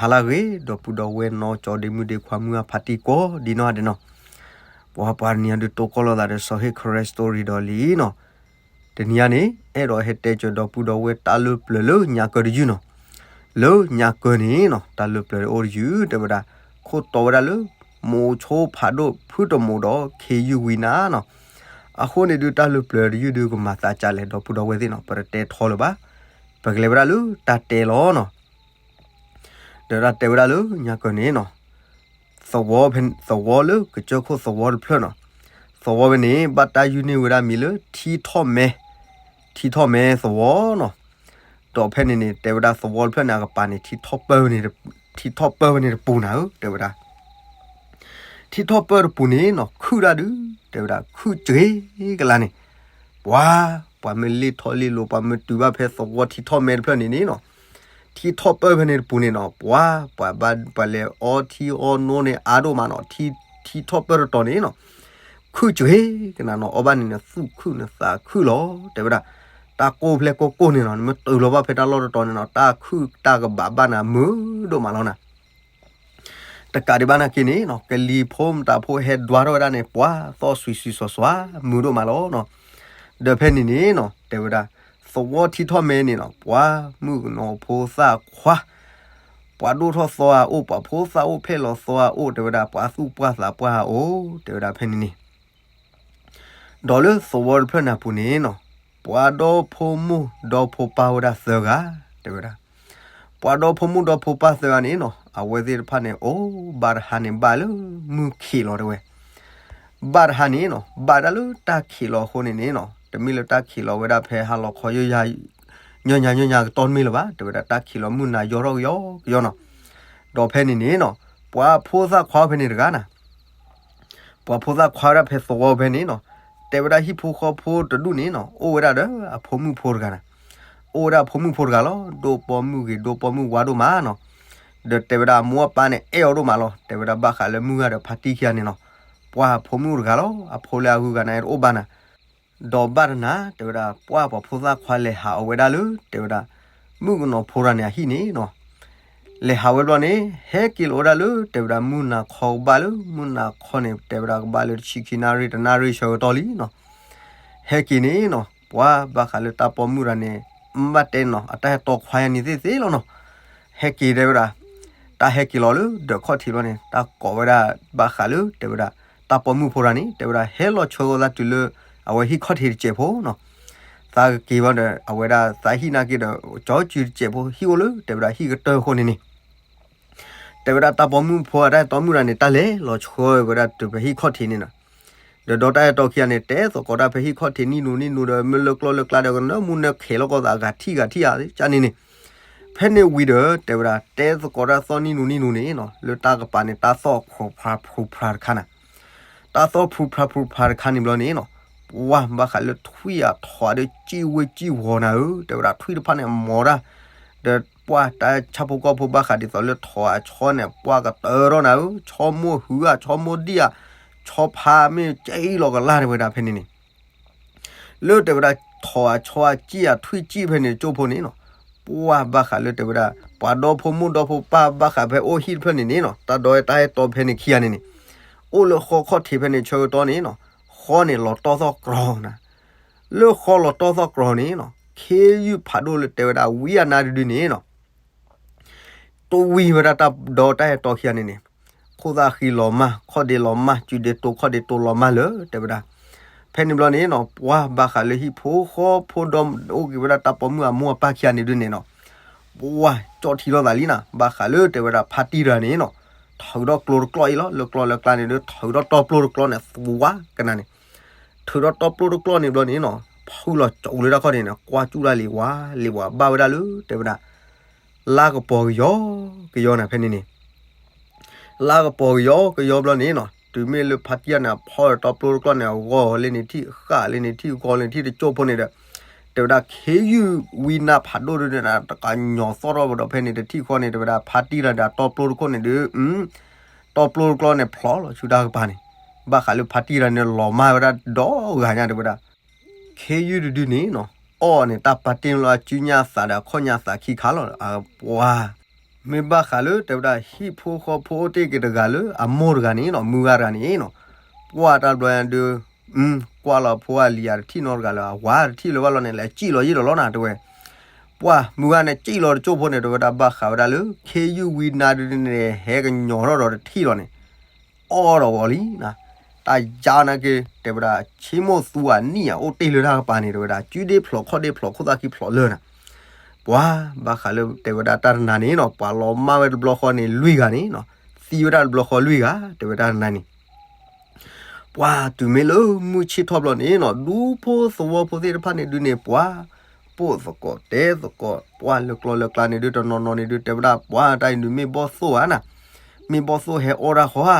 ဟါလၢအဂ့ၤ ဒီပုၢ်ဒီဝဲၢ်နီၢ်ကၠီဒ့မုၣ်ဒ့ခွါမုၢ်အဖါတံၢ်ကိးဒ်နီၢ်ဒဲးနီၤ, ပှၤပှၤတနံၤအံၤဒုးတိၢ်ကီၢ်လိာ်သးဒီးစီၤဟ့ၣ် ခရဲးစတြံ ဒီးလံနီၤ, တနံၤအံၤန့ၣ် အဲၣ်ဒိးဟဲတဲစၢၤဒီပုၢ်ဒီဝဲၢ်တၢ်လၢပျၢၤလၢညါကၢတယုၢ်နီၤ, လၢညါကၢန့ၣ်နီၤ တၢ်လၢပျၢၤအိၣ်တယုၢ် တဲဝဲဒၣ်, ခိၣ်တီဝဲဒၣ်လၢ မိၤဆိဖးဒိၣ်ဖုတမိၤဒီးခ့ယုၢ်ဝံနၤနီၤ, အဃိန့ၣ်ဒုးတၢ်လၢပျၢၤတယုၢ်ဒုးကမၤသးကလဲၣ် ဒီပုၢ်ဒီဝဲၢ်သ့ၣ်နီၤ ပတတဲထီလၢၤဘၣ်, ပကလဲၤဝဲဒၣ်လၢတၢ်တဲလီၤနီၤ ဒီးတၢ်တဲဝဲဒၣ်လၢညါကၢန့ၣ်နီၤ, သဝီဖဲ သဝီလၢကစၢၢ်ခိၣ်သဝီတဖျၢၣ်နီၤ, သဝီဖဲန့ၣ် ဘၣ်တၢ်ယုၢ်န့ၢ်ဝဲဒၣ်မံၤလၢထံထီၣ်မဲ, ထံထီၣ်မဲသဝီနီၤ, ဒီးဖဲန့ၣ်န့ၣ် တဲဝဲဒၣ်သဝီတဖျၢၣ်န့ၣ် အကပၤန့ၣ် ထံထီၣ်ပၢၢ်ဝဲန့ၣ်တပူၤနၤဧၢ တဲဝဲဒၣ် ထံထီၣ်ပၢၢ်တပူၤန့ၣ်နီၤ ခုၣ်ဒၣ်ဒုး တဲဝဲဒၣ် ခုၣ်စှ့ကလါန့ၣ်, ပှၤ ပှၤမ့ၢ်လ့ၣ်ထီၣ်လ့ၣ်လိၤ ပှၤမ့ၢ်တုၤဘၣ်ဖဲသဝီထံထီၣ်မဲတဖျၢၣ်န့ၣ်န့ၣ်နီၤ, ထံထီၣ်ပၢၢ်ဖဲန့ၣ်တပူၤန့ၣ်နီၤ ပှၤ ပှၤဘၣ်ပှၤလဲၤအီထံအီနိန့ၣ်အါဒိၣ်မးနီၤ, ထံ ထံထီၣ်ပၢၢ်တတီၤန့ၣ်နီၤ ခုၣ်စှ့ကနၤနီၤ အီၣ်ဘၣ်န့ၣ်န့ၣ် သူၣ်ခုၣ်န့ၣ်သးခုၣ်လီၤ တဲဝဲဒၣ်, တၢ်ကိၢ်ဖျဲၣ်ကိၢ်ကိၢ်န့ၣ်နီၤ နမ့ၢ်တုၤလီၤဘၣ်ဖဲတၢ်လီၢ်တတီၤန့ၣ်နီၤ တၢ်ခုၣ်တၢ်ကဘၣ်ဘၣ်နၤမုာ်ဒိၣ်မးလီၤနၤ တကးဒံးဘၣ်နာ်က့န့ၣ်နီၤ ကလံၤဖိမတၤဖိဟဲဒွါထီၣ်ဝဲဒၣ်န့ၣ် ပှၤသီၣ်စွံးစွံးစွါစွါ မုာ်ဒိၣ်မးလီၤနီၤ, ဒီးဖဲန့ၣ်န့ၣ်နီၤ တဲဝဲဒၣ် သဝီထံထီၣ်မဲန့ၣ်နီၤ ပှၤမုၣ်ကနီၤဖိသၣ်ခွါ ပှၤဒိၣ်ထီၣ်သီဧါအိၣ် ပှၤဖိသၣ်အိၣ်ဖျဲၣ်လီၤသီဧါအိၣ် တဲဝဲဒၣ် ပှၤသူၣ်ပှၢ်သးပှၢ်ဧါအိၣ် တဲဝဲဒၣ်ဖဲန့ၣ်န့ၣ် ဒီးလၢသဝီတဖျၢၣ်န့ၣ်အပူၤန့ၣ်နီၤ ပှၤဒီဖိမုၣ်ဒီဖိပၢ်ဝဲဒၣ်သၢဂၤ တဲဝဲဒၣ်, ပှၤဒီဖိမုၣ်ဒီဖိပၢ်သၢဂၤန့ၣ်နီၤ အဝဲသ့ၣ်တဖၣ်န့ၣ် အိၣ်ဘၣ်တဟါန့ၣ် ဘၣ်လၢမုၢ်ခံးလီၤတဲဝဲ, ဘၣ်တဟါန့ၣ်နီၤ ဘၣ်ဒၣ်လၢတၢ်ခံးလီၤအဃိန့ၣ်န့ၣ်နီၤ တမ့ၢ်လၢတၢ်ခံးလီၤဝဲဒၣ်ဖဲဟါလီၤခီ ညါညါညါကတီၢ်တမ့ၢ်လၢၤဘၣ် တဲဝဲဒၣ် တၢ်ခံးလီၤမုၢ်နၤယီၢ်ထီၣ်ကယီကယီနီၤ, ဒီးဖဲန့ၣ်န့ၣ်နီၤ ပှၤဖိသၣ်ခွါဖဲန့ၣ်တဂၤနၤ ပှၤဖိသၣ်ခွါဝဲဒၣ်ဖဲသဝီဖဲန့ၣ်နီၤ, တဲဝဲဒၣ်ဟံၣ်ဖိဃီဖိတဒူၣ်န့ၣ်နီၤ အိၣ်ဝဲဒၣ်ဒီးအဖိမုၣ်ဖိတဂၤနၤ, အိၣ်ဝဲဒၣ်အဖိမုၣ်ဖိတဂၤလီၤ ဒိၣ်ပိာ်မုၣ်ဂ့ၤ ဒိၣ်ပိာ်မုၣ်ဝါဒိၣ်မးနီၤ, ဒီးတဲဝဲဒၣ်အမိၢ်အပၢ်န့ၣ် အဲၣ်အီၤဒိၣ်မးလီၤ တဲဝဲဒၣ်ဘၣ်ဃးလၢမုၢ်ဂၤဒီးဖါတံၢ်ခံဂၤန့ၣ်နီၤ, ပှၤအဖိမုၣ်တဂၤလီၤ အဖိလၢအဂုၤအဂၤန့ၣ်တအိၣ်ဘၣ်နၤ ဒီးဘၣ်တနၤ တဲဝဲဒၣ် ပှၤပှၤဖိသၣ်ခွါလဲၤဟးအီၤဝဲဒၣ်လၢ တဲဝဲဒၣ် မုၣ်ကနီၤဖိတဂၤန့ၣ်အဟံၣ်န့ၣ်နီၤ, လဲၤဟးဝဲဘျီန့ၣ် ဟဲက့ၤလီၤဝဲဒၣ်လၢ တဲဝဲဒၣ် မုၢ်နၤခီကဘၣ်လၢ မုၢ်နၤခီန့ၣ် တဲဝဲဒၣ်ကဘၣ်လၢတဆံခံနၣ်ရံၣ်တနၣ်ရံၣ်ဆၢကတီၢ်လံနီၤ, ဟဲက့ၤန့ၣ်နီၤ ပှၤဘၣ်ဃးလၢတၢ်ပိာ်မုၣ်တဂၤန့ၣ် မ့ၢ်ဘၣ်တဲနီၤ အတၢ်ဟဲတီခွါယၤန့ၣ်သ့သ့လီၤနီၤ, ဟဲက့ၤတဲဝဲဒၣ် တၢ်ဟဲက့ၤလီၤလၢဒၢးခီၣ်ထံးဘျီန့ၣ် တၢ်ကိးဝဲဒၣ်ဘၣ်ဃးလၢ တဲဝဲဒၣ် တၢ်ပိာ်မုၣ်ဖိတဂၤန့ၣ် တဲဝဲဒၣ် ဟဲလီၤဆှၢဝဲသးတုၤလၢ အဝဲဟံၣ်ခီၣ်ထံးတစဲးဖိနီၤ, သးကက့ၤဘျီဒီး အဝဲဒၣ်သးဟံၣ်နာ်က့ဒီး ကၠီကၠူတစဲးဖိ ဟံၣ်အိၣ်လၢ တဲဝဲဒၣ် ဟံၣ်ကတၢၢ်အဃိန့ၣ်န့ၣ် တဲဝဲဒၣ်တၢ်ပိာ်မုၣ်ဖိအတၢ်ဟဲတီမုၣ်တဂၤန့ၣ် တၢ်လဲၤလီၤဆှၢဝဲဒၣ်တုၤဖဲဟံၣ်ခီၣ်ထံးန့ၣ်နီၤ, ဒီးဒီးတၢ်ဟဲတီခံဂၤန့ၣ် တဲသကိးတၢ်ဖဲဟံၣ်ခီၣ်ထံးနံၣ်နူနံၣ်နူဒီး မ့ၢ်လၢကျီၢ်လၢကျါဒီးကနၢမူနၢခဲးလိာ်ကီၢ်သးအဂၤထံၣ်ဂၤထံၣ်ဧါန့ၣ်န့ၣ်, ဖဲန့ၣ်ဝံၤဒီး တဲဝဲဒၣ် တဲသကိးတၢ်သီၣ်နံၣ်နူနံၣ်နူန့ၣ်နီၤ လၢတၢ်ကပၤန့ၣ် တၢ်သီၣ်ဖျူးဖျါဖျူးဖျါတခါနၤ တၢ်သီၣ်ဖျူးဖျါဖျူးဖျါတခါန့ၣ်ဘျီန့ၣ်နီၤ, ပှၢ်ဘၣ်ဃးလၢထွံၣ်အထီးဒီးစံၣ်ဝ့စံၣ်ဝီၤနၤဧၢ, တဲဝဲဒၣ်ထွံၣ်တဖၣ်န့ၣ်အမီၤတၢ်, ဒီးပှၢ်တၢ်ဆၣ်ဖိကီၢ်ဖိဘၣ်ဃးဒ်သိးလၢထီးအဆီန့ၣ် ပှၢ်ကတၢၢ်ထီၣ်နၤဧၢ, ဆီမိၢ်ဟုဧါ ဆီမိၢ်ဒံၣ်ဧါ, ဆီဖါမ့ၢ်ကဲအံၤလီၤကလၢ်တဲဝဲဒၣ်ဖဲန့ၣ်န့ၣ် လၢတဲဝဲဒၣ်ထီးအဆီအစံၣ်အထွံၣ်စံၣ်ဖဲန့ၣ်ကၠိဖိန့ၣ်နီၤ, ပှၢ်ဘၣ်ဃးလၢတဲဝဲဒၣ် ပှၤဒီဖိမိၢ်ဒီဖိပၢ်ဘၣ်ဃးဖဲအိၣ်ဟံၣ်တဖျၢၣ်န့ၣ်န့ၣ်နီၤ, တၢ်ဒီးတၢ်ဟဲတီဖဲန့ၣ်ခံဂၤန့ၣ်န့ၣ်, အိၣ်လၢဃီခီၣ်ထံးဖဲန့ၣ်ဆၢကတီၢ်န့ၣ်နီၤ, ဃီန့ၣ်လီၤတီၢ်သီၣ်ကြီနၤ, လၢဃီလီၤတီၢ်သီၣ်ကြီန့ၣ်နီၤ, ခ့ယုၢ်ဖးဒိၣ်လၢတဲဝဲဒၣ်ဝံအနါတဒုန့ၣ်နီၤ တဝံၤဝဲဒၣ်တၢ်ဒီးတၢ်ဟဲတီခံဂၤန့ၣ်န့ၣ်, ခိၣ်သၣ်ဃံလီၤမၢ် ခီၣ်ဒ့လီၤမၢ် စုဒ့တိခီၣ်ဒ့တိလီၤမၢ်လၢတဲဝဲဒၣ်, ဖဲန့ၣ်ဘျီန့ၣ်နီၤ ပှၢ်ဘၣ်ဃးလၢဟံၣ်ဖိဃီဖိဒီးအိၣ်က့ၤဝဲဒၣ်တၢ်ပိာ်မုၣ်အမိၢ်အပၢ်ခံဂၤန့ၣ်ဒုန့ၣ်နီၤ, ပှၢ်ကၠီၣ်ထံထီၣ်သးလံနၤ, ဘၣ်ဃးလၢတဲဝဲဒၣ်ဖါတံၢ်တဂၤန့ၣ်နီၤ, ထုးထီၣ်ကျိတကျီၢ်အံၤလီၤ, လၢကျီၢ်လၢကျါန့ၣ်ဒု ထုးထီၣ်တီပျိတကျီၢ်န့ၣ် သဝါကနၤန့ၣ်, ထုးထီၣ်တီပျိတကျီၢ်န့ၣ်ဘျီန့ၣ်နီၤ, ဖုလီၤကၠိလၢတၢ်ခီၣ်ထံးန့ၣ် ကွၢ်ကၠူၣ်လၢလံာ်ဝါ လံာ်ဝါဘၣ်ဝဲဒၣ်လၢတဲဝဲဒၣ် လါကပီၤကယီကယီနၤဖဲန့ၣ်န့ၣ်, လါကပီၤကယီကယီဘျီန့ၣ်နီၤ, တုၤမ့ၢ်လၢဖါတံၢ်တဂၤန့ၣ် အဖီၣ်ဒီးတီပျိတကျီၢ်န့ၣ် အဂီၢ်လၢန့ၣ်ထံၣ် ဃၣ်လၢန့ၣ်ထံၣ် ဂီၤလၢန့ၣ်ထံၣ်တကၠိဖိန့ၣ်ဒီး, တဲဝဲဒၣ်ခ့ယုၢ်ဝံနါဖးဒိၣ်ဒုန့ၣ် တကညီၤသီၣ်ထီၣ်ဒီးဖဲန့ၣ်တထံၣ်ဃီန့ၣ် တဲဝဲဒၣ်ဖါတံၢ်တဂၤဒီးတီပျိတခိၣ်န့ၣ်ဒု တီပျိတကျီၢ်န့ၣ်ဖျိးလီၤဆူတၢ်ကပၤန့ၣ်, ဘၣ်ဃးလၢဖါတံၢ်တဂၤန့ၣ်လီၤမၢ်ဝဲဒၣ်ဒီဂၤညါတဲဝဲဒၣ် ခ့ယုၢ်တဒုန့ၣ်နီၤ, အီၣ်န့ၣ် တၢ်ပာ်တ့ၢ်လၢအစုညါအသးဒီးအခီၣ်ညါသးခံခါလီၤ, ပှၢ် မ့ၢ်ဘၣ်ဃးလၢတဲဝဲဒၣ်ဟံၣ်ဖိဃီဖိအိၣ်တ့ၢ်က့ၤတဂၤလၢအမိၢ်တဂၤန့ၣ်နီၤ, မုၢ်ဂၤတဂၤန့ၣ်နီၤ, ပှၢ်တၢ်တဘျီညါဒုး ကွၢ်လီၤဖိအလံၤယၤတထံၣ်နီတဂၤလၢအဝၤတထံၣ်လၢၤဘၣ်လီၤန့ၣ် လဲၤစံၣ်လီၤယံာ်လီၤလီၤနၤ တဲဝဲ, ပှၢ်မုၢ်ဂၤန့ၣ်စံၣ်လီၤတကၠိၢ်ဖိန့ၣ် တဲဝဲဒၣ်ဘၣ်ဃးဝဲဒၣ်လၢ ခ့ယုၢ်ဝံနါဒုးန့ၣ် ဟဲကညီၤထီၣ်ဒီးတထံၣ်လီၤန့ၣ် အီၣ်ဒီးဝီၤလံနၤ, တၢ်ယါနာ်က့ တဲဝဲဒၣ် ဆ့မိၣ်သူအနံၣ်အအိၣ်တ့ၢ်လၢတၢ်ကပၤန့ၣ် တဲဝဲဒၣ် စုဒ့ဖျိးခီၣ်ဒ့ဖျိးခိၣ်သၣ်ခံဖျိးလၢနၤ, ပှၢ်ဘၣ်ဃးလၢတဲဝဲဒၣ်တၢ်တနၤန့ၣ်နီၤ ပှၤလီၤမၢ်ဝဲတဘျီဃီန့ၣ်လွံၢ်ဂၤန့ၣ်နီၤ, သံဝဲဒၣ်တဘျီဃီလွံၢ်ဂၤ တဲဝဲတၢ်တနၤန့ၣ် ပှၢ်တုၤမ့ၢ်လၢမုၢ်ဆ့ၣ်ထီၣ်ဘျီန့ၣ်နီၤ ဒူဖိသဝီဖိသ့ၣ်တဖၣ်န့ၣ်ဒုးန့ၣ် ပှၢ်ပိာ်သကိးတဲသကိး ပှၢ်လၢကျီလၢကျါန့ၣ်ဒုး တနီၤနီၤန့ၣ်ဒုး တဲဝဲဒၣ်ပှၢ်တၢ်အံၤဒုးမ့ၢ်ဘီၣ်သိၣ်ဧါနၤ, မ့ၢ်ဘီၣ်သိၣ်ဟဲအီၣ်တၢ်ဃီဧါ,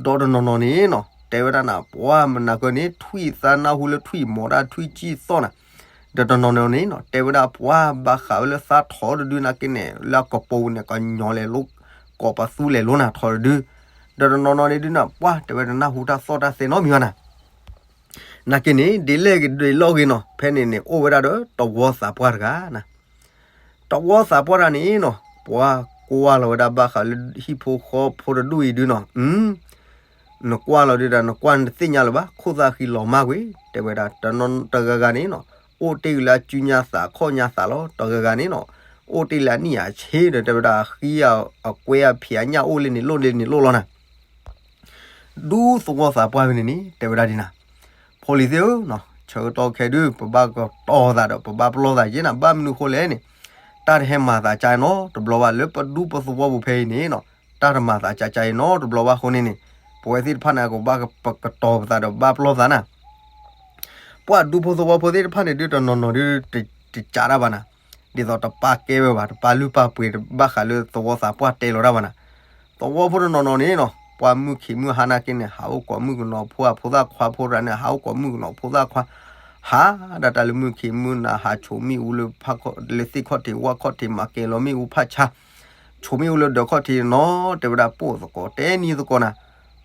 ဒီးတနီၤနီၤန့ၣ်နီၤ တဲဝဲဒၣ်နၤ ပှၢ်မနၤကၢန့ၣ် ထွံၣ်သါနၢ်ဟူလၢထွံၣ်မီၤတၢ်ထွံၣ်ကံၣ်သီၣ်နၤ, ဒီးတနီၤနီၤန့ၣ်နီၤ တဲဝဲဒၣ်ပှၢ်ဘၣ်ဃးဝဲလၢသးထီၣ်တဒုနာ်က့န့ၣ် လၢအကပိာ်ပူၤန့ၣ် ကညီလဲၤလိ ကိးပသူလဲၤလိနၤထီၣ်တဒု, ဒီးတနီၤနီၤန့ၣ်ဒုးနၤ ပှၢ်တဲဝဲတနၢ်ဟူတၢ်သီၣ်တၢ်သဲနီတမံၤဘၣ်နၤ နာ်က့န့ၣ် ဒ်လဲၣ်ဂ့ၤဒ်လဲၣ်ဂ့ၤနီၤ ဖဲန့ၣ်န့ၣ် အိၣ်ဝဲဒၣ်ဒီးတဝီသးပှၢ်တဂၤနၤ, တဝီသးပှၢ်တဂၤန့ၣ်နီၤ ပှၢ်ကွၢ်လီၤဝဲဒၣ်ဘၣ်ဃးလၢဟံၣ်ဖိဃီဖိတဒူၣ်အံၤဒုးနီၤ, နကွၢ်လီၤဒုးဒီး နကွၢ်နတသ့ၣ်ညါလၢၤဘၣ် ခိၣ်သၣ်ဃံလီၤမၢ်ကွံာ် တဲဝဲဒၣ် တဂၤဂၤန့ၣ်နီၤ အိၣ်တ့ၢ်က့ၤလၢအစုညါသးခီၣ်ညါသးလီၤ တဂၤဂၤန့ၣ်နီၤ အိၣ်တ့ၢ်လၢအနံၣ်အဆ့ဒီး တဲဝဲဒၣ်ဃံအကွဲအဖံးအညၣ်အိၣ်လၢန့ၣ်လိၣ်လၢန့ၣ်လိၣ်လီၤနၤ ဒူသဝီသးပှၢ်ဖဲန့ၣ်န့ၣ် တဲဝဲဒၣ်ဒ်နၤ, ဖိလံၤသ့ၣ်ဧၢ, ဆၢကတီၢ်ခဲဒုး ပဘၣ်ကတီၤသးဒီး ပဘၣ်ပလီၢ်သးယဲနၤ ဘၣ်မနုၤဃိလဲၣ်န့ၣ်, တၢ်တဟဲမၤသးကါနီတဘျီဘၣ် လၢပဒူပသဝီပူၤဖဲအံၤန့ၣ်နီၤ, တၢ်တမၤသးကါကါအံၤနီတဘျီဘၣ်အဃိန့ၣ်န့ၣ်, ပဝဲသ့ၣ်တဖၣ်န့ၣ် ကဘၣ်ပကတီၤပသးဒီး ပဘၣ်ပလီၢ်သးနၤ ပှၢ်ဒူဖိသဝီဖိသ့ၣ်တဖၣ်န့ၣ်ဒုး တနီၤနီၤဒုး တစးတၢ်ဘၣ်နၤ, ဒ်သိးတပာ်ကဲဝဲဘၣ် တပာ်လုၢ်ပာ်ပှ့ၤဘၣ်ဃးလၢသဝီသးပှၢ်တဲလီၤတၢ်ဘၣ်နၤ, သဝီဖိတနီၤနီၤန့ၣ်နီၤ ပှၢ်မုၢ်ခံးမုၢ်ဟါနာ်က့န့ၣ် ဟးအိၣ်ကိးမုၣ်ကနီၤဖိအဖိသၣ်ခွါ ဖိတဂၤန့ၣ် ဟးအိၣ်ကိးမုၣ်ကနီၤဖိသၣ်ခွါ, ဟးဒၣ်တၢ်လၢမုၢ်ခံးမုၢ်နၤ ဟးဆိးမ့ၣ်အူလၢ လၢသ့ၣ်ခီၣ်ထံးဝၣ်ခီၣ်ထံး မၤကဲၤလီၤမ့ၣ်အူဖးဆါ, ဆိးမ့ၣ်အူလၢဒၢးခီၣ်ထံးနီၤ တဲဝဲဒၣ်ပိာ်သကိး တဲနံၤသကိးနၤ,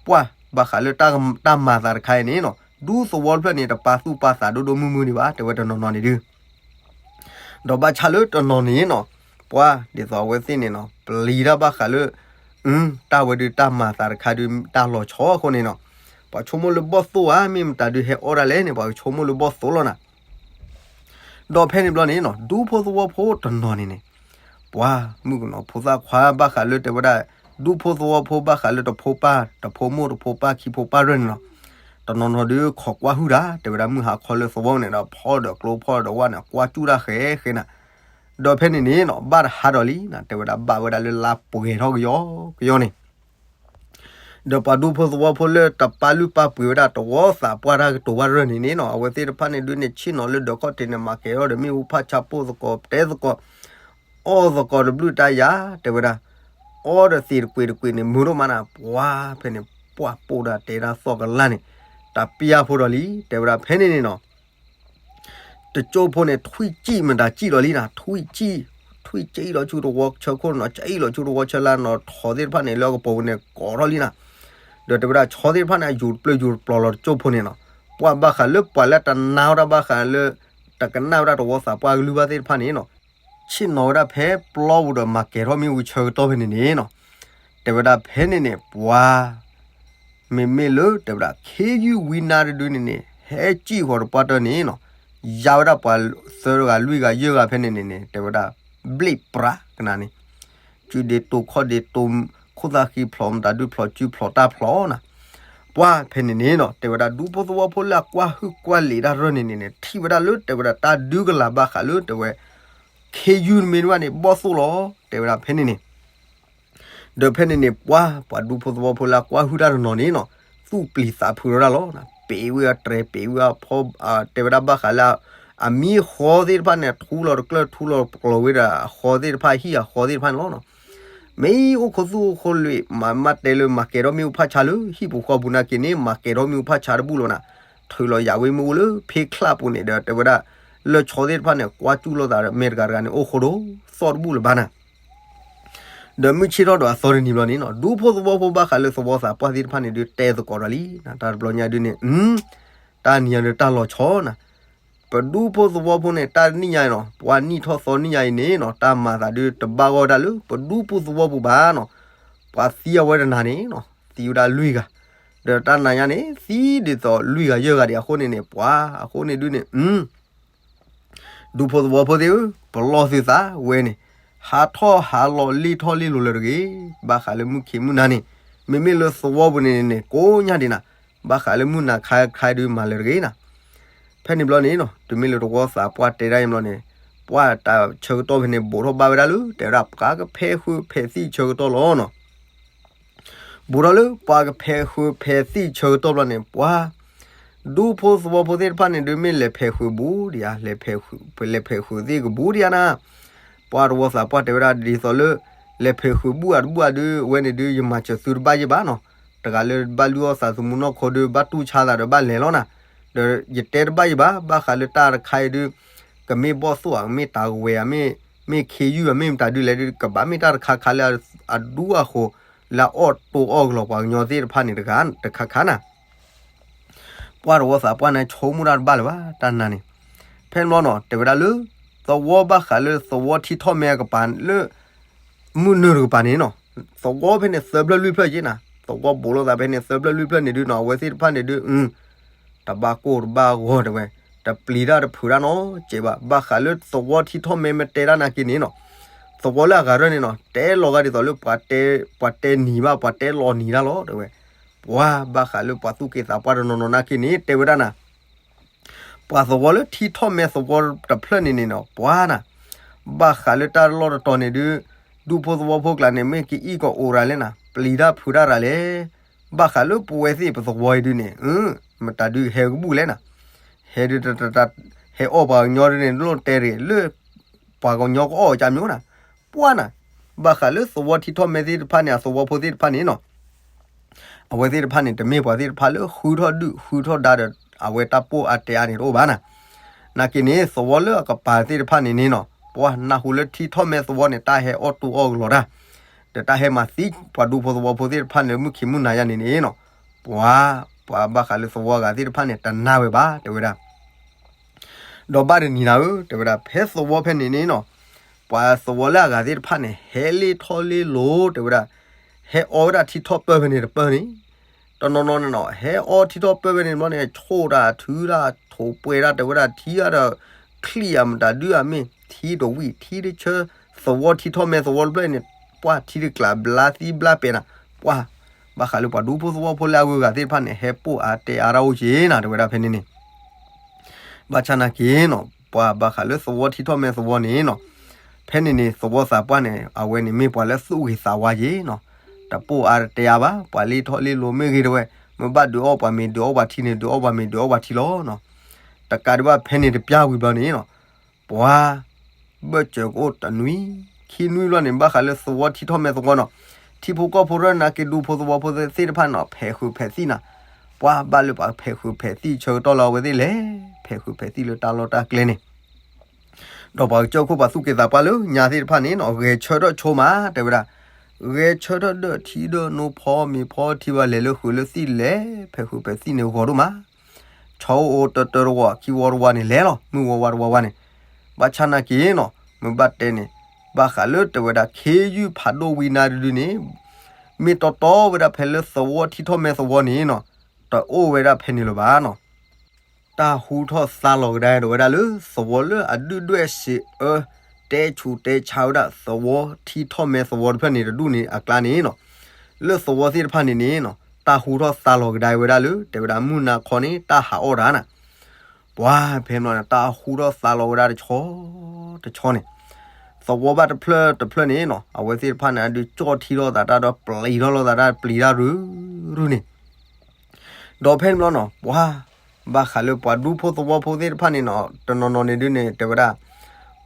ပှၢ်ဘၣ်ဃးလၢတၢ်မၤသးတခါအံၤန့ၣ်နီၤ ဒူသဝီတဖျၢၣ်န့ၣ် တပာ်သူၣ်ပာ်သးဒိၣ်ဒိၣ်မုၢ်မုၢ်ဒံးဘၣ် တဲဝဲတနီၤနီၤန့ၣ်ဒုး ဒီးဘၣ်ဆၣ်လၢတနီၤန့ၣ်နီၤ, ပှၢ်ဒ်သိးအဝဲသ့ၣ်န့ၣ်နီၤ ပျံၤတၢ်ဘၣ်ဃးလၢ တၢ်ဝဲဒုးတၢ်မၤသးတခါဒုး တၢ်လီၤဆီအဃိန့ၣ်နီၤ, ပှၤဆိကမိၣ်လၢဘီၣ်သိၣ်ဧါ မ့ၢ်မတၤဒုးဟဲအီၣ်ဒၣ်လဲၣ်န့ၣ် ပှၤကဆိကမိၣ်လၢဘီၣ်သိၣ်လီၤနၤ ဒီးဖဲန့ၣ်ဘျီန့ၣ်နီၤ ဒူဖိသဝီဖိတနီၤန့ၣ်န့ၣ်, ပှၢ်မုၣ်ကနီၤဖိသၣ်ခွါဘၣ်ဃးလၢတဲဝဲဒၣ်, ဒူဖိသဝီဖိဘၣ်ဃးလၢတဖိပၢ် တဖိမိၢ်တဖိပၢ် ခံဖိပၢ်ရၢၢ်န့ၣ်နီၤ, တနီၤနီၤဒုးခိးကွၢ်ဟုၣ်တၢ် တဲဝဲဒၣ်မုၢ်ဟါခီလၢသဝီန့ၣ်ဒီး ဖီဒီးကျိဖီဒီးဝၣ်န့ၣ် ကွၢ်စူၣ်တၢ်ဃဲဃဲနၤ, ဒီးဖဲန့ၣ်န့ၣ်နီၤ ဘၣ်တဟါဒီးလံနၤ တဲဝဲဒၣ်ဘၣ်ဝဲဒၣ်လၢလါပှဲၤထီၣ်ကယီကယီန့ၣ် ဒီးပှၤဒူဖိသဝီဖိလၢတပာ်လုၢ်ပာ်ပှ့ၤဝဲဒၣ်တဝီသးပှၢ်တၢ်ကတိၤဝၣ်ရၢၢ်န့ၣ်န့ၣ်နီၤ အဝဲသ့ၣ်တဖၣ်န့ၣ်ဒုးန့ၣ် ဆ့ၣ်နီၤလၢဒၢးခီၣ်ထံးန့ၣ် မၤကဲၤထီၣ်ဒီးမ့ၣ်အူဖးဆါ ပိာ်သကိးတဲသကိး အီၣ်သကိးတဘျုးတၢ်ယၤ တဲဝဲဒၣ်, အီၣ်ဒီးသ့ၣ်တကွ့ၤတကွ့ၤန့ၣ် မုာ်ဒိၣ်မးနၤ ပှၢ်ဖဲန့ၣ် ပှၢ်ပိာ်ဒၣ်တဲဒၣ်သီၣ်ကလၢ်န့ၣ် တပျၢ်ဖိဒီးလံ တဲဝဲဒၣ်ဖဲန့ၣ်န့ၣ်နီၤ တကၠိဖိန့ၣ် ထွံၣ်စံၣ်မတၤစံၣ်လီၤလံနၤ ထွံၣ်စံၣ်, ထွံၣ်စံၣ်လီၤဆူတဝီဆၢခိၣ်နီၤ စံၣ်လီၤဆူတဝီဆၢလါနီၤ ထိးသ့ၣ်တဖၣ်န့ၣ် လၢအကပိာ်ပူၤန့ၣ် ကိးထီၣ်လံနၤ, ဒီးတဲဝဲဒၣ်ဆီသ့ၣ်တဖၣ်န့ၣ် အယူၤတပျၢၢ်ယူၤတပျီၤလီၤတကၠိဖိန့ၣ်နီၤ, ပှၢ်ဘၣ်ဃးလၢပှၤလၢတနာ်ဝဲဒၣ်ဘၣ်ဃးလၢ တကနၣ်ဝဲဒၣ်တဝီသးပှၢ်ကလုၢ်ဘၣ်သ့ၣ်တဖၣ်န့ၣ်နီၤ ဆ့ၣ်နီၤဝဲဒၣ်ဖဲပျီပူၤဒီးမၤကဲၤထီၣ်မ့ၣ်အူဆၢကတီၢ်ဖဲန့ၣ်န့ၣ်နီၤ, တဲဝဲဒၣ်ဖဲန့ၣ်န့ၣ် ပှၤ မ့မ့ၢ်လၢတဲဝဲဒၣ် ခ့ယုၢ်ဝံနါတဒုန့ၣ်န့ၣ် ဟဲစံၣ်ဃီၤတပှၢ်တၢၢ်န့ၣ်နီၤ, ယါဝဲဒၣ်ပှၤသၢတဂၤလွံၢ်ဂၤယဲၢ်ဂၤဖဲန့ၣ်န့ၣ်န့ၣ် တဲဝဲဒၣ် ဘျ့ၣ်ပြးကနၤန့ၣ် စုဒ့တိခီၣ်ဒ့တိ ခိၣ်သၣ်ဃံဖျိးမတၤဒုးဖျိးစုဖျိးတၢ်ဖျိးနၤ, ပှၢ်ဖဲန့ၣ်န့ၣ်နီၤ တဲဝဲဒၣ်ဒူဖိသဝီဖိလၢအကွၢ်ဟုၣ်ကွၢ်လံာ်တၢ်ရၢၢ်န့ၣ်န့ၣ်န့ၣ် ထံၣ်ဝဲဒၣ်လၢတဲဝဲဒၣ်တၢ်ဒုးကလၤဘၣ်ဃးလၢတဲဝဲ ခ့ယုၢ်မ့ၢ်တဘၣ်န့ၣ် ဘီၣ်သိၣ်လီၤ တဲဝဲဒၣ်ဖဲန့ၣ်န့ၣ် ဒီးဖဲန့ၣ်န့ၣ် ပှၤ ပှၤဒူဖိသဝီဖိလၢအကွၢ်ဟုၣ်တၢ်တနီၤန့ၣ်နီၤ သူၣ်ပျံၤသးဖုးထီၣ်ဒၣ်လီၤ. ပ့ၤဝဲအတြဲၤ ပ့ၤဝဲအဖီ တဲဝဲဒၣ်ဘၣ်ဃးလၢ အမံၤအဃီသ့ၣ်တဖၣ်န့ၣ် ထူလီၤတကျၢၢ်ထူလီၤတကျီၤဝဲဒၣ်အဃီသ့ၣ်တဖၣ် ဟံၣ်အဃီသ့ၣ်တဖၣ်န့ၣ်လီၤ. မ့ၢ်အိၣ်ခိၣ်သူၣ်အိၣ်ခိၣ်လွံၢ် မၤမၤတဲလၢမၤကဲၤထီၣ်မ့ၣ်အူဖးဆါလၢ ဟံၣ်ပူၤဃီပူၤနာ်က့န့ၣ် မၤကဲၤထီၣ်မ့ၣ်အူဖးဆါတဘူၣ်လီၤနၤ. ထုးလီၤယၤဝဲမ့ၣ်အူလၢဖ့ချၣ်ပူၤန့ၣ်ဒီး တဲဝဲဒၣ် လၢဆီသ့ၣ်တဖၣ်န့ၣ် ကွၢ်စူၣ်လိာ်သးဒီး မဲာ်တဂၤတဂၤန့ၣ် အိၣ်ဃိဒိၣ်သီၣ်တဘူၣ်လၢၤဘၣ်နၤ. ဒီးမုၢ်ဆ့ၣ်ထီၣ်ဒီးအသီတနံၤဘျီန့ၣ်နီၤ ဒူဖိသဝီဖိဘၣ်ဃးလၢသဝီသးပှၢ်သ့ၣ်တဖၣ်န့ၣ်ဒုး တဲသကိးဒီးလံ. တၢ်တဘျီညါဒုးန့ၣ် တၢ်နံၤညါဒုးတၢ်လီၤဆီနၤ. ပဒူဖိသဝီဖိန့ၣ် တၢ်နံၣ်ညါအံၤနီၤ ပှၤနံၣ်ထီၣ်သီနံၣ်ညါအံၤန့ၣ်နီၤ တၢ်မၤသးဒုးတဘၣ်ဂီၢ်ဒၣ်လၢ ပဒူဖိသဝီပူၤဘၣ်နီၤ. ပှၤသံအဝဲတနၤန့ၣ်နီၤ သံဝဲဒၣ်လွံၢ်ဂၤ, ဒီးတၢ်နၤညါန့ၣ် သံဒ်သိးလွံၢ်ဂၤယဲၢ်ဂၤဒံးအဃိန့ၣ်န့ၣ် ပှၤအဃိန့ၣ်ဒုးန့ၣ် ဒူဖိသဝီဖိသ့ၣ်ဧၢ, ပလီၢ်သုသးဝဲန့ၣ်, ဟးထီၣ်ဟးလီၤလ့ၢ်ထီၣ်လ့ၢ်လီၤလၢၤတဂ့ၤ. ဘၣ်ဃးလၢမုၢ်ခံးမုၢ်နၤန့ၣ် မ့မ့ၢ်လၢသဝီပူၤန့ၣ်န့ၣ် ကိးညါဒံးနၤ, ဘၣ်ဃးလၢမုၢ်နၤခါခါဒုးမၤလၢၤတဂ့ၤနၤ. ဖဲန့ၣ်ဘျီန့ၣ်နီၤ တုၤမ့ၢ်လၢတဝီသးပှၢ်တဲဒၣ်အံၤဘျီန့ၣ် ပှၢ်တၢ်ဆၢကတီၢ်ဖဲန့ၣ် ဘူးထီၣ်ဘၣ်ဝဲဒၣ်လၢ တဲဝဲဒၣ်ပှၤကဖဲးဃုာ်ဖဲးသံၣ်ဆၢကတီၢ်လီၤနီၤ. ဘူးထီၣ်လၢပှၤကဖဲးဃုာ်ဖဲးသံၣ်ဆၢကတီၢ်ဘျီန့ၣ် ပှၤ ဒူဖိသဝီဖိသ့ၣ်တဖၣ်န့ၣ်ဒုး မ့ၢ်လဲၤဖဲးဃုာ်ဘူးဒံးဧါ, လဲၤဖဲးဃုာ်သ့ၣ်ကဘူးဒံးဧါနၤ. ပှၤတဝီသးပှၢ်တဲဝဲဒၣ်ဒ်သိးလၢ လဲၤဖဲးဃုာ်ဘူးအတဘူးအဒုး အဝဲန့ၣ်ဒုး ယမၤစၢၤသုတဘၣ်ယဲၢ်ဘၣ်နီၤ. တဂၤလၢဘၣ်လုၢ်အီၣ်သးသမူနီၢ်ခိဒုး ဘၣ်တူၢ်ဆါသးဒီးဘၣ်လဲၤလီၤနၤ. ဒီးယတဲတဘၣ်ယဲၢ်ဘၣ်, ဘၣ်ဃးလၢတၢ်တခါအံၤဒုး ကမ့ၢ်ဘီၣ်သိၣ်ဧါ, မ့ၢ်တၢ်ကဝဲၤဧါ, မ့ၢ် မ့ၢ်ခ့ယုၢ်ဧါ, မ့ၢ်မတၤဒုးလဲၣ်ဒုး ကဘၣ်မ့ၢ်တၢ်တခါခါလၢအဒူအဃိ လၢအအီၣ်တိၢ်အီၣ်ကလီၤပှၤကညီသ့ၣ်တဖၣ်န့ၣ်တခါခါနၤ. ပှၢ်တဝီသးပှၢ်န့ၣ် ဆိကမိၣ်တၢ်တဘၣ်လၢၤဘၣ် တၢ်နၤန့ၣ်. ဖဲန့ၣ်ဘျီနီၤ တဲဝဲဒၣ်လၢ သဝီဘၣ်ဃးလၢသဝီထံထီၣ်မဲအကပၤလၢ မုၢ်နုာ်တကပၤန့ၣ်နီၤ, သဝီဖဲန့ၣ်သၢဖျၢၣ်လွံၢ်ဖျၢၣ်က့နၤ, သဝီဘူးလိာ်သးဖဲန့ၣ်သၢဖျၢၣ်လွံၢ်ဖျၢၣ်န့ၣ်ဒုးနီၤ အဝဲသ့ၣ်တဖၣ်န့ၣ်ဒုး တဘၣ်ကိၢ်တဘၣ်ဂီၤတဲဝဲ, တပျံၤတၢ်တဖုးတၢ်နီတစဲးဘၣ်. ဘၣ်ဃးလၢသဝီထံထီၣ်မဲမ့ၢ်တဲဒၣ်နာ်က့န့ၣ်နီၤ, သဝီလၢအဂၤရၢၢ်န့ၣ်နီၤ တဲလီၤဂာ်ဒ်သိးလၢ ပှၤတဲနံၤဘၣ် ပှၤတဲလီၤနံၤတၢ်လီၤတဲဝဲ. ပှၤဘၣ်ဃးလၢပှၤသူၣ်က့သးပှၢ်တနီၤနီၤနာ်က့န့ၣ် တဲဝဲဒၣ်နၤ ပှၤသဝီလၢထံထီၣ်မဲသဝီတဖျၢၣ်န့ၣ်န့ၣ်နီၤ ပှၤနၤ, ဘၣ်ဃးလၢတၢ်လီၢ်တတီၤန့ၣ်ဒုး ဒူဖိသဝီဖိကျါန့ၣ် မ့ၢ်ကအံၣ်ကအီရၤလဲၣ်နၤ, ပျံၤတၢ်ဖုးတၢ်ရၤလဲၣ်. ဘၣ်ဃးလၢပဝဲသ့ၣ်ပသဝီအံၤဒုးန့ၣ် မတၤဒုးဟဲကဘူၣ်လဲၣ်နၤ, ဟဲဒုး ဟဲအီၣ်ပှၤကညီဒုးန့ၣ် လိၣ်တဲတဂ့ၤ လၢပှၤကညီကအီၣ်ကမၠိနၤ, ပှၤနၤ, ဘၣ်ဃးလၢသဝီထံထီၣ်မဲသ့ၣ်တဖၣ်န့ၣ် အသဝီဖိသ့ၣ်တဖၣ်န့ၣ်နီၤ အဝဲသ့ၣ်တဖၣ်န့ၣ် တမ့ၢ်ပှၤသ့ၣ်တဖၣ်လၢဃုထီၣ်ဒုၣ်ဃုထီၣ်ဒါဒီး အဝဲတၢ်ပိၢ်အါတဲအါန့ၣ်တအိၣ်ဘၣ်နၤ. နာ်က့န့ၣ် သဝီလၢအကပၤသ့ၣ်တဖၣ်န့ၣ်န့ၣ်နီၤ ပှၤနၢ်ဟူလၢထံထီၣ်မဲသဝီန့ၣ် တၢ်ဟဲအီၣ်တိၢ်အီၣ်ကလီၤတၢ် ဒီးတၢ်ဟဲမၤသံပှၤဒူဖိသဝီဖိသ့ၣ်တဖၣ်န့ၣ် မုၢ်ခံးမုၢ်နၤယါန့ၣ်န့ၣ်နီၤ ပှၤ ပှၤဘၣ်ဃးလၢသဝီအဂၤသ့ၣ်တဖၣ်န့ၣ် တနာ်ဝဲဘၣ် တဲဝဲဒၣ် ဒီးဘၣ်တနံၤနၤဧၢ တဲဝဲဒၣ် ဖဲသဝီဖဲန့ၣ်န့ၣ်နီၤ ပှၤသဝီလၢအဂၤသ့ၣ်တဖၣ်န့ၣ် ဟဲလ့ၢ်ထီၣ်လ့ၢ်လီၤ တဲဝဲဒၣ် ဟဲအီဝဲဒၣ်ထံထီၣ်ပၢၢ်ဖဲန့ၣ်တပၢၢ်န့ၣ် တနီၤနီၤန့ၣ်နီၤ ဟဲအီထံထီၣ်ပၢၢ်ဖဲန့ၣ်ဘျီန့ၣ် ဆိၣ်တၢ်ထုတၢ်ထိးပှဲၤတၢ် တဲဝဲဒၣ် ထံအါဒီး ချံၣ်အမတၤဒုအမ့ၢ် ထံတဝံၣ်ထံတဆၢ သဝီထံထီၣ်မဲသဝီတဖျၢၣ်န့ၣ် ပှၤထံတကျးဘျါသံဘျါပဲာ်နၤ ပှၤ ဘၣ်ဃးလၢပှၤဒူဖိသဝီဖိလၢအဂုၤအဂၤသ့ၣ်တဖၣ်န့ၣ် ဟဲပိၢ်အါတဲအါတၢ်အိၣ်က့ၤနၤ တဲဝဲဒၣ်ဖဲန့ၣ်န့ၣ် ဘၣ်ဆၣ်နာ်က့ၤနီၤ ပှၤဘၣ်ဃးလၢသဝီထံထီၣ်မဲသဝီန့ၣ်နီၤ ဖဲန့ၣ်န့ၣ် သဝီသးပှၢ်န့ၣ် အဝဲန့ၣ်မ့ၢ်ပှၤလၢသူၣ်ဂ့ၤသးဝါက့ၤနီၤ တပိၢ်အါတတဲအါဘၣ် ပှၤလ့ထီၣ်လ့လိၤမ့ၢ်ဂ့ၤတဝဲ မ့ၢ်ဘၣ်ဒုးအီၣ်ပှၤမ့ၤဒုးအီၣ်ပှၤထံန့ၣ် ဒုးအီၣ်ပှၤမ့ၤဒုးအီၣ်ပှၤထံလီၤနီၤ တကးဒံးဘၣ်ဖဲန့ၣ်တပျၢ်ဝံၤဘျီန့ၣ်နီၤ ပှၤ ဘၢၣ်စၢၤကအိၣ်တနွံ ခံနွံဘျီန့ၣ် ဘၣ်ဃးလၢသဝီထံထီၣ်မဲသဝီနီၤ ထံဖိကီၢ်ဖိရၢၢ်နာ်က့ဒူဖိသဝီဖိသ့ၣ်တဖၣ်နီၤ ဖဲးဃုာ်ဖဲးသံၣ်နၤ ပှၤဘၣ်လၢပှၤဖဲးဃုာ်ဖဲးသံၣ်ဆၢကတီၢ်လၢအဝဲသ့ၣ်လဲၤ ဖဲးဃုာ်ဖဲးသံၣ်လၢတၢ်လီၢ်တၢ်ကျဲန့ၣ် ဒီးပှၤကစၢၢ်ခိၣ်ပှၤသူၣ်က့သးပှၢ်လၢညါသ့ၣ်တဖၣ်န့ၣ်နီၤ ဂဲၤဆၢထၢၣ်ဆိမး တဲဝဲဒၣ် ဂဲၤဆၢထၢၣ်ဒၢထံဒၢနိဖီမ့ၤဖီထံဝဲလဲၤလၢဃုာ်လၢသံၣ်လဲၤ ဖဲးဃုာ်ဖဲးသံၣ်န့ၣ်ဂီၤဒိၣ်မး ဆီအိၣ်အိၣ်တၢတၢတဝီ ခံဝီတဝီန့ၣ်လဲၤလီၤ မုၢ်ဝီဝါတဝီဝါန့ၣ် ဘၣ်ဆၣ်နာ်က့ၤနီၤ မ့ၢ်ဘၣ်တဲန့ၣ် ဘၣ်ဃးလၢတဲဝဲဒၣ် ခ့ယုၢ်ဖးဒိၣ်ဝံနါတဒုန့ၣ် မ့ၢ်တီတီဝဲဒၣ်ဖဲလၢသဝီထံထီၣ်မဲသဝီန့ၣ်နီၤ တအိၣ်ဝဲဒၣ်ဖဲန့ၣ်လၢၤဘၣ်နီၤ တၢ်ဟူထီၣ်သါလီၤကဒါတဲဝဲဒၣ်လၢ သဝီလၢအဒုၣ်ဒွဲၣ်စံးအၢ တဲဆူးတဲဆါဝဲဒၣ် သဝီထံထီၣ်မဲသဝီတဖျၢၣ်န့ၣ်တဒူၣ်န့ၣ်အကျါန့ၣ်နီၤ လၢသဝီသ့ၣ်တဖၣ်န့ၣ်န့ၣ်နီၤ တၢ်ဟူထီၣ်သါလီၤကဒါဝဲဒၣ်လၢ တဲဝဲဒၣ်မုၢ်နၤခီန့ၣ် တၢ်ဟးအီၣ်တၢ်နၤ ပှၤဖဲန့ၣ် တၢ်ဟူထီၣ်သါလီၤဝဲဒၣ်တဆီ တဆီန့ၣ် သဝီဘၣ်တဖျၢၣ်တဖျၢၣ်န့ၣ်နီၤ အဝဲသ့ၣ်တဖၣ်န့ၣ် အဒုးကၠီၣ်ထံထီၣ်သးတၢ်ဒီးပျံၤထီၣ်လိာ်သးတၢ်ပျံၤတၢ်ရုၢ်ရုၢ်န့ၣ် ဒီးဖဲန့ၣ်ဘျီနီၤ ပှၤ ဘၣ်ဃးလၢပှၤဒူဖိသဝီဖိသ့ၣ်တဖၣ်န့ၣ်နီၤ တနီၤနီၤန့ၣ်ဒုးန့ၣ် တဲဝဲဒၣ်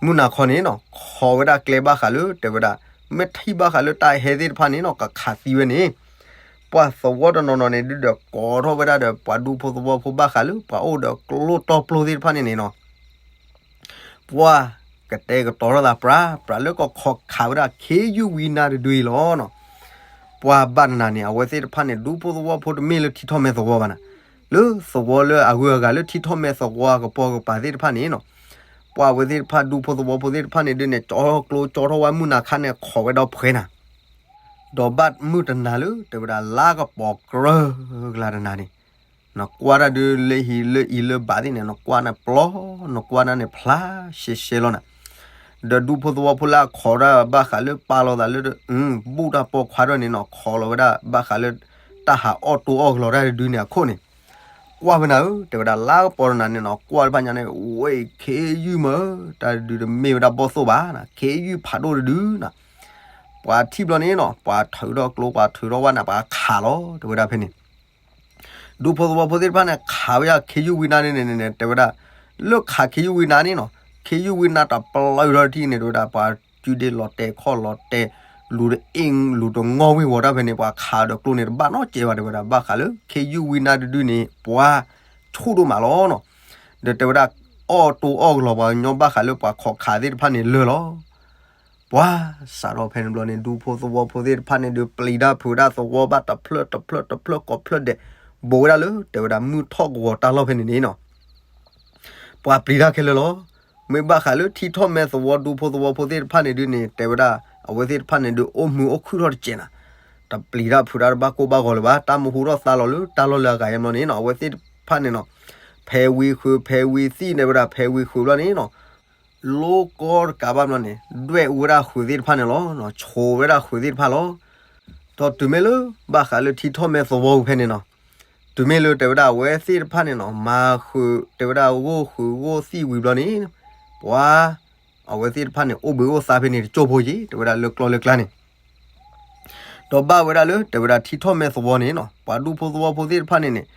မုၢ်နၤခီန့ၣ်နီၤ ခိးဝဲဒၣ်ကျဲဘၣ်ဃးလၢ တဲဝဲဒၣ် မ့ၢ်ထံၣ်ဘၣ်ဃးလၢတၢ်ဟဲသ့ၣ်တဖၣ်န့ၣ်နီၤ ကခးသံဝဲန့ၣ် ပှၤသဝီတနီၤနီၤန့ၣ်ဒုးဒီးကိးထီၣ်ဝဲဒၣ်ဒီး ပှၤဒူဖိသဝီဖိဘၣ်ဃးလၢ ပှၤအိၣ်ဒီးကျိတီပျိသ့ၣ်တဖၣ်န့ၣ်န့ၣ်နီၤ ပှၤကတဲာ်ကတီၤထီၣ်သးပြး ပြးလၢကခိးခးဝဲဒၣ်ခ့ယုၢ်ဝံနါတဒုအံၤလီၤနီၤ. ပှၤဘၣ်နၤန့ၣ် အဝဲသ့ၣ်တဖၣ်န့ၣ် ဒူဖိသဝီဖိတမ့ၢ်လၢထံထီၣ်မဲသဝီဘၣ်နၤ. လၢသဝီလၢအဂုၤအဂၤလၢထံထီၣ်မဲသဝီအကပိာ်ကပၤသ့ၣ်တဖၣ်န့ၣ်နီၤ, ပှၤဝဲသ့ၣ်တဖၣ်ဒူဖိသဝီဖိသ့ၣ်တဖၣ်န့ၣ်ဒုးန့ၣ် ကၠီထီၣ်ကျိကၠီထီၣ်ဝဲမုၢ်နၤခါန့ၣ် ခိးဝဲဒီးဖှဲနၤ ဒီးဘၣ်မုၢ်တနၤလၢ တဲဝဲဒၣ်လါကပီၤကြၢးကလၤတနၤန့ၣ်, နကွၢ်တၢ်ဒုးလၢဟံၣ်လၢအံၤလၢဘၣ်သ့ၣ်န့ၣ် နကွၢ်န့ၣ်ပျီ, နကွၢ်န့ၣ်ဖျါရှဲရှဲလီၤနၤ. ဒီးဒူဖိသဝီဖိလၢအခိးတၢ်ဘၣ်ဃးလၢပာ်လီၤသးလၢ ဘူၣ်တၢ်ပိာ်ခွါထီၣ်န့ၣ်နီၤ, ခိးလီၤဝဲဒၣ်ဘၣ်ဃးလၢ တၢ်ဟးအီၣ်တိၢ်အီၣ်ကလီၤတၢ်တဒုန့ၣ်အခိၣ်န့ၣ်, ကွၢ်ဖဲနၤဧၢ, တဲဝဲဒၣ်လါကပီၤတနၤန့ၣ်နီၤ, ကွၢ်တဖၣ်ညါန့ၣ် ဝဲခ့ယုၢ်မၢ, တၢ်တဒုတမ့ၢ်ဝဲဒၣ်ဘီၣ်သိၣ်ဘၣ်နၤ, ခ့ယုၢ်ဖးဒိၣ်တဒုနၤ. ပှၤထံၣ်ဘျီန့ၣ်နီၤ, ပှၤထုးထီၣ်ကျိ ပှၤထုးထီၣ်ဝဲနၤ ပှၤခးလီၤ တဲဝဲဒၣ်ဖဲန့ၣ် ဒူဖိသဝီဖိသ့ၣ်တဖၣ်န့ၣ် ခးဝဲဒၣ်ခ့ယုၢ်ဝံနါန့ၣ်န့ၣ် တဲဝဲဒၣ်, လၢခးခ့ယုၢ်ဝံနါန့ၣ်နီၤ, ခ့ယုၢ်ဝံနါတပျၢၢ်ထီၣ်တထံၣ်န့ၣ် တဲဝဲဒၣ် ပှၤစုဒ့လီၤတဲာ်ခီၣ်လီၤတဲာ်, လူၤတအ့ၣ်လူၤတငီၢ်ဝ့ၢ်ဝီၤတၢ်ဖဲန့ၣ် ပှၤခးဒီးကျိန့ၣ် တဘၣ်နီတစဲးဘၣ် တဲဝဲဒၣ် ဘၣ်ဃးလၢခ့ယုၢ်ဝံနါတဒုန့ၣ် ပှၤဆူၣ်ဒိၣ်မးလီၤနီၤ. ဒီးတဲဝဲဒၣ် အီၣ်တိၢ်အီၣ်ကလီၤပှၤကညီဘၣ်ဃးလၢပှၤခိးခးသ့ၣ်တဖၣ်န့ၣ်လၢာ်လီၤ ပှၤစးထီၣ်ဖဲန့ၣ်ဘျီန့ၣ် ဒူဖိသဝီဖိသ့ၣ်တဖၣ်န့ၣ်ဒုး ပျံၤတၢ်ဖုးတၢ်သဝီဘၣ်တဖျၢၣ်တဖျၢၣ်တဖျၢၣ်ကိးဖျၢၣ်ဒဲး, ဘိးဝဲဒၣ်လၢ တဲဝဲဒၣ်မုၢ်ထီၣ်ကဝီၤတၢ်လီၢ်ဖဲန့ၣ်န့ၣ်နီၤ, ပှၤပျံၤတၢ်ခဲလၢာ်လီၤ. မ့ၢ်ဘၣ်ဃးလၢထံထီၣ်မဲသဝီဒူဖိသဝီဖိသ့ၣ်တဖၣ်န့ၣ်ဒုးန့ၣ် တဲဝဲဒၣ် အဝဲသ့ၣ်တဖၣ်န့ၣ်ဒုး အိၣ်မုာ်အိၣ်ခုၣ်ထီၣ်တစဲးနၤ, တပျံၤတၢ်ဖုးတၢ်တဘၣ်ကိၢ်ဘၣ်ဂီၤလၢၤဘၣ်, တၢ်မူဟူထီၣ်သါလီၤလၢတၢ်လီၢ်လၢအဂၤအံၤဘျီန့ၣ်နီၤ, အဝဲသ့ၣ်တဖၣ်န့ၣ်နီၤ ဖဲဝံၤဃုာ် ဖဲဝံၤသံၣ်န့ၣ်ဝဲဒၣ် ဖဲဝံၤဃုာ်ဘျီန့ၣ်နီၤ, လိကီတကးဘၣ်ဘျီန့ၣ် ဒွဲၣ်အူဝဲဒၣ်ဃုာ်သ့ၣ်တဖၣ်န့ၣ်လီၤ. ဆိးဝဲဒၣ်ဃုာ်သ့ၣ်တဖၣ်လီၤ. ဒီးတုၤမ့ၢ်လၢ ဘၣ်ဃးလၢထံထီၣ်မဲသဝီပူၤဖဲန့ၣ်နီၤ, တုၤမ့ၢ်လၢတဲဝဲဒၣ်အဝဲသ့ၣ်တဖၣ်န့ၣ်နီၤ မၤဃုာ် တဲဝဲဒၣ်ဂိၢ်ဃုာ်ဂိၢ်သံၣ်ဝံၤဘျီန့ၣ်, ပှၤ အဝဲသ့ၣ်တဖၣ်န့ၣ် အိၣ်ဘှံးအိၣ်သါဖဲန့ၣ်တကၠိၢ်ဖိယံၤ တဲဝဲဒၣ်လၢကျီလၢကျါန့ၣ် ဒီးဘၣ်ဝဲဒၣ်လၢ တဲဝဲဒၣ်ထံထီၣ်မဲသဝီန့ၣ်နီၤ ပှၤဒူဖိသဝီဖိသ့ၣ်တဖၣ်န့ၣ်န့ၣ်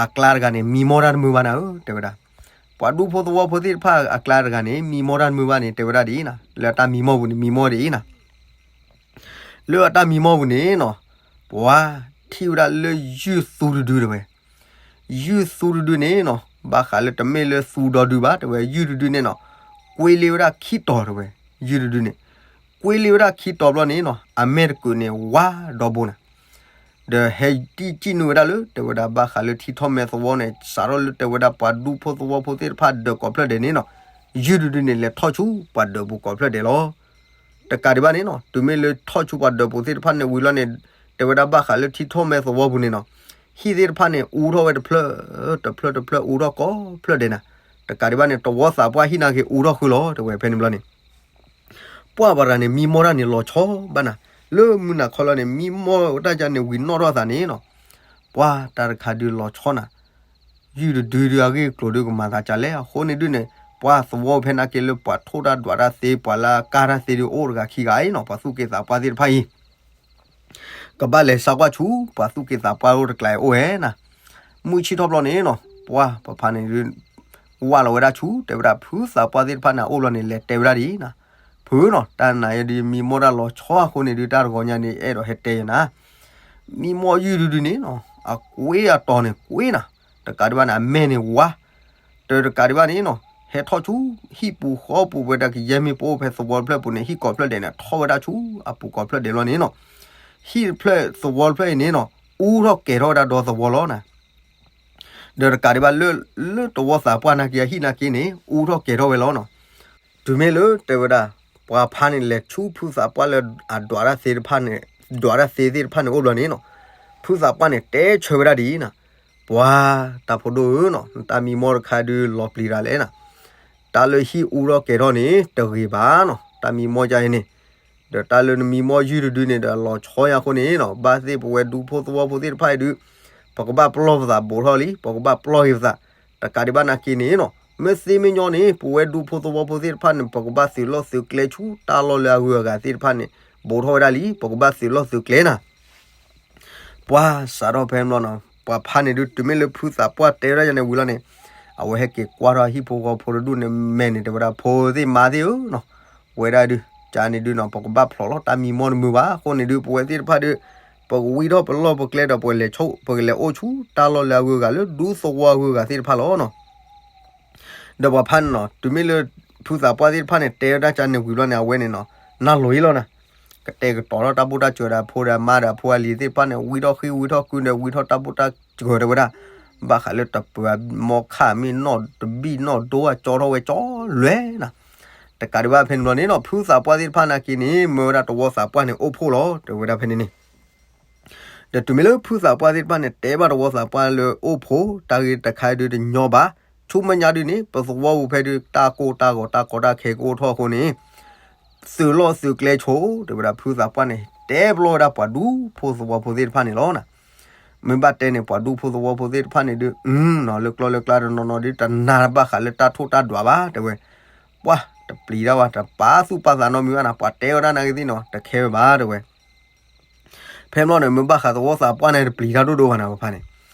အကျါတဂၤန့ၣ် မံမီၢ်တၢ်တမုာ်ဘၣ်နၤဧၢ တဲဝဲဒၣ်, ပှၤဒူဖိသဝီဖိသ့ၣ်တဖၣ်အကျါတဂၤန့ၣ် မံမီၢ်တၢ်တမုာ်ဘၣ်န့ၣ် တဲဝဲဒၣ်ဒ်အံၤနၤ, လၢအတၢ်မံမီၢ်ပူၤန့ၣ် မံမီၢ်ဒ်အံၤနၤ, လၢအတၢ်မံမီၢ်ပူၤန့ၣ်နီၤ ပှၤထံၣ်ဝဲဒၣ်လၢယုၢ်သူတဒုတဲဝဲ ယုၢ်သူတဒုန့ၣ်နီၤ ဘၣ်ဃးလၢတမ့ၢ်လၢသူဒီဒုဘၣ် တဲဝဲ ယုၢ်တဒုန့ၣ်နီၤ ကွ့လ့ဝဲဒၣ်ခံတီၤတဲဝဲ ယုၢ်တဒုန့ၣ် ကွ့လ့ဝဲဒၣ်ခံတီၤဘျီန့ၣ်နီၤ အမဲာ်တကုးန့ၣ် ဝါဒီဘိနၤ ဒီးဟဲတံၢ်စံၣ်နုာ်ဝဲဒၣ်လၢ တဲဝဲဒၣ်ဘၣ်ဃးလၢထံထီၣ်မဲသဝီန့ၣ် စးထီၣ်လၢတဲဝဲဒၣ်ပှၤဒူဖိသဝီဖိသ့ၣ်တဖၣ်ဒၢးကိးဖျၢၣ်ဒဲးန့ၣ်နီၤ ယုၢ်တဒုန့ၣ် လဲၤထီၣ်ဆူပှၤဒၢးပူၤကိးဖျၢၣ်ဒဲးလီၤ. တကးဒံးဘၣ်န့ၣ်နီၤ တုၤမ့ၢ်လၢထီၣ်ဆူပှၤဒၢးပူၤသ့ၣ်တဖၣ်န့ၣ်ဝံၤလီၤန့ၣ် တဲဝဲဒၣ်ဘၣ်ဃးလၢထံထီၣ်မဲသဝီပူၤန့ၣ်နီၤ ဟံၣ်သ့ၣ်တဖၣ်န့ၣ် အူထီၣ်ဝဲတဖျၢၣ် တဖျၢၣ်တဖျၢၣ်အူထီၣ်ကိးဖျၢၣ်ဒဲးနၤ တကးဒံးဘၣ်န့ၣ် တဝီသးပှၢ်ဟံၣ်နာ်က့ၤအူထီၣ်ဃုာ်လီၤ တဲဝဲဖဲန့ၣ်ဘျီန့ၣ် ပှၢ်ပှၤတဂၤန့ၣ် မံမီၢ်တၢ်န့ၣ်လီၤဆီဘၣ်နၤ, လၢမုၢ်နၤခီလီၤန့ၣ် မံမီၢ်တၢ်ကန့ၣ်ဝံၤနီၣ်ထီၣ်သးန့ၣ်နီၤ, ပှၢ်တၢ်တခါဒုးလီၤဆီနၤ, ယုၢ်တဒုဒုးအဂ့ၢ်အကျိၤဒုးကမၤသးကလဲၣ် အဃိန့ၣ်ဒုးန့ၣ် ပှၢ်သဝီဖဲနာ်က့ၤလၢပှၤထိၣ်တၢ်ဒွးတၢ်သ့ ပှၤလၢအကၢ်တၢ်သ့ဒုးအိၣ်တဂၤခံဂၤအံၤနီၤ ပှၤသူၣ်က့သးပှၢ်သ့ၣ်တဖၣ်အံၤ ကဘၣ်လဲၤစးကွၢ်ဆူ ပှၤသူၣ်က့သးပှၢ်အိၣ်တကျါအံၤအိၣ်ဝဲနၤ, မုၢ်ဆ့ၣ်ထီၣ်ဘျီန့ၣ်နီၤ ပှၢ်ပဖါန့ၣ်ဒုး ဝၢ်လီၤဝဲဒၣ်ဆူ တဲဝဲဒၣ်ဖုသးပှၢ်သ့ၣ်တဖၣ်န့ၣ်အအိၣ်ဘျီန့ၣ် လဲၤတဲဝဲဒၣ်ဒ်အံၤနၤ, ဖုနီၤ တၢ်နၤယဲဒုးမံမီၢ်တၢ်လီၤဆီအဃိန့ၣ်ဒုး တၢ်တဂီၤညါန့ၣ် အဲၣ်ဒိးဟဲတဲယနၤ, မံမီၢ်ယုၢ်တဒုန့ၣ်နီၤ အကွ့အတီၤန့ၣ်ကွ့နၤ, တကးဒံးဘၣ်န့ၣ် အမဲာ်န့ၣ်ဝါ တၢ်တကးဒံးဘၣ်န့ၣ်နီၤ ဟဲထီၣ်ဆူ ဟံၣ်ပူၤဃီပူၤ ပဝဲဒၣ်ကယဲၢ်မ့ၢ်ပအိၣ်ဖဲသဝီတဖျၢၣ်ပူၤန့ၣ် ဟံၣ်ကိးဖျၢၣ်ဒဲးန့ၣ် ထီၣ်ဝဲဒၣ်ဆူအပူၤကိးဖျၢၣ်ဒဲးလီၤန့ၣ်နီၤ, ဟံၣ်တဖျၢၣ်သဝီတဖျၢၣ်အံၤန့ၣ်နီၤ အူထီၣ်ကဲၤထီၣ်ဝဲဒၣ်ဒီသဝီလီၤနၤ, ဒီးတကးဒံးဘၣ်လၢ လၢတဝီသးပှၢ်နာ်က့ၤအဟံၣ်နာ်က့ၤန့ၣ် အူထီၣ်ကဲၤထီၣ်ဝဲလီၤနီၤ, တုၤမ့ၢ်လၢတဲဝဲဒၣ် ပှၤဖါန့ၣ်လဲၤဆူဖုသးပှၢ်လၢအဒွးတၢ်သ့တဖၣ်န့ၣ် ဒွးတၢ်သ့သ့ၣ်တဖၣ်န့ၣ်အိၣ်ဘျီန့ၣ်နီၤ, ဖုသးပှၢ်န့ၣ်တဲဆၢဝဲဒၣ်ဒ်အံၤနၤ, ပှၤတၢ်ဖိဒိၣ်ဧၢနီၤ နတၢ်မံမီၢ်တခါဒုးလီၤပျံၤတၢ်လဲၣ်နၤ, တၢ်လၢဟံၣ်အူထီၣ်ကဲၤထီၣ်န့ၣ် တဂ့ၤဘၣ်နီၤ တၢ်မံမီၢ်ဒ်အံၤန့ၣ်, ဒီးတၢ်လၢနမံမီၢ်ယုၢ်တဒုန့ၣ်ဒီးလီၤဆီယၤအဃိန့ၣ်နီၤ ဘၣ်သ့ၣ်ပဝဲဒူဖိသဝီဖိသ့ၣ်တဖၣ်အံၤဒုး ပကဘၣ်ပလီၢ်ပသးဘူးထီၣ်လံ ပကဘၣ်ပလီၢ်ဂ့ၤပသး, တကးဒံးဘၣ်နာ်က့ၤန့ၣ်နီၤ မ့ၢ်သ့မ့ၢ်ညီန့ၣ် ပဝဲဒူဖိသဝီဖိသ့ၣ်တဖၣ်န့ၣ် ပကဘၣ်သုးလီၢ်သုးကျဲဆူတၢ်လီၢ်လၢအဂုၤအဂၤသ့ၣ်တဖၣ်န့ၣ် ဘူးထီၣ်ဝဲဒၣ်လံ ပကဘၣ်သုးလီၢ်သုးကျဲနၤ ပှၤစးထီၣ်ဖဲန့ၣ်ဘျီနီၤ ပှၤဖါန့ၣ်ဒုး တုၤမ့ၢ်လၢဖုသးပှၢ်တဲဝဲဒၣ်ယၤန့ၣ်ဝံၤလီၤန့ၣ်, အဝဲဟဲက့ၤကွၢ်ထီၣ်ဟံၣ်ဖိဃီဖိတဒူၣ်န့ၣ် မဲာ်န့ၣ်တဲဝဲဒၣ် ဖိသ့ၣ်မါသ့ၣ်ဧၢနီၤ, ဝဲဒၣ်ဒုး ကန့ၣ်ဒုးနီၤ ပကဘၣ်ဖျိးလီၤတၢ်မံမီၢ်တမုာ်ဘၣ်အဃိန့ၣ်ဒုး ပဝဲသ့ၣ်တဖၣ်ဒုး ပကဝံထီၣ်ပလီၢ်ပကျဲဒီးပလဲၤဆိ ပကလဲၤအိၣ်ဆူတၢ်လီၢ်လၢအဂုၤအဂၤလၢဒူသဝီအဂုၤအဂၤသ့ၣ်တဖၣ်လီၤနီၤ ဒီးပှၤဖါန့ၣ်နီၤ တုၤမ့ၢ်လၢ ဖုသးပှၢ်သ့ၣ်တဖၣ်န့ၣ် တဲဝဲဒၣ်ကန့ၣ်ဝံၤဘျီန့ၣ် အဝဲန့ၣ်နီၤ နၢ်လိၤအံၤလီၤနၤ, ကတဲာ်ကတီၤထီၣ်တၢ်ဘူၣ်တၢ်စၢၤဒီးအဖိဒီးအမါဒီးအဖိအလံၤသ့ၣ်တဖၣ်န့ၣ် ဝံထီၣ်ဃံဝံထီၣ်ကုဒီးဝံထီၣ်တၢ်ဘူၣ်တၢ်စၢၤတဲဝဲဒၣ်, ဘၣ်ဃးလၢတပၢၤမီခၣ်မ့ၢ်နီၣ်တဘံၣ်နီၣ်ဒိအကၠီထီၣ်ဝဲကၠီလွဲနၤ. တကးဒံးဘၣ်ဖဲန့ၣ်ဘျီန့ၣ်နီၤ ဖုသးပှၢ်သ့ၣ်တဖၣ်နာ်က့န့ၣ် မၢဝဲဒၣ်သဝီသးပှၢ်န့ၣ် အိၣ်ဖှိၣ်လီၤ တဲဝဲဒၣ်ဖဲန့ၣ်န့ၣ် ဒီးတုၤမ့ၢ်လၢဖုသးပှၢ်သ့ၣ်တဖၣ်န့ၣ် တဲဘၣ်သဝီသးပှၢ်လၢအိၣ်ဖှိၣ် တၢ်ဂ့ၢ်တခါဒုးတညီဘၣ်, ဆူမဲာ်ညါဒုးန့ၣ် ပသဝီပူၤဖဲဒုး တၢ်ကိၢ်တၢ်ဂီၤတၢ်ကီတၢ်ခဲကအိၣ်ထီၣ်အဃိန့ၣ် သုးလီၢ်သုးကျဲဆိ တဲဝဲဒၣ်ဖုသးပှၢ်န့ၣ် တဲပျီဝဲဒၣ်ပှၤဒူဖိသဝီဖိသ့ၣ်တဖၣ်န့ၣ်လီၤနၤ. မ့ၢ်ဘၣ်တဲန့ၣ် ပှၤဒူဖိသဝီဖိသ့ၣ်တဖၣ်န့ၣ်ဒုး လၢကျီလၢကျါတနီၤနီၤဒုး တနာ်ဘၣ်ဃးလၢတၢ်ထိၣ်တၢ်ဒွးဘၣ် တဲဝဲ, ပှၤတပျံၤတၢ်ဘၣ် တပာ်သူၣ်ပာ်သးနီတမံၤဘၣ်နၤ ပှၤတဲဝဲဒၣ်နာ်က့သ့ၣ်နီၤ တခဲဝဲဘၣ် တဲဝဲ ဖဲမ့ၢ်န့ၣ် မ့ၢ်ဘၣ်ဃးသဝီသးပှၢ်န့ၣ် တပျံၤတၢ်ဒိၣ်ဒိၣ်ဘၣ်နၤ ပဖါန့ၣ်,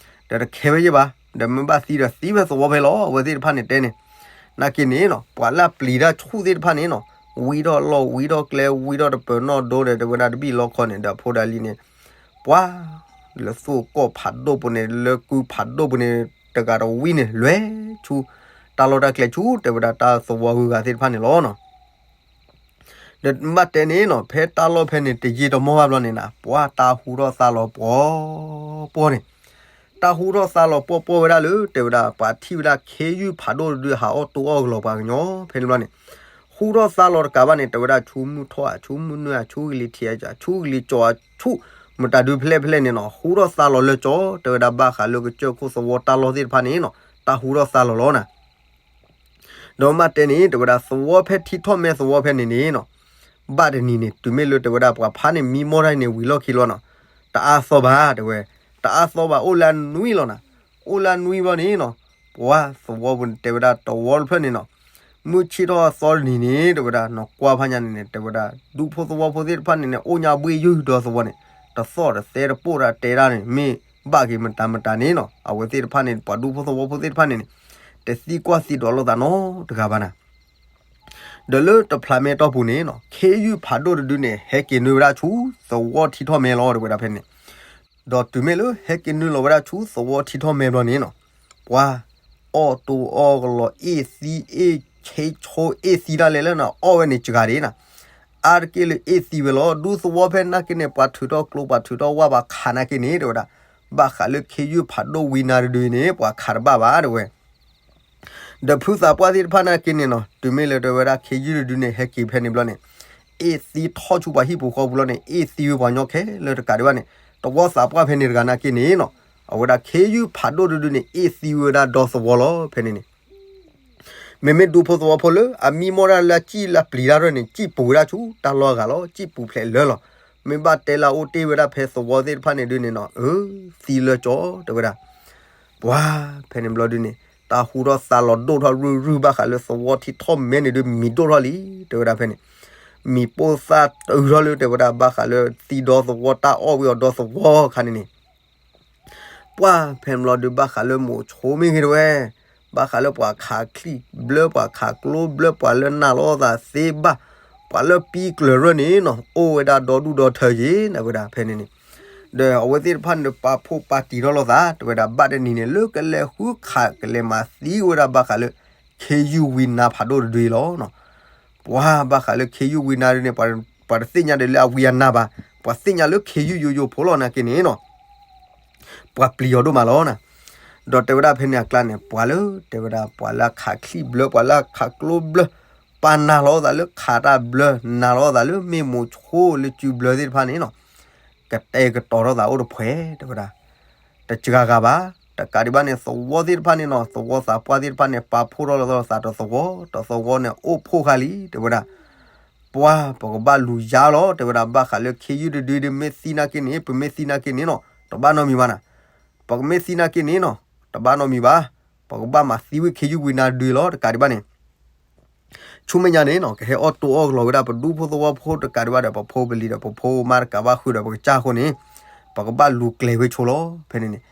ဒီးတခဲဝဲယဲၢ်ဘၣ်, ဒီးမ့ၢ်ဘၣ်သံဒီးသံဖဲသဝီဖဲလီၤ အဝဲသ့ၣ်တဖၣ်န့ၣ်တဲန့ၣ်, နာ်က့န့ၣ်နီၤ ပှၤလၢအပျံၤတၢ်ဆူၣ်သ့ၣ်တဖၣ်န့ၣ်နီၤ ဝံထီၣ်လီၢ်ဝံထီၣ်ကျဲဝံထီၣ်တပၢၤနီၣ်ဒိဒီး တဲဝဲဒၣ်တဘံၣ်လီခီန့ၣ် ဒီးဖိဒၣ်လံန့ၣ်, ပှၤ လၢသူၣ်ကီၢ်ဖးဒိၣ်ပူၤန့ၣ် လၢကုဖးဒိၣ်ပူၤန့ၣ် တဂၤတဝံန့ၣ် လွဲဆူ တၢ်လီၢ်တၢ်ကျဲဆူ တဲဝဲဒၣ်တၢ်သဝီဂုၤဂၤသ့ၣ်တဖၣ်န့ၣ်လီၤနီၤ. ဒီးဘၣ်တဲန့ၣ်နီၤ ဖဲတၢ်လီၢ်ဖဲန့ၣ် တယံာ်တမီၢ်ဘၣ်ဘျီန့ၣ်နၤ ပှၤတၢ်ဟူထီၣ်သါလီၤပှီၢ်ပှီၢ်န့ၣ်, တၢ်ဟူထီၣ်သါလီၤပှီၢ်ပှီၢ်ဝဲဒၣ်လၢ တဲဝဲဒၣ် ပှၤထံၣ်ဝဲဒၣ်ခ့ယုၢ်ဖးဒိၣ်တဒု ဟးအီၣ်တိၢ်အီၣ်ကလီၤပှၤကညီ ဖဲန့ၣ်ဘျီန့ၣ်, ဟူထီၣ်သါလီၤတကးဘၣ်န့ၣ် တဲဝဲဒၣ် ဆူမုၢ်ထီၣ်ဧါ ဆူမုၢ်နုာ်ဧါ ဆူဂံၢ်လံၤထံးဧါ ဆူဂံၢ်လံၤကၠီဧါ ဆူ မတၤဒုဖဲလဲၣ်ဖဲလဲၣ်န့ၣ်နီၤ ဟူထီၣ်သါလီၤလၢကၠီ တဲဝဲဒၣ်ဘၣ်ဃးလၢကစၢၢ်ခိၣ်သဝီတၢ်လီၢ်သ့ၣ်တဖၣ်န့ၣ်နီၤ တၢ်ဟူထီၣ်သါလီၤလီၤနၤ. ဒီးမ့ၢ်တဲန့ၣ် တဲဝဲဒၣ်သဝီဖဲထံထီၣ်မဲသဝီဖဲန့ၣ်န့ၣ်နီၤ, ဘၣ်တနံၤန့ၣ် တုၤမ့ၢ်လၢတဲဝဲဒၣ်ပှၤဖါန့ၣ် မံမီၢ်တၢ်န့ၣ် ဝံၤလီၢ်ခံလီၤနီၤ, တအါသီဘၣ် တဲဝဲ, တအါသီဘၣ် အိၣ်လၢအနွံလီၤနၤ, အိၣ်လၢအနွံဘျီန့ၣ်နီၤ, ပှၤသဝီပူၤန့ၣ် တဲဝဲဒၣ်တဝီတဖျၢၣ်န့ၣ်နီၤ, မုၢ်ဆ့ၣ်ထီၣ်အသီတနံၤန့ၣ် တဲဝဲဒၣ် နကွၢ်ဖးညါန့ၣ်န့ၣ် တဲဝဲဒၣ် ဒူဖိသဝီဖိသ့ၣ်တဖၣ်န့ၣ်န့ၣ် အိၣ်ညါဘှ့ၣ်ယုၢ်ဒီသဝီန့ၣ်, တသီၣ်တသဲတပိၢ်တၢ်တဲဒၣ်န့ၣ် မ့ၢ်ဘၣ်က့ၤမတၤမတၤန့ၣ်နီၤ အဝဲသ့ၣ်တဖၣ်န့ၣ် ပှၤဒူဖိသဝီဖိသ့ၣ်တဖၣ်န့ၣ်န့ၣ် တသံကွၢ်သံဒိးလိာ်သးနီတဂၤဘၣ်နၤ. ဒီးလၢတဖျးမဲာ်တီၢ်ပူၤန့ၣ်နီၤ ခ့ယုၢ်ဖးဒိၣ်တဒုန့ၣ် ဟဲက့ၤနုာ်ဝဲဒၣ်ဆူသဝီထံထီၣ်မဲလီၤ တဲဝဲဒၣ်ဖဲန့ၣ်, ဒီးတုၤမ့ၢ်လၢဟဲက့ၤနုာ်လီၤဝဲဒၣ်ဆူသဝီထံထီၣ်မဲဘျီန့ၣ်နီၤ, ပှၤ အီၣ်တိၢ်အီၣ်ကလီၤ အ့ၣ်သံအ့ၣ်ဆ့ဆိအ့ၣ်သံဒၣ်လဲာ်လၢနၤ အီၣ်ဝဲန့ၣ်စှၤဒံးနၤ, အါတက့ၢ်လၢအ့ၣ်သံဝဲလီၤ ဒူသဝီဖဲနာ်က့န့ၣ် ပှၤထုးထီၣ်ကျိပှၤထုးထီၣ်ဝၣ်ပှၤခးနာ်က့န့ၣ် တဲဝဲဒၣ်, ဘၣ်ဃးလၢခ့ယုၢ်ဖးဒိၣ်ဝံနၤတဒုအံၤန့ၣ် ပှၤခးတဘၣ်ဘၣ် တဲဝဲ ဒီးဖုသးပှၢ်သ့ၣ်တဖၣ်နာ်က့န့ၣ်နီၤ တုၤမ့ၢ်လၢတဲဝဲဒၣ်ခ့ယုၢ်တဒုန့ၣ် ဟဲက့ၤဖဲန့ၣ်ဘျီန့ၣ်, အ့ၣ်သံထီၣ်ဆူပှၤဟံၣ်ပူၤဃီပူၤလီၤန့ၣ် အ့ၣ်သံဝဲပှၤကညီခဲလၢာ်တကးဒံးဘၣ်န့ၣ်, သဝီသးပှၢ်ဖဲန့ၣ်တဂၤနာ်က့န့ၣ်နီၤ, အဝဲဒၣ်ခ့ယုၢ်ဖးဒိၣ်တဒုန့ၣ် အ့ၣ်သံဝဲဒၣ်ဒီသဝီလီၤ ဖဲန့ၣ်န့ၣ် မ့မ့ၢ်ဒူဖိသဝီဖိလၢ အမံမီၢ်တၢ်လၢအစံၣ်လၢပျံၤတၢ်ရဲၣ်န့ၣ် စံၣ်ပူၤဝဲဒၣ်ဆူတၢ်လီၢ်အဂၤလီၤ စံၣ်ပူၤဖျဲးလၢလီၤ, မ့ၢ်ဘၣ်တဲလၢအအိၣ်တ့ၢ်ဝဲဒၣ်ဖဲသဝီသ့ၣ်တဖၣ်န့ၣ်ဒုန့ၣ်နီၤ အၢ သံလၢကၠီ တဲဝဲဒၣ် ပှၤ ဖဲန့ၣ်ဘျီဒုန့ၣ် တၢ်ဟူထီၣ်သါလီၤဒိၣ်ထီၣ်ရုၢ်ရုၢ်ဘၣ်ဃးလၢသဝီထံထီၣ်မဲန့ၣ်ဒု မံၤဒိၣ်ထီၣ်လံ တဲဝဲဒၣ်ဖဲန့ၣ်, မံၤပိၢ်သၣ်တုၤထီၣ်လၢတဲဝဲဒၣ် ဘၣ်ဃးလၢသံဒီသဝီတၢ်အီၣ်ဝံၤအီၤဒီသဝီခါန့ၣ်န့ၣ် ပှၤ ဖဲန့ၣ်ဘျီဒု ဘၣ်ဃးလၢမိၤဆိမ့ၢ်ဂ့ၤတဝဲ, ဘၣ်ဃးလၢပှၤခးချံၣ်ဘျၢ ပှၤခးကျိဘျၢ ပှၤလၢနာ်လိာ်သးသ့ဘၣ်, ပှၤလၢပံကျၢၤရၢၢ်န့ၣ်နီၤ အိၣ်ဝဲဒၣ်ဒီဒူၣ်ဒီထၢယ့ၤ တဲဝဲဒၣ်ဖဲန့ၣ်န့ၣ်, ဒီးအဝဲသ့ၣ်တဖၣ်န့ၣ် ပာ်ဖှိၣ်ပာ်တံၤထီၣ်လိာ်သး တဲဝဲဒၣ် ဘၣ်တနံၤန့ၣ် လၢကလဲၤဃုခးကလဲၤမၤသံဝဲဒၣ်ဘၣ်ဃးလၢ ခ့ယုၢ်ဝံနၤဖးဒိၣ်တဒုအံၤလီၤ. ပှၤဘၣ်ဃးလၢခ့ယုၢ်ဝံနၤဒုန့ၣ် ပှၤတသ့ၣ်ညါဒီးလၢအဝံအနါဘၣ်, ပှၤသ့ၣ်ညါလၢခ့ယုၢ်ယိယိဖိလီၤနာ်က့န့ၣ်နီၤ ပှၤပျံၤအီၤဒိၣ်မးလီၤနၤ. ဒီးတဲဝဲဒၣ်ဖဲန့ၣ်အကျါန့ၣ် ပှၤလၢ တဲဝဲဒၣ် ပှၤလၢအခးချံၣ်ဘျၢ ပှၤလၢအခးကျိဘျၢ ပာ်နာ်လီၤသးလၢခးတၢ်ဘျၢ နာ်လီၤသးလၢမ့ၢ်မိၤဆိလၢစုဘျၢသ့ၣ်တဖၣ်န့ၣ်နီၤ ကတဲာ်ကတီၤထီၣ်သးအိၣ်တဖှဲး တဲဝဲဒၣ် တစှၤဂၤဘၣ်. တကးဒံးဘၣ်န့ၣ် သဝီသ့ၣ်တဖၣ်န့ၣ်နီၤ သဝီသးပှၢ်သ့ၣ်တဖၣ်န့ၣ် ပာ်ဖှိၣ်ထီၣ်လိာ်သးတသဝီ တသဝီန့ၣ် အိၣ်ဖှိၣ်ဃာ်လံ တဲဝဲဒၣ် ပှၤ ပကဘၣ်လူၤယါလီၤ တဲဝဲဒၣ် ဘၣ်ဃးလၢခ့ယုၢ်တဒုဒုမ့ၢ်သံနာ်က့န့ၣ် ပမ့ၢ်သံနာ်က့န့ၣ်နီၤ တဘၣ်နီတမံၤဘၣ်နၤ. ပကမ့ၢ်သံနာ်က့န့ၣ်နီၤ တဘၣ်နီတမံၤဘၣ်. ပကဘၣ်မၤသံဝံၤခ့ယုၢ်ဝံနၤတဒုလီၤ တကးဒံးဘၣ်န့ၣ် ဆူမဲာ်ညါန့ၣ်နီၤ ကဟဲအီၣ်တိၢ်အီၣ်ကလီၤဝဲဒၣ် ပဒူဖိသဝီဖိတကးဒံးဘၣ်ဒီး ပဖိပလံၤဒီး ပဖိပမါတကးဘၣ်ဃုာ်ဒီး ပကစၢ်အဃိန့ၣ် ပကဘၣ်လူၤကျဲၤဝဲဆိလီၤ ဖဲန့ၣ်န့ၣ်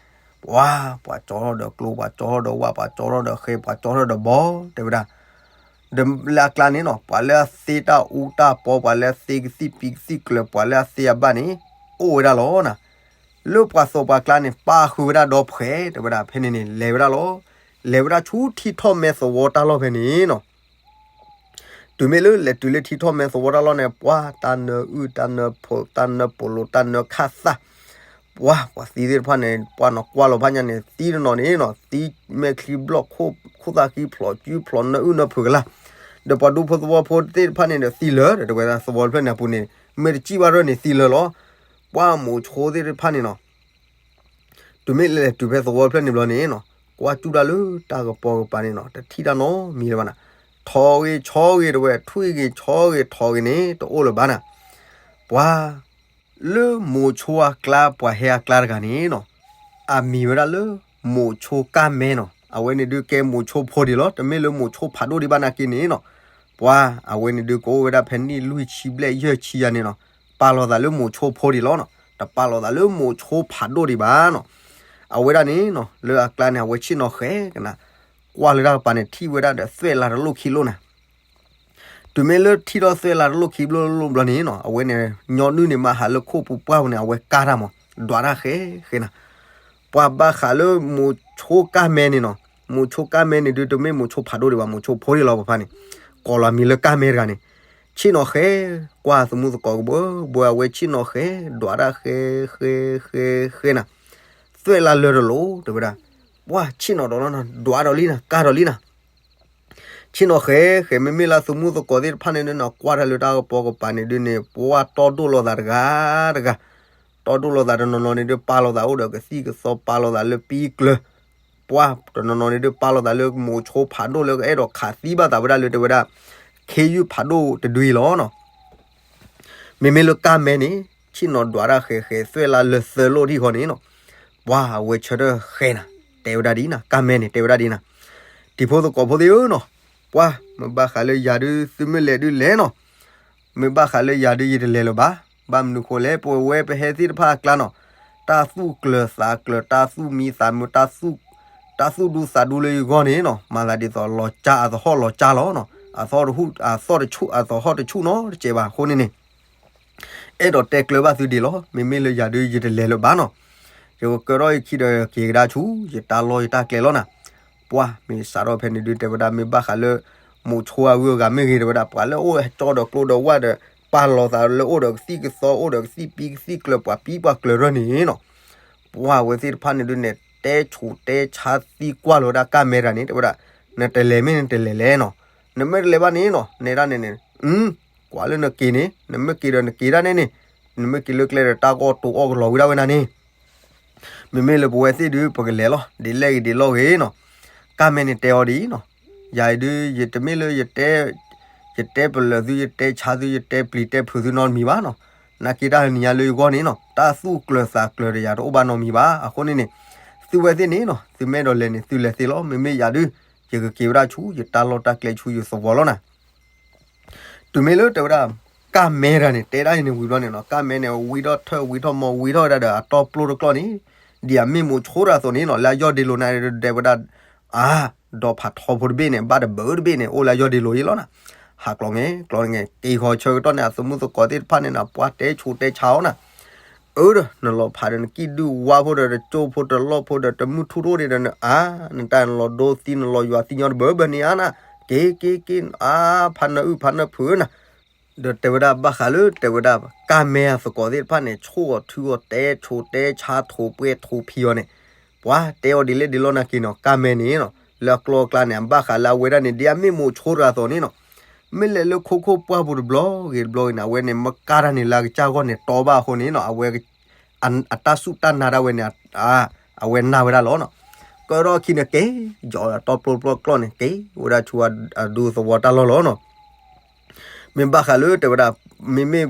ပှၤ ပှၤကၠီထီၣ်ဒီးကျိ ပှၤကၠီထီၣ်ဒီးဝၣ် ပှၤကၠီထီၣ်ဒီးဃဲ ပှၤကၠီထီၣ်ဒီးဘီ တဲဝဲဒၣ် ဒီးလၢအကျါန့ၣ်နီၤ ပှၤလၢအသ့တၢ်အူတၢ်ပီ ပှၤလၢအသ့ကသံၣ်ပံၤကသံၣ်ကျၢၤ ပှၤလၢအသ့အဘၣ်န့ၣ် အိၣ်ဝဲဒၣ်လီၤနၤ. လၢပှၤသိးပှၤကျါန့ၣ် ပာ်ဃုာ်ဝဲဒၣ်ဒီဖှဲး တဲဝဲဒၣ် ဖဲန့ၣ်န့ၣ် လဲၤဝဲဒၣ်လီၤ. လဲၤဝဲဒၣ်ဆူထံထီၣ်မဲသဝီတၢ်လီၢ်ဖဲန့ၣ်နီၤ တုၤမ့ၢ်လၢလဲၤတုၤလၢထံထီၣ်မဲသဝီတၢ်လီၢ်န့ၣ် ပှၤ တၢ်နၢအုၣ် တၢ်နၢဖိး တၢ်နၢပိာ်လိၤ တၢ်နၢခၣ်သၣ် ပှၤ ပှၤသံသ့ၣ်တဖၣ်န့ၣ် ပှၤနီၢ်ကွၢ်လီၤဖးညါန့ၣ် သံတနီၤန့ၣ်နီၤ သံမဲာ်ချံဘျီၣ်ခိၣ် ခိၣ်သၣ်ဃံဖျိးစုဖျိးနၢအုၣ်နၢဖုးကလာ်, ဒီးပှၤဒူဖိသဝီဖိသ့ၣ်တဖၣ်န့ၣ်ဒီးသံလၢာ် ဒီးတဲဝဲဒၣ်သဝီဖျၢၣ်န့ၣ်အပူၤန့ၣ် မ့ၢ်တစံၣ်ဘၣ်ရၢၢ်န့ၣ်သံလၢာ်လီၤ. ပှၤမိၤဆိသ့ၣ်တဖၣ်န့ၣ်နီၤ တုၤမ့ၢ်လဲၤတုၤဖဲသဝီဖျၢၣ်န့ၣ်ဘျီန့ၣ်နီၤ ကွၢ်စူၣ်တၢ်လၢတၢ်ကပီၤကပၤန့ၣ်နီၤ တထံၣ်တၢ်နီတမံၤလၢၤဘၣ်နၤ, ထိးဂ့ၤဆီဂ့ၤတဲဝဲ ထွံၣ်ဂ့ၤဆီဂ့ၤထိးဂ့ၤန့ၣ် တအိၣ်လၢၤဘၣ်နၤ, ပှၤ လၢမိၤဆိအကျါ ပှၤဟဲအကျါတဂၤန့ၣ်နီၤ အမံၤဝဲဒၣ်လၢ မိၤဆိကၢ်မဲနီၤ အဝဲန့ၣ်ဒုးကဲမိၤဆိဖိဒံးလီၤ တမ့ၢ်လၢမိၤဆိဖးဒိၣ်ဒံးဘၣ်နာ်က့န့ၣ်နီၤ, ပှၤ အဝဲန့ၣ်ဒုးကအိၣ်ဝဲဒၣ်ဖဲနံၣ်လွံၢ်ဆံဘျဲၣ်ယဲၢ်ဆံယၤန့ၣ်နီၤ ပာ်လီၤသးလၢမိၤဆိဖိဒံးလီၤနီၤ တပာ်လီၤသးလၢမိၤဆိဖးဒိၣ်ဒံးဘၣ်နီၤ, အဝဲဒၣ်န့ၣ်နီၤ လၢအကျါန့ၣ် အဝဲဆ့ၣ်နီၤဃဲၤကနၤ ကွၢ်လၢတၢ်ကပၤန့ၣ် ထံၣ်ဝဲဒၣ်ဒီးသွဲၣ်လါတလိၣ်ခံလိၣ်နၤ တုၤမ့ၢ်လၢထံၣ်ထီၣ်သွဲၣ်လါတလိၣ်ခံဘျီလိၣ်ဘျီန့ၣ်နီၤ အဝဲန့ၣ် ညီနုၢ်န့ၣ်မးဟးလၢခိၣ်ပူၤပှၢ်ပူၤန့ၣ် အဝဲကါတၢ်မး ဒွးတၢ်ဃဲၤဃဲၤနၤ, ပှၤဘၣ်ဃးလၢမိၤဆိကၢ်မဲန့ၣ်နီၤ မိၤဆိကၢ်မဲန့ၣ်ဒုး တမ့ၢ်မိၤဆိဖးဒိၣ်ဒံးဘၣ် မိၤဆိဖိဒံးလီၤပဖါန့ၣ်, ကိးလီၤမံၤလၢကၢ်မဲတဂၤန့ၣ်, ဆ့ၣ်နီၤဃဲၤ, ကွၢ်သမူသကိးကဘၣ်ဘၣ် အဝဲဆ့ၣ်နီၤဃဲၤ ဒွးတၢ်ဃဲၤဃဲၤဃဲၤဃဲၤနၤ, သွဲၣ်လါလၢာ်တလိၣ် တဲဝဲဒၣ်, ပှၤဆ့ၣ်နီၤဒီးလီၤနၤ ဒွးဒီးလံနၤ ကါဒီးလံနၤ ဆ့ၣ်နီၤဃဲၤဃဲၤ မ့မ့ၢ်လၢသမူသကိးသ့ၣ်တဖၣ်န့ၣ်နီၤ ကွၢ်တၢ်လၢတၢ်ကပီၤကပၤန့ၣ်ဒုးန့ၣ် ပှၤတီဒိၣ်လိာ်သးတဂၤတဂၤ, တီဒိၣ်လိာ်သးတနီၤနီၤန့ၣ်ဒုး ပာ်လီၤသးအိၣ်ဒီးကသံၣ်ကသီ ပာ်လီၤသးလၢပံကျၢၤ, ပှၤတနီၤနီၤန့ၣ်ဒုး ပာ်လီၤသးလၢမိၤဆိဖးဒိၣ်လၢကအဲၣ်ဒိးခးသံဘၣ်သးဝဲဒၣ်လၢတဲဝဲဒၣ် ခ့ယုၢ်ဖးဒိၣ်တဒုအံၤလီၤနီၤ မ့မ့ၢ်လၢကၢ်မဲန့ၣ် ဆ့ၣ်နီၤဒွးတၢ်ဃဲၤဃဲၤ သွဲၣ်လါလၢာ်သၢလိၣ်ထံၣ်ဃီန့ၣ်နီၤ, ပှၤအဝဲဆၢထၢၣ်ဃဲၤနၤ, တဲဝဲဒၣ်ဒ်နၤ ကၢ်မဲန့ၣ် တဲဝဲဒၣ်ဒ်နၤ, တံၤဖိသကိးဖိသ့ၣ်ဧၢနီၤ, ပှၤမ့ၢ်ဘၣ်ဃးလၢယၤဒုး သုမ့ၢ်လဲၤဒုးလဲၤနီၤ, မ့ၢ်ဘၣ်ဃးလၢယၤဒုး ယတလဲၤလၢၤဘၣ်, ဘၣ်မနုၤဃိလဲၣ် ပဝဲပဟဲသ့ၣ်တဖၣ်အကျါနီၤ, တၢ်သူၣ်ကျၢၤသးကျၢၤ တၢ်သူၣ်မံသးမုာ် တၢ်သူၣ်ဒူသးဒူလၢယဂီၢ်န့ၣ်နီၤ မၤသးဒ်သိးလီၤကၢ်အသဟီၣ်လီၤကၢ်လီၤနီၤ, အသဟီၣ်တဆူၣ် အသဟီၣ်တဆူၣ်နီၤတစဲးဘၣ်အဃိန့ၣ်န့ၣ် အဲၣ်ဒိးတဲကျၢၤဘၣ်သုဒံးလီၤ, မ့မ့ၢ်လၢယၤဒုး ယတလဲၤလၢၤဘၣ်နီၤ, ယကကၢထီၣ်ယခံဒီးက့ၤကဒါဆူ ယတၢ်လီၢ်ယတၢ်ကျဲလီၤနၤ, ပှၤမ့ၢ်စးထီၣ်ဖဲန့ၣ်ဒုး တဲဝဲဒၣ်မ့ၢ်ဘၣ်ဃးလၢ မိၤဆိအဂုၤအဂၤမ့ၢ်ဂ့ၤ တဲဝဲဒၣ် ပှၤလၢအိၣ်ကၠီဒီးကျိဒီးဝၣ်ဒီး ပာ်လီၤသးလၢအိၣ်ဒီးကသံၣ်ကသီ အိၣ်ဒီးကသံၣ်ပံကသံၣ်ကျၢၤ ပှၤပံပှၤကျၢၤရၢၢ်န့ၣ်နီၤ, ပှၤအဝဲသ့ၣ်တဖၣ်န့ၣ်ဒုးန့ၣ် တဲဆူးတဲဆါသံကွၢ်လီၤဝဲဒၣ်ကၢ်မဲတဂၤန့ၣ် တဲဝဲဒၣ် နတလဲၤမ့ၢ်နတလဲၤလဲၣ်နီၤ, နမ့ၢ်တလဲၤဘၣ်န့ၣ်နီၤ နဲဒၣ်န့ၣ်န့ၣ် ကွၢ်လၢနက့ၤန့ၣ် နမ့ၢ်က့ၤဒီးနက့ၤဒၣ်န့ၣ်န့ၣ်, နမ့ၢ်က့ၤလၢကျဲဒီးတၢ်ဂီၢ်တိၤအီၣ်ကလီၤဝံၤဒၣ်ဝဲနၤန့ၣ်, မ့မ့ၢ်လၢပဝဲသ့ၣ်ဒုး ပကလဲၤလီၤ ဒ်လဲၣ်ဂ့ၤဒ်လဲၣ်ဂ့ၤနီၤ, ကၢ်မဲန့ၣ်တဲအီၤဒ်အံၤနီၤ, ယၤအံၤဒုး ယတမ့ၢ်လၢ ယတဲပလၢၤသု ယတဲဆါသု ယတဲပျံၤတဲဖုးသုနီတမံၤဘၣ်နီၤ, နာ်က့တၢ်ဟါညါလၢယဂီၢ်န့ၣ်နီၤ တၢ်သူၣ်ကျၢၤသးကျၢၤဒီးယၤတအိၣ်ဘၣ်နီတမံၤဘၣ်, အဃိန့ၣ်န့ၣ် သုဝဲသ့ၣ်န့ၣ်နီၤ သုမ့ၢ်အဲၣ်ဒိးလဲၤန့ၣ် သုလဲၤသ့လီၤ, မ့မ့ၢ်ယၤဒုး ယကက့ၤဝဲဒၣ်ဆူ ယတၢ်လီၢ်တၢ်ကျဲဆူယသဝီလီၤနၤ တုၤမ့ၢ်လၢတဲဝဲဒၣ် ကၢ်မဲတဂၤန့ၣ် တဲဒၣ်အံၤန့ၣ်ဝံၤဘျီန့ၣ်နီၤ ကၢ်မဲန့ၣ် ဝံထီၣ်ထၢၣ်ဝံထီၣ်မီၤဝံထီၣ်ဝဲဒၣ်ဒီးအတီပျိတကျီၢ်န့ၣ်, ဒ်အမ့ၢ်မိၤဆိတဂၤအသိးန့ၣ်နီၤ လၢအယီၢ်ဒ့လိာ်နၤဒီးတဲဝဲဒၣ်, အါ, ဒီးဖးထီဖိတဘ့ၣ်န့ၣ် ဘၣ်တဘၣ်တဘ့ၣ်န့ၣ် အိၣ်လၢအယီၢ်ဒ့လိာ်အံၤလီၤနၤ, ဟးကျီငဲကျီငဲ က့ၤဃီၤဆၢကတီၢ်န့ၣ် အသမူသကိးသ့ၣ်တဖၣ်န့ၣ်နီၤ ပှၤတဲဆူးတဲဆါအီၤနၤ အၢဒီး နလီၤဖးဒီးနကံၢ်ဒုၣ်ဝါဖိဒီး တကၠိဖိတလီၢ်ဖိဒီး တမုၢ်ထူၣ်ထီၣ်န့ၣ်ဒီးနအါ, နတၢ်နလီၤဒိသံ နလီၤယွၤသံညီတဘၢဘၢန့ၣ်ဧါနၤ, က့ၤက့ၤက့ၤ အါ ဖးနၢအုၣ်ဖးနၢဖုးနၤ, ဒီးတဲဝဲဒၣ်ဘၣ်ဃးလၢ တဲဝဲဒၣ် ကၢ်မဲအသကိးသ့ၣ်တဖၣ်န့ၣ် ဆိၣ်အီၤထုအီၤတဲဆိးတဲဆါထိးပှဲၤထိးဖံးအီၤန့ၣ်, ပှၤတဲအီၤဒ်လဲၣ်ဒ်လဲၣ်နၤက့ၤနီၤ ကၢ်မဲန့ၣ်နီၤ လၢအကျီအကျါန့ၣ် အဘၣ်ဃးလၢအဝဲဒၣ်န့ၣ် ဒ်အမ့ၢ်မိၤဆိတဂၤအသိးန့ၣ်နီၤ မ့ၢ်လဲၤလၢခိခိၣ်ပှၢ်ပူၤတဘျီဂ့ၤတဘျီဂ့ၤန့ၣ် အဝဲန့ၣ် မ့ၢ်ကါတၢ်န့ၣ် လၢအကစၢ်ဂီၢ်န့ၣ် တီဘၣ်အဃိန့ၣ်နီၤ အဝဲ အတၢ်စူၢ်တၢ်နာ်ဒၣ်ဝဲန့ၣ် အဝဲနာ်ဝဲဒၣ်လီၤနီၤ. ကဒီးခံန့ၣ်က့ၤ ယီၤတီပျိပျီကျီၢ်န့ၣ် က့ၤဝဲဒၣ်ဆူအဒူသဝီတၢ်လီၢ်လီၤနီၤ. မ့ၢ်ဘၣ်ဃးလၢတဲဝဲဒၣ် မ့မ့ၢ်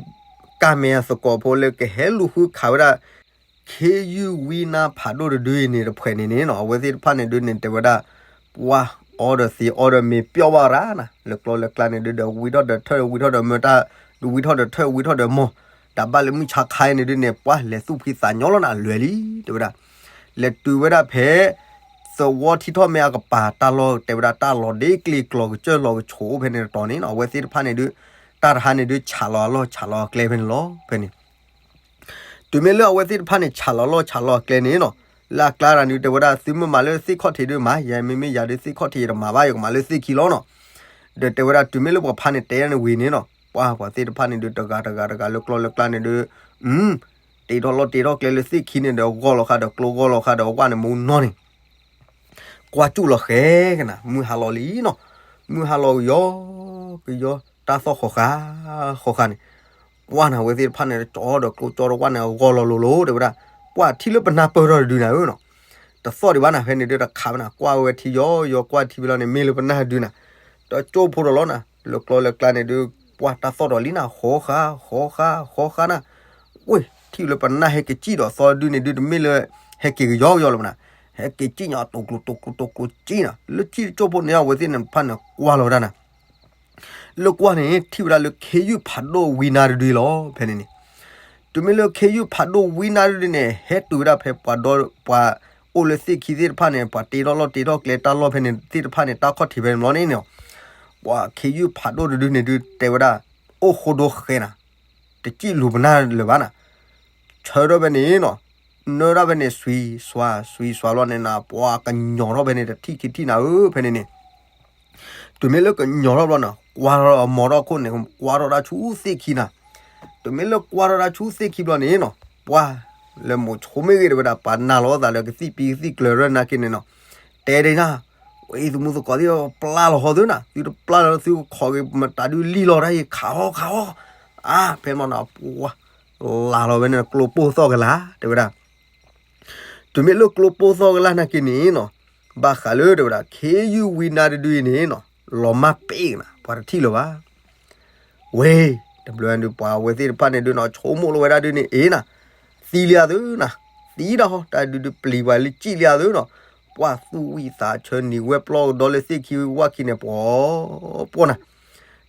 ကၢ်မဲအသကိးဖိလၢကဟဲလူၤဃုခးဝဲဒၣ် ခ့ယုၢ်ဝံနါဖးဒိၣ်တဒုအံၤန့ၣ်တဖှဲးန့ၣ်န့ၣ်နီၤ အဝဲသ့ၣ်တဖၣ်န့ၣ်ဒုးန့ၣ် တဲဝဲဒၣ် ပှၤအီဒီးသ့အီဒီးမ့ၤပျီၢ်ဘၣ်ရၤနၤ လၢကျီလၢကျါန့ၣ်ဒုးဒီး ဝံထီၣ်ဒီးထၢၣ်ဝံထီၣ်ဒီးမၢတၢ် ဝံထီၣ်ဒီးထၢၣ်ဝံထီၣ်ဒီးမီၢ် တၢ်ဘၣ်လၢမုၢ်ဆါခါအံၤန့ၣ်ဒုးန့ၣ် ပှၤလဲၤသူၣ်ဖှံသးညီလီၤနၤ အလွဲၢ်လံ တဲဝဲဒၣ် လဲၤတုၤဝဲဒၣ်ဖဲ သဝီထံထီၣ်မ့ၢ်အကပၤတၢ်လီၢ် တဲဝဲဒၣ်တၢ်လီၤဒ့ကျ့ကျီၤကစၢၢ်လီၤကဆိးအိၣ်ဖဲန့ၣ်တတီၤန့ၣ်နီၤ အဝဲသ့ၣ်တဖၣ်န့ၣ်ဒုး တၢ်တဟါန့ၣ်ဒုး ဆးလီၤအလီၢ်ဆးလီၤအကျဲဖဲန့ၣ်လီၤ ဖဲန့ၣ် တုၤမ့ၢ်လၢအဝဲသ့ၣ်တဖၣ်န့ၣ် ဆးလီၤလီၢ်ဆးလီၤအကျဲန့ၣ်နီၤ လၢအကျါတၢ်န့ၣ် တဲဝဲဒၣ် သုမ့ၢ်မၤလၢသ့ၣ်ခီၣ်ထံးဒုးမၤ ယဲမ့မ့ၢ်ယၤဒုးသ့ၣ်ခီၣ်ထံးယတမၤဘၣ် ယကမၤလၢသ့ၣ်ခံလီၤနီၤ ဒီးတဲဝဲဒၣ် တုၤမ့ၢ်လၢပှၤဖါန့ၣ်တဲန့ၣ်ဝံၤန့ၣ်နီၤ ပှၤပှၤသ့ၣ်တဖၣ်န့ၣ်ဒုး တဂၤတဂၤတဂၤလၢကျီလၢကျါန့ၣ်ဒုး အု တ့ထီၣ်လီၢ်တ့ထီၣ်ကျဲလၢသ့ၣ်ခံန့ၣ်ဒီး ဂီၢ်လီၤဃာ်ဒီးကျိ ဂီၢ်လီၤဃာ်ဒီးဝၣ်န့ၣ် မူနီၢ်န့ၣ် ကွၢ်ကၠူၣ်လီၤဃဲကနၤ မုၢ်ဟါလီၤလံနီၤ. မုၢ်ဟါလီၤကယီ ကယီ တၢ်သီၣ်ဃီၤဃာ် ဃီၤဃာ်န့ၣ် ပှၢ်နၤ အဝဲသ့ၣ်တဖၣ်န့ၣ် ကၠီဒီးကျိ ကၠီဒီးဝၣ်န့ၣ် အဂီၢ်လီၤလိၤလိၤ တဲဝဲဒၣ်. ပှၢ်ထံၣ်လၢပနၢ်ပၢၢ်ထီၣ်တဒုနၤဧၢနီၤ. တသီၣ်ဒံးဘၣ်နၤ ဖဲန့ၣ်ဒုးတခးဘၣ်နၤ ကွၢ်ဝဲထံယီယီ ကွၢ်ထံဖဲလီၤန့ၣ် မ့ၢ်လၢပနၢ်ဒုနၤ. တကၠိၢ်ဖိဒီးလီၤနၤ လၢကျီလၢကျါန့ၣ်ဒုး ပှၢ်တၢ်သီၣ်ထီၣ်လံနၤ ဃီၤဃာ် ဃီၤဃာ် ဃီၤဃာ်နၤ. ဝ့ၢ် ထံၣ်လၢပနၢ်ဟဲက့ၤစံၣ်ဒီးသီဒုန့ၣ်ဒုး တမ့ၢ်လၢ ဟဲက့ၤကယီကယီလၢၤဘၣ်နၤ. ဟဲက့ၤစံၣ်ညီ တိၤကျိၤ တိၤကျိၤ တိၤကျိၤစံၣ်နၤ လၢထံတကၠိၢ်ဖိန့ၣ် အဝဲသ့ၣ်န့ၣ်တဖၣ်န့ၣ် ကွၢ်လီၤဝဲဒၣ်နၤ လၢကွၢ်န့ၣ် ထံၣ်ဝဲဒၣ်လၢခ့ယုၢ်ဖးဒိၣ်ဝံနါတဒုလီၤ ဖဲန့ၣ်န့ၣ်. တုၤမ့ၢ်လၢခ့ယုၢ်ဖးဒိၣ်ဝံနါတဒုန့ၣ် ဟဲတုၤဝဲဒၣ်ဖဲပှၤဒီ ပှၤအိၣ်လၢသ့ၣ်ခံသ့ၣ်တဖၣ်န့ၣ် ပှၤတ့ထီၣ်လီၢ်တ့ထီၣ်ကျဲတၢ်လီၢ်ဖဲန့ၣ်သ့ၣ်တဖၣ်န့ၣ် တၢ်ခီၣ်ထံးဖဲန့ၣ်ဘျီန့ၣ်နီၤ. ပှၤခ့ယုၢ်ဖးဒိၣ်တဒုန့ၣ်ဒုး တဲဝဲဒၣ် အိၣ်ဃိဒိဃဲနၤ တစံၣ်လူၤပနၢ်လၢၤဘၣ်နၤ. ဆၢထၢၣ်ဖဲန့ၣ်နီၤ နၢထီၣ်ဖဲန့ၣ် စွံစွါ စွံစွါဘျီန့ၣ်နၤ ပှၤကညီၤထီၣ်ဖဲန့ၣ် တထံၣ်ခံထံၣ်နၤဧၢ ဖဲန့ၣ်န့ၣ်. တုၤမ့ၢ်လၢကညီၤထီၣ်ဘျီနီၤ ကွၢ်ထီၣ်အမီၤထီၣ်ခိၣ်န့ၣ် ကွၢ်ထီၣ်တၢ်ဆူသ့ၣ်ခံနၤ. တုၤမ့ၢ်လၢကွၢ်ထီၣ်တၢ်ဆူသ့ၣ်ခံဘျီန့ၣ်နီၤ ပှၢ်လၢမိၤဆိမ့ၢ်ဂ့ၤတဲဝဲဒၣ် ပှၤနာ်လီၤသးဒီးကသံၣ်ပံကသံၣ်ကျၢၤရၢၢ်နာ်က့န့ၣ်နီၤ တဲဒၣ်နၤ ဝဲအံၤသမူသကိးသ့ၣ်ပျၢ်လီၤဟီသုနၤ သုတပျၢ်လီၤသုကခိးက့ၤမတၤဒုလံလီၤတၢ်အံၤ ခးအီၣ်ခးအီၣ်. အါ ဖဲမနီၤ ပှၢ် လၢ်လီၤဝဲန့ၣ် ကျိပိၢ်သီၣ်ကလာ် တဲဝဲဒၣ်. တုၤမ့ၢ်လၢကျိပိၢ်သီၣ်ကလာ်နာ်က့န့ၣ်နီၤ ဘၣ်ဃးလၢတဲဝဲဒၣ် ခ့ယုၢ်ဝံနါတဒုအံၤန့ၣ်နီၤ လီၤမၢ်ပ့ၢ်ကနၤ ပှၤတထံၣ်လၢၤဘၣ်. ဝ့ၢ် တဘျီဒုးပှၤဝဲသ့ၣ်တဖၣ်န့ၣ်ဒုးနီၤ ဆိကမိၣ်လီၤဝဲဒၣ်ဒုးန့ၣ် အ့နၤ သံလံအသုနၤ သံဒၣ်ဟီ တၢ်ဒုးဒုးပျံၤပှၤလၢကံၣ်လံအသုနီၤ. ပှၢ်သူၣ်ဝံၣ်သးဆၢနံၤဝဲပျီကဒီးလၢသ့ၣ်ခံဝဲဝၣ်ခံန့ၣ် ပှီၤပှီၢ်နၤ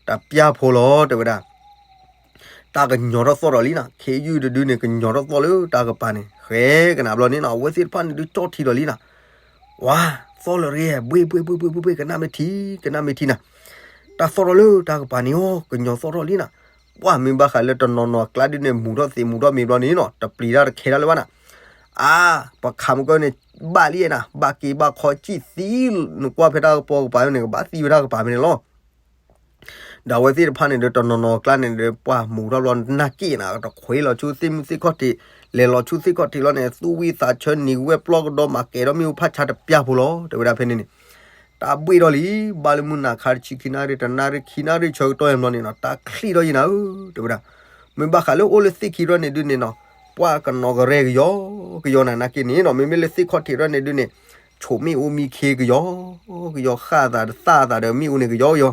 တပျၢ်ဖိလီၤ တဲဝဲဒၣ်. တၢ်ကညီၤထီၣ်သီၣ်ထီၣ်လံနၤ ခ့ယုၢ်တဒုန့ၣ် ကညီၤထီၣ်သီၣ်လၢတၢ်ကပၤန့ၣ် ဃဲကနၤဘျီန့ၣ်နီၤ အဝဲသ့ၣ်တဖၣ်န့ၣ်ဒုးကၠီၣ်ထံလီၤလံနၤ. ဝါ သီၣ်လၢၤတဂ့ၤ ဘှ့ၣ်ဘှ့ၣ်ဘှ့ၣ်ဘှ့ၣ်ဘှ့ၣ် ကနၣ်မ့ၢ်ထံ ကနၣ်မ့ၢ်ထံနၤ တၢ်သီၣ်ထီၣ်လၢတၢ်ကပၤန့ၣ်အီၤ ကညီၤသီၣ်ထီၣ်လံနၤ. ပှၢ်မ့ၢ်ဘၣ်ဃးလၢတနီၤနီၤအကျါဒုန့ၣ် မူၤထီၣ်သ့မူၤထီၣ်မ့ၤဘျီန့ၣ်နီၤ တပျံၤတၢ်တခဲတၢ်လၢၤဘၣ်နၤ. အါ ပခးမုၢ်ကၢန့ၣ် ဘၣ်လံနၤ ဘၣ်က့ၤဘၣ်ခီစံၣ်သံ နကွၢ်ဖဲတၢ်ကပီၤကပၤန့ၣ် ကဘၣ်သံဝဲတၢ်ကပၤဖဲန့ၣ်လီၤ. ဒီးအဝဲသ့ၣ်တဖၣ်န့ၣ်ဒီး တနီၤနီၤအကျါန့ၣ်ဒီး ပှၢ်မူၤထီၣ်ဘျီနၢ်က့ၣ်နၤ တခွ့လီၤဆူသ့ၣ်မုၢ်သ့ၣ်ခီၣ်ထံး လဲၤလီၤဆူသ့ၣ်ခီၣ်ထံးလီၤန့ၣ် သူၣ်ဝံၣ်သးဆၢနံၤဝဲပျီကဒီးမၤကဲၤဒီးမ့ၣ်အူဖးဆါတပျၢ်ဖိလီၤ တဲဝဲဒၣ်ဖဲန့ၣ်န့ၣ်. တၢ်ဘှ့ၣ်ထီၣ်လံ ဘၣ်လၢမုၢ်နၤခါတဆံခံနၣ်ရံၣ် တနၣ်ရံၣ်ခံနၣ်ရံၣ်ဆၢကတီၢ်အံၤဘျီန့ၣ်နီၤ တၢ်ချံၣ်ထီၣ်ယံၤနၤဧၢ တဲဝဲဒၣ်. မ့ၢ်ဘၣ်ဃးလၢအိၣ်လၢသ့ၣ်ခံထီၣ်န့ၣ်ဒုန့ၣ်နီၤ ပှၢ်ကနီၤကရဲကယီကယီနၤနာ်က့န့ၣ်နီၤ မ့မ့ၢ်လၢသ့ၣ်ခီၣ်ထံးထီၣ်န့ၣ်ဒုန့ၣ် ဆိးမ့ၣ်အူမံခ့ကယီကယီ ဃၣ်သးဒီးသၣ်သးဒီးမ့ၣ်အူန့ၣ်ကယီကယီ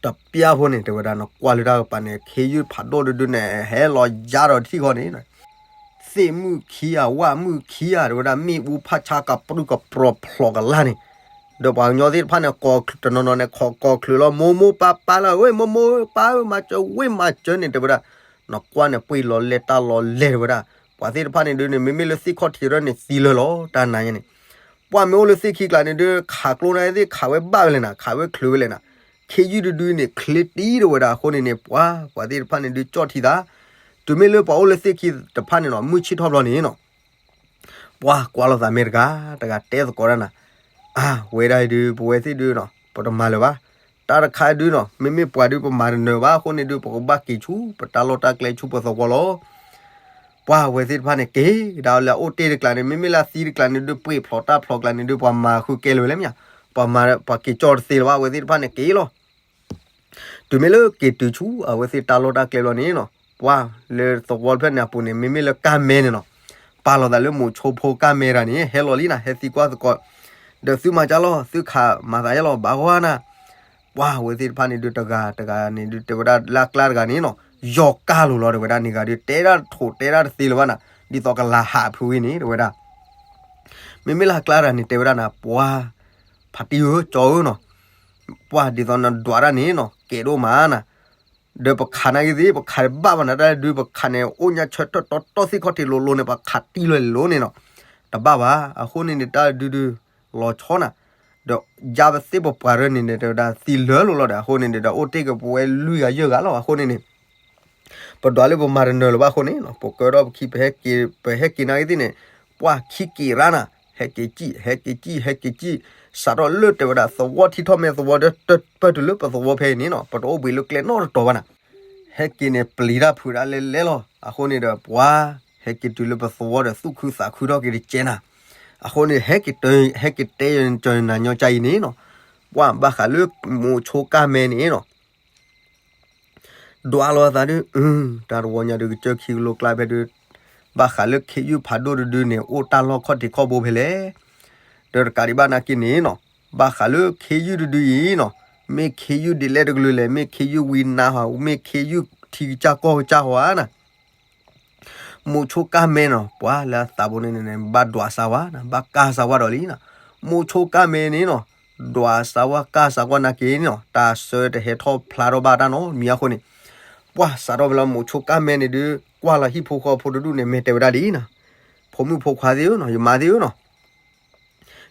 တပျၢ်ဖိန့ၣ် တဲဝဲဒၣ် နကွၢ်လၢတၢ်ကပၤန့ၣ် ခ့ယုၢ်ဖးဒိၣ်တဒုန့ၣ် ဟဲလီၤယါဒီးထံၣ်ဃီန့ၣ် သ့ၣ်မုၣ်ခံဂၤ ဝၣ်မုၣ်ခံဂၤ တဲဝဲဒၣ် မ့ၣ်အူဖးဆါကပြုၢ်ကပြီၤဖျိးကလာ်န့ၣ် ဒီးပှၤကညီသ့ၣ်တဖၣ်န့ၣ် ကိးတနီၤနီၤန့ၣ် ခိးကိးချုးလီၤ မိၢ်မိၢ်ပၢ်ပၢ်လၢဝဲ မိၢ်မိၢ်ပၢ်ဧၢ မၤစၢၤဝ့ၢ်မၤစၢၤန့ၣ် တဲဝဲဒၣ် နကွၢ်န့ၣ် ပှ့ၤလီၤလဲၢ်တၢ်လီၤလဲၢ် တဲဝဲဒၣ် ပှၤသ့ၣ်တဖၣ်န့ၣ်ဒုန့ၣ် မ့မ့ၢ်လၢသ့ၣ်ခီၣ်ထံးထီၣ်န့ၣ် သံလၢာ်လီၤ တၢ်နၤညါန့ၣ် ပှၢ်မ့ၢ်အိၣ်လၢသ့ၣ်ခံကျါန့ၣ်ဒုး ခးကျိန့ၣ်သ့ၣ် ခးဝဲဘၣ်ဝဲလဲၣ်နၤ ခးဝဲချုးဝဲလဲၣ်နၤ ခ့ယုၢ်တဒုန့ၣ် ချ့တံၢ်တဲဝဲဒၣ်အဃိန့ၣ်န့ၣ် ပှၤ ပှၤသ့ၣ်တဖၣ်န့ၣ်ဒုးကၠီၣ်ထံသး တုၤမ့ၢ်လၢပှၤအိၣ်လၢသ့ၣ်ခံတဖၣ်န့ၣ်နီၤ မုၢ်ဆ့ၣ်ထီၣ်ဘျီန့ၣ်နီၤ ပှၤကွၢ်လိာ်သးမ့ၢ်တဂၤ တဂၤတဲသကိးတၢ်နၤ အါ ဝဲဒၣ်အံၤဒုး ပဝဲသ့ၣ်ဒုးနီၤ ပတမၤလၢၤဘၣ် တၢ်တခါဒုးနီၤ မ့မ့ၢ်ပှၤဒုးပမၤတနၢၤဘၣ်အဃိန့ၣ်ဒုး ပကဘၣ်က့ၤဆူ ပတၢ်လီၢ်တၢ်ကျဲဆူပသဝီလီၤ ပှၢ်ဝဲသ့ၣ်တဖၣ်န့ၣ် က့ၤကဒါလၢအအိၣ်တ့ၢ်တကျါန့ၣ် မ့မ့ၢ်လၢအသံတကျါန့ၣ်ဒုး ပှ့ၤဖျိးတၢ်ဖျိးကျါန့ၣ်ဒုး ပှၤမၤဃုကဲလၢၤဝဲလဲၣ်မ့ၢ်ဧါ ပှၤမၤ ပှၤက့ၤကၠီၣ်တသ့လၢၤဘၣ် အဝဲသ့ၣ်တဖၣ်န့ၣ်က့ၤလီၤ တုၤမ့ၢ်လၢက့ၤတုၤဆူ အဝဲသ့ၣ်တၢ်လီၢ်တၢ်ကျဲဘျီန့ၣ်နီၤ ပှၢ်လၢသဝီတဖျၢၣ်န့ၣ်အပူၤန့ၣ် မ့မ့ၢ်လၢကၢ်မဲန့ၣ်နီၤ ပာ်လီၤသးလၢမိၤဆိဖိကၢ်မဲတဂၤန့ၣ် ဟဲလီၤလံနၤ ဟဲသံကွၢ်သကိး ဒီးသုမၤကၢ်လီၤ သုခးမၤသးယါလီၤ ဘၣ်ဂီၢ်နၤ ပှၢ်ဝဲသ့ၣ်တဖၣ်န့ၣ်ဒုးတဂၤတဂၤန့ၣ်ဒုး တဲဝဲဒၣ်လၢအကျါတဂၤန့ၣ်နီၤ ယီၤကၢ်လိာ်လီၤ တဲဝဲဒၣ်န့ၣ်ဂၤဒုး တဲဒၣ်ထိးတဲဒၣ်တသ့လၢၤဘၣ်နၤ ဒ်သိးကလၤဟးဖုးဝံၤန့ၣ် တဲဝဲဒၣ် မ့မ့ၢ်လၢအကျါတဂၤန့ၣ် တဲဝဲဒၣ်နၤ ပှၢ် ဖးတံၢ်ဧၢ ကၠီဧၢနီၤ ပှၢ်ဒ်သိးနဒွးတၢ်န့ၣ်နီၤ ကဲးဒိၣ်မးနၤ ဒီးပခးနာ်ဂ့ၤသ့ၣ် ပခးတဘၣ်ဘၣ်နၤ တၢ်ဒုးပခးန့ၣ် အိၣ်ညါဆၢထၢၣ်တီတီသ့ၣ်ခီၣ်ထံးလိၤလိၤန့ၣ် ပခးတံၢ်လီၤလိၤန့ၣ်နီၤ တဘၣ်ဘၣ် အဃိန့ၣ်န့ၣ် တၢ်ဒုးဒုး လီၤဆီနၤ ဒီးယါပသ့ၣ်ပပှၤရၢန့ၣ်န့ၣ် တဲဝဲဒၣ်သံလၢာ်လိၤလီၤဒီး အဃိန့ၣ်ဒီး အိၣ်တ့ၢ်က့ၤပဝဲလွံၢ်ဂၤယဲၢ်ဂၤလီၤ အဃိန့ၣ်န့ၣ် ပဒွးလၢပမၤတနၢၤလၢၤဘၣ်အဃိန့ၣ်နီၤ ပကၢထီၣ်ပခံ ပဟဲက့ၤ ပဟဲက့ၤနာ်ဂ့ၤသ့ၣ်န့ၣ် ပှၢ်ခံက့ၤရၣ်နၤ ဟဲက့ၤကံၣ် ဟဲက့ၤကံၣ် ဟဲက့ၤကံၣ် စးထီၣ်လၢတဲဝဲဒၣ် သဝီထံထီၣ်မဲသဝီဒီး ပၢၢ်တုၤလၢပသဝီဖဲအံၤန့ၣ်နီၤ ပတအိၣ်ဘှံးလၢကျဲနီတတီၤဘၣ်နၤ ဟဲက့ၤန့ၣ်ပျံၤတၢ်ဖုးဒၣ်လဲလဲလီၤ. အဃိန့ၣ်ဒီးပှၤ ဟဲက့ၤတုၤလၢပသဝီဒီးသူၣ်ခုသးခုထီၣ်က့ၤတကဲနၤ. အဃိန့ၣ် ဟဲက့ၤတဲ ဟဲက့ၤတဲယၤနၤညီကါအံၤန့ၣ်နီၤ, ပှၤဘၣ်ဃးလၢမိၤဆိကၢ်မဲန့ၣ်နီၤ ဒွးလီၤအသးဒုး တၢ်တဝီညါဒုးကစၢၢ်ခံကလိကျါဖဲဒုး ဘၣ်ဃးလၢခ့ယုၢ်ဖးဒိၣ်တဒုန့ၣ် အိၣ်တၢ်လီၢ်ခီၣ်ထံးခီၣ်ဘိဖဲလဲၣ်. ဒီးတကးဒံးဘၣ်နာ်က့န့ၣ်နီၤ, ဘၣ်ဃးလၢခ့ယုၢ်တဒုအံၤနီၤ, မ့ၢ်ခ့ယုၢ်ဒ်လဲၣ်တကလုာ်လဲၣ်, မ့ၢ်ခ့ယုၢ်ဝံနါဟီ, မ့ၢ်ခ့ယုၢ်ထံကစၢ်ကီၢ်ကစၢ်ဟီဧါနၤ မိၤဆိကၢ်မဲနီၤ, ပှၤလၢအသးဘိန့ၣ်န့ၣ် ဘၣ်ဒွးစၢ်ဝဲ, ဘၣ်ကၢ်စၢ်ဝဲဒီးလံနီၤ. မိၤဆိကၢ်မဲန့ၣ်နီၤ, ဒွးစၢ်ဝဲကၢ်စၢ်ဝဲနာ်က့န့ၣ်နီၤ, တၢ်ဆၢတဟဲထီၣ်ဖျါထီၣ်ဘၣ်တၢ်နီတမံၤအဃိန့ၣ်, ပှၤစးထီၣ်ဖဲလၢမိၤဆိကၢ်မဲန့ၣ်ဒုး ကွၢ်လီၤဟံၣ်ဖိဃီဖိတဒူၣ်န့ၣ် မ့ၢ်တဲဝဲဒၣ်ဒ်အံၤနီၤ, ဖိမုၣ်ဖိခွါသ့ၣ်ဧၢနီၤ, ယမါသ့ၣ်ဧၢနီၤ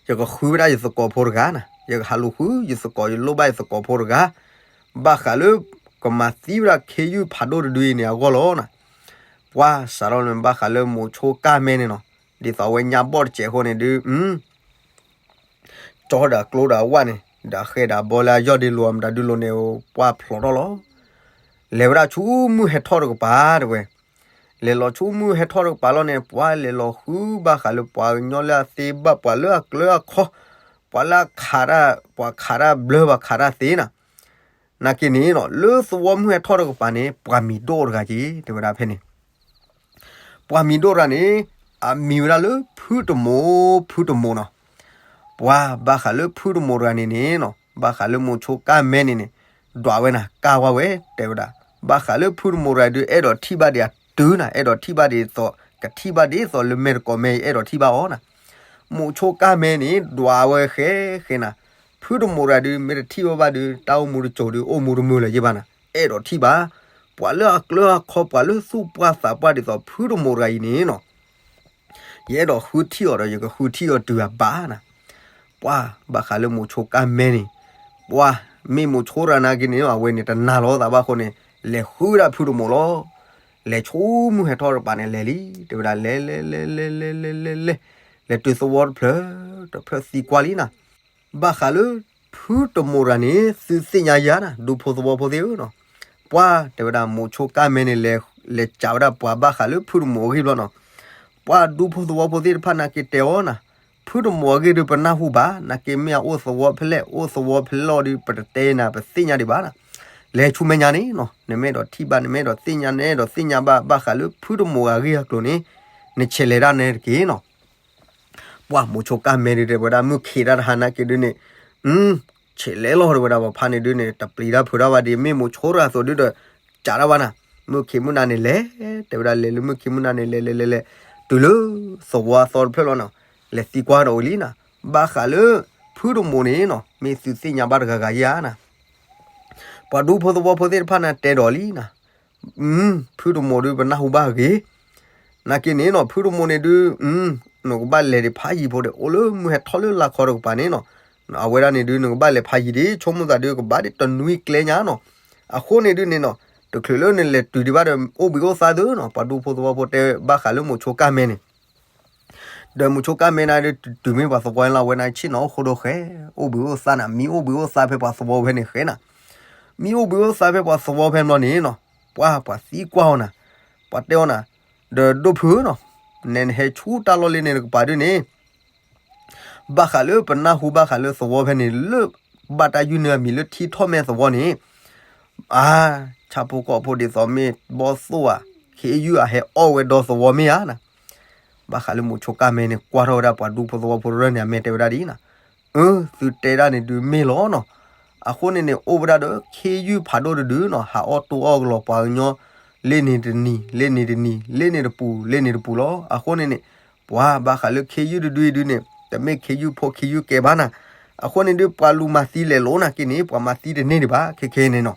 ယကဃုဝဲဒၣ်ယသကိးဖိတဂၤနၤ, ယကဟးလူၤဃုယသကိး, ယလိၣ်ဘၣ်ယသကိးဖိတဂၤ, ဘၣ်ဃးလၢ ကမၤသံဝဲဒၣ်ခ့ယုၢ်ဖးဒိၣ်တဒုအံၤန့ၣ်အဂီၢ်လီၤနၤ. ပှၤစးထီၣ်န့ၣ် ဘၣ်ဃးလၢမိၤဆိကၢ်မဲန့ၣ်နီၤ, ဒ်သိးအဝဲညါဘီၣ်တစဲးအဃိန့ၣ်ဒုး ကၠီဒီးကျိဒီးအဝၣ်န့ၣ် ဒီးဃဲဒီးဘီလၢအယီၢ်ဒ့လိာ်မတၤဒုလိာ်န့ၣ် ပှၤဖျိးထီၣ်လီၤ. လဲၤဝဲဒၣ်ဆူမုၢ်ဟဲထီၣ်တကပၤတဲဝဲ, လဲၤလီၤဆူမုၢ်ဟဲထီၣ်တကပၤလီၤန့ၣ် ပှၤလဲၤလီၤဃုဘၣ်ဃးလၢပှၤကညီလၢအသ့ဘၣ် ပှၤလၢအကျၢၤအခီ, ပှၤလၢအခးတၢ်, ပှၤခးတၢ်ဘျၢ ပှၤခးတၢ်သ့နၤ. နာ်က့န့ၣ်နီၤ, လၢသဝီမုၢ်ဟဲထီၣ်တကပၤန့ၣ် ပှၤမံၤဒိၣ်တဂၤက့ၤ တဲဝဲဒၣ်ဖဲန့ၣ် ပှၤမံၤဒိၣ်တဂၤန့ၣ် အမံၤဝဲဒၣ်လၢဖုတမိၤ, ဖုတမိၤနီၤ. ပှၤဘၣ်ဃးလၢဖုတမိၤတဂၤန့ၣ်န့ၣ်နီၤ, ဘၣ်ဃးလၢမိၤဆိကၢ်မဲန့ၣ်န့ၣ် ဒွးဝဲနၤ ကၢ်ဝဲဝဲ တဲဝဲဒၣ်. ဘၣ်ဃးလၢဖုတမိၤတဂၤဒုး အဲၣ်ဒိးထံၣ်ဘၣ်ဒံးအတုၤနၤ, အဲၣ်ဒိးထံၣ်ဘၣ်ဒ်သိး ကထံၣ်ဘၣ်ဒ်သိးလၢမဲာ်တကိးမဲာ် အဲၣ်ဒိးထံၣ်ဘၣ်အီၤနၤ. မိၤဆိကၢ်မဲန့ၣ် ဒွးဝဲဃဲဃဲနၤ, ဖုတမိၤတဂၤဒုး မ့ၢ်တထံၣ်ဘၣ်ဘၣ်ဒုး တၢ်အိၣ်မူတစိၤဒုး အိၣ်မူတမုာ်လၢၤယ့ၢ်ဘၣ်နၤ, အဲၣ်ဒိးထံၣ်ဘၣ်. ပှၤလၢအကျၢၤအခီ ပှၤလၢသူၣ်ပှၢ်သးပှၢ်ဒ်သိးဖုတမိၤတဂၤအံၤန့ၣ်နီၤ ယအဲၣ်ဒိးဃုထံၣ်အီၤဒီး ယကဃုထံၣ်အီၤတုၤအဘၣ်နၤ. ပှၤဘၣ်ဃးလၢမိၤဆိကၢ်မဲန့ၣ်, ပှၤမ့ၢ်မိၤဆိတဂၤနာ်က့န့ၣ် အဝဲန့ၣ်တနာ်လီၤသးဘၣ်အဃိန့ၣ် လဲၤဃုဝဲဒၣ်ဖုတမိၤလီၤ. လဲၤဆူမုၢ်ဟဲထီၣ်တကပၤန့ၣ် လဲၤလံ, တဲဝဲဒၣ် လဲၤလဲၤလဲၤလဲၤလဲၤလဲၤလဲၤ လဲၤတုၤသဝီတဖျၢၣ်တဖျၢၣ်သံကွၢ်လံနၤ. ဘၣ်ဃးလၢ ဖုတမိၤတဂၤန့ၣ် သုသ့ၣ်ညါယၤနၤ ဒူဖိသဝီဖိသ့ၣ်ဧၢနီၤ. ပှၤတဲဝဲဒၣ်မိၤဆိကၢ်မဲန့ၣ် လဲၤစးဝဲဒၣ်ပှၤဘၣ်ဃးလၢဖုတမိၤအဂ့ၢ်ဘျီနီၤ. ပှၤဒူဖိသဝီဖိသ့ၣ်တဖၣ်နာ်က့တဲအီၤနၤ, ဖုတမိၤအဂ့ၢ်ဒုးပနၢ်ဟူဘၣ်, နာ်က့မ့ၢ်အအိၣ်သဝီဖဲလဲၣ် အိၣ်သဝီဖဲလဲၣ်ဒီး ပတတဲနၤ ပသ့ၣ်ညါဒံးဘၣ်နၤ. လဲၤဆူမဲာ်ညါန့ၣ်နီၤ နမ့ၢ်အဲၣ်ဒိးထံၣ်ဘၣ် နမ့ၢ်အဲၣ်ဒိးသ့ၣ်ညါ နအဲၣ်ဒိးသ့ၣ်ညါဘၣ် ဘၣ်ဃးလၢဖုတမိၤအဂ့ၢ်အကျိၤန့ၣ် နဆဲးလဲၤဒၣ်နဲတက့ၢ်နီၤ. ပှၤမိၤဆိကၢ်မဲဒုးတဲဝဲဒၣ် မုၢ်ခံးတၢ်တဟါနာ်က့ဒုးန့ၣ်, ဆဲးလဲၤလီၤတဲဝဲဒၣ် ပှၤဖါန့ၣ်ဒုးန့ၣ် တပျံၤတၢ်ဖုးတၢ်ဘၣ်ဒံး မ့ၢ်မိၤဆိတဂၤအသိးဒုးဒီး ကးတၢ်ဘၣ်နၤ, မုၢ်ခံးမုၢ်နၤန့ၣ်လဲၤ တဲဝဲဒၣ် လဲၤလၢမုၢ်ခံးမုၢ်နၤန့ၣ် လဲၤလဲၤလဲၤလဲၤ တုၤလၢသဝီအသီတဖျၢၣ်လီၤနီၤ, လဲၤသံကွၢ်ဒီးဝံၤလံနၤ, ဘၣ်ဃးလၢ ဖုတမိၤန့ၣ်နီၤ မ့ၢ်သုသ့ၣ်ညါဘၣ်တဂၤဂၤဧါနၤ ပှၤဒူဖိသဝီဖိသ့ၣ်တဖၣ်န့ၣ်တဲဒီးလံနၤ, ဖုတမိၤဒုးပနၢ်ဟူဘၣ်ဂ့ၤ, နာ်က့န့ၣ်နီၤ ဖုတမိၤန့ၣ်ဒုး နကဘၣ်လဲၤဒံးဖးယံၤဖိဒီး အိၣ်လၢမုၢ်ဟဲထီၣ်လၢလါခီတကပၤန့ၣ်နီၤ, အဝဲဒၣ်န့ၣ်ဒုး နကဘၣ်လဲၤဖးယံၤဒံး ဆိကမိၣ်သးဒုးကဘၣ်ဒံးတနွံကျဲညါနီၤ, အဃိန့ၣ်ဒုးန့ၣ်နီၤ တချုးလၢနလဲၤတုၤဒံးဘၣ်ဒီး အိၣ်ဘှံးအိၣ်သါသုနီၤ, ပှၤဒူဖိသဝီဖိတဲဘၣ်ဃးလၢမိၤဆိကၢ်မဲန့ၣ် ဒီးမိၤဆိကၢ်မဲနၤဒုး တုၤမ့ၢ်ပှၤသဝီလီၤ အဝဲနၤဆ့ၣ်နီၤအိၣ်ဃိဒီးဃဲ, အိၣ်ဘှံးအိၣ်သါနၤ မံအိၣ်ဘှံးအိၣ်သါဖဲပှၤသဝီဖဲန့ၣ်ဃဲနၤ, မံအိၣ်ဘှံးအိၣ်သါဖဲပှၤသဝီဖဲန့ၣ်လီၤန့ၣ်နီၤ, ပှၤ ပှၤသံကွၢ်အီၤနၤ, ပှၤတဲအီၤနၤ, ဒီးဒိၣ်ဖုဧၢနီၤ, နဟဲဆူတၢ်လီၢ်လံန့ၣ်တကပၤဒုးန့ၣ် ဘၣ်ဃးလၢပနၢ်ဟူဘၣ်ဃးလၢသဝီဖဲန့ၣ် လၢဘၣ်တၢ်ယုၢ်န့ၢ်အမံၤလၢထံထီၣ်မဲသဝီန့ၣ်, အါ, ဆၣ်ဖိကီၢ်ဖိဒ်သိးမ့ၢ်ဘီၣ်သိၣ်ဧါ, ခ့ယုၢ်အဟဲအီၣ်ဝဲဒီသဝီမ့ၢ်ဧါနၤ, ဘၣ်ဃးလၢမိၤဆိကၢ်မဲန့ၣ် ကွၢ်ထီၣ်ဝဲဒၣ်ပှၤဒူဖိသဝီဖိတရၢၢ်န့ၣ် အမဲာ်တဲဝဲဒၣ်ဒ်အံၤနၤ, အၢ သုတဲဒၣ်န့ၣ်ဒုးမ့ၢ်လီၤနီၤ, အဃိန့ၣ်န့ၣ် အိၣ်ဝဲဒၣ်ဒီးခ့ယုၢ်ဖးဒိၣ်တဒုနီၤ ဟးအီၣ်တိၢ်အီၣ်ကလီၤပှၤကညီ လ့န့ၣ်တနံၤ လ့န့ၣ်တနံၤ လ့န့ၣ်တပူၤ လ့န့ၣ်တပူၤလီၤ, အဃိန့ၣ်န့ၣ် ပှၤဘၣ်ဃးလၢခ့ယုၢ်တဒုအံၤဒုးန့ၣ် တမ့ၢ်ခ့ယုၢ်ဖိခ့ယုၢ်ကဲဘၣ်နၤ, အဃိန့ၣ်ဒုး ပှၤလူၤမၤသံလဲၤလိာ်နၤက့န့ၣ် ပှၤမၤသံတန့ၢ်ဒံးဘၣ် ခဲခဲအံၤန့ၣ်နီၤ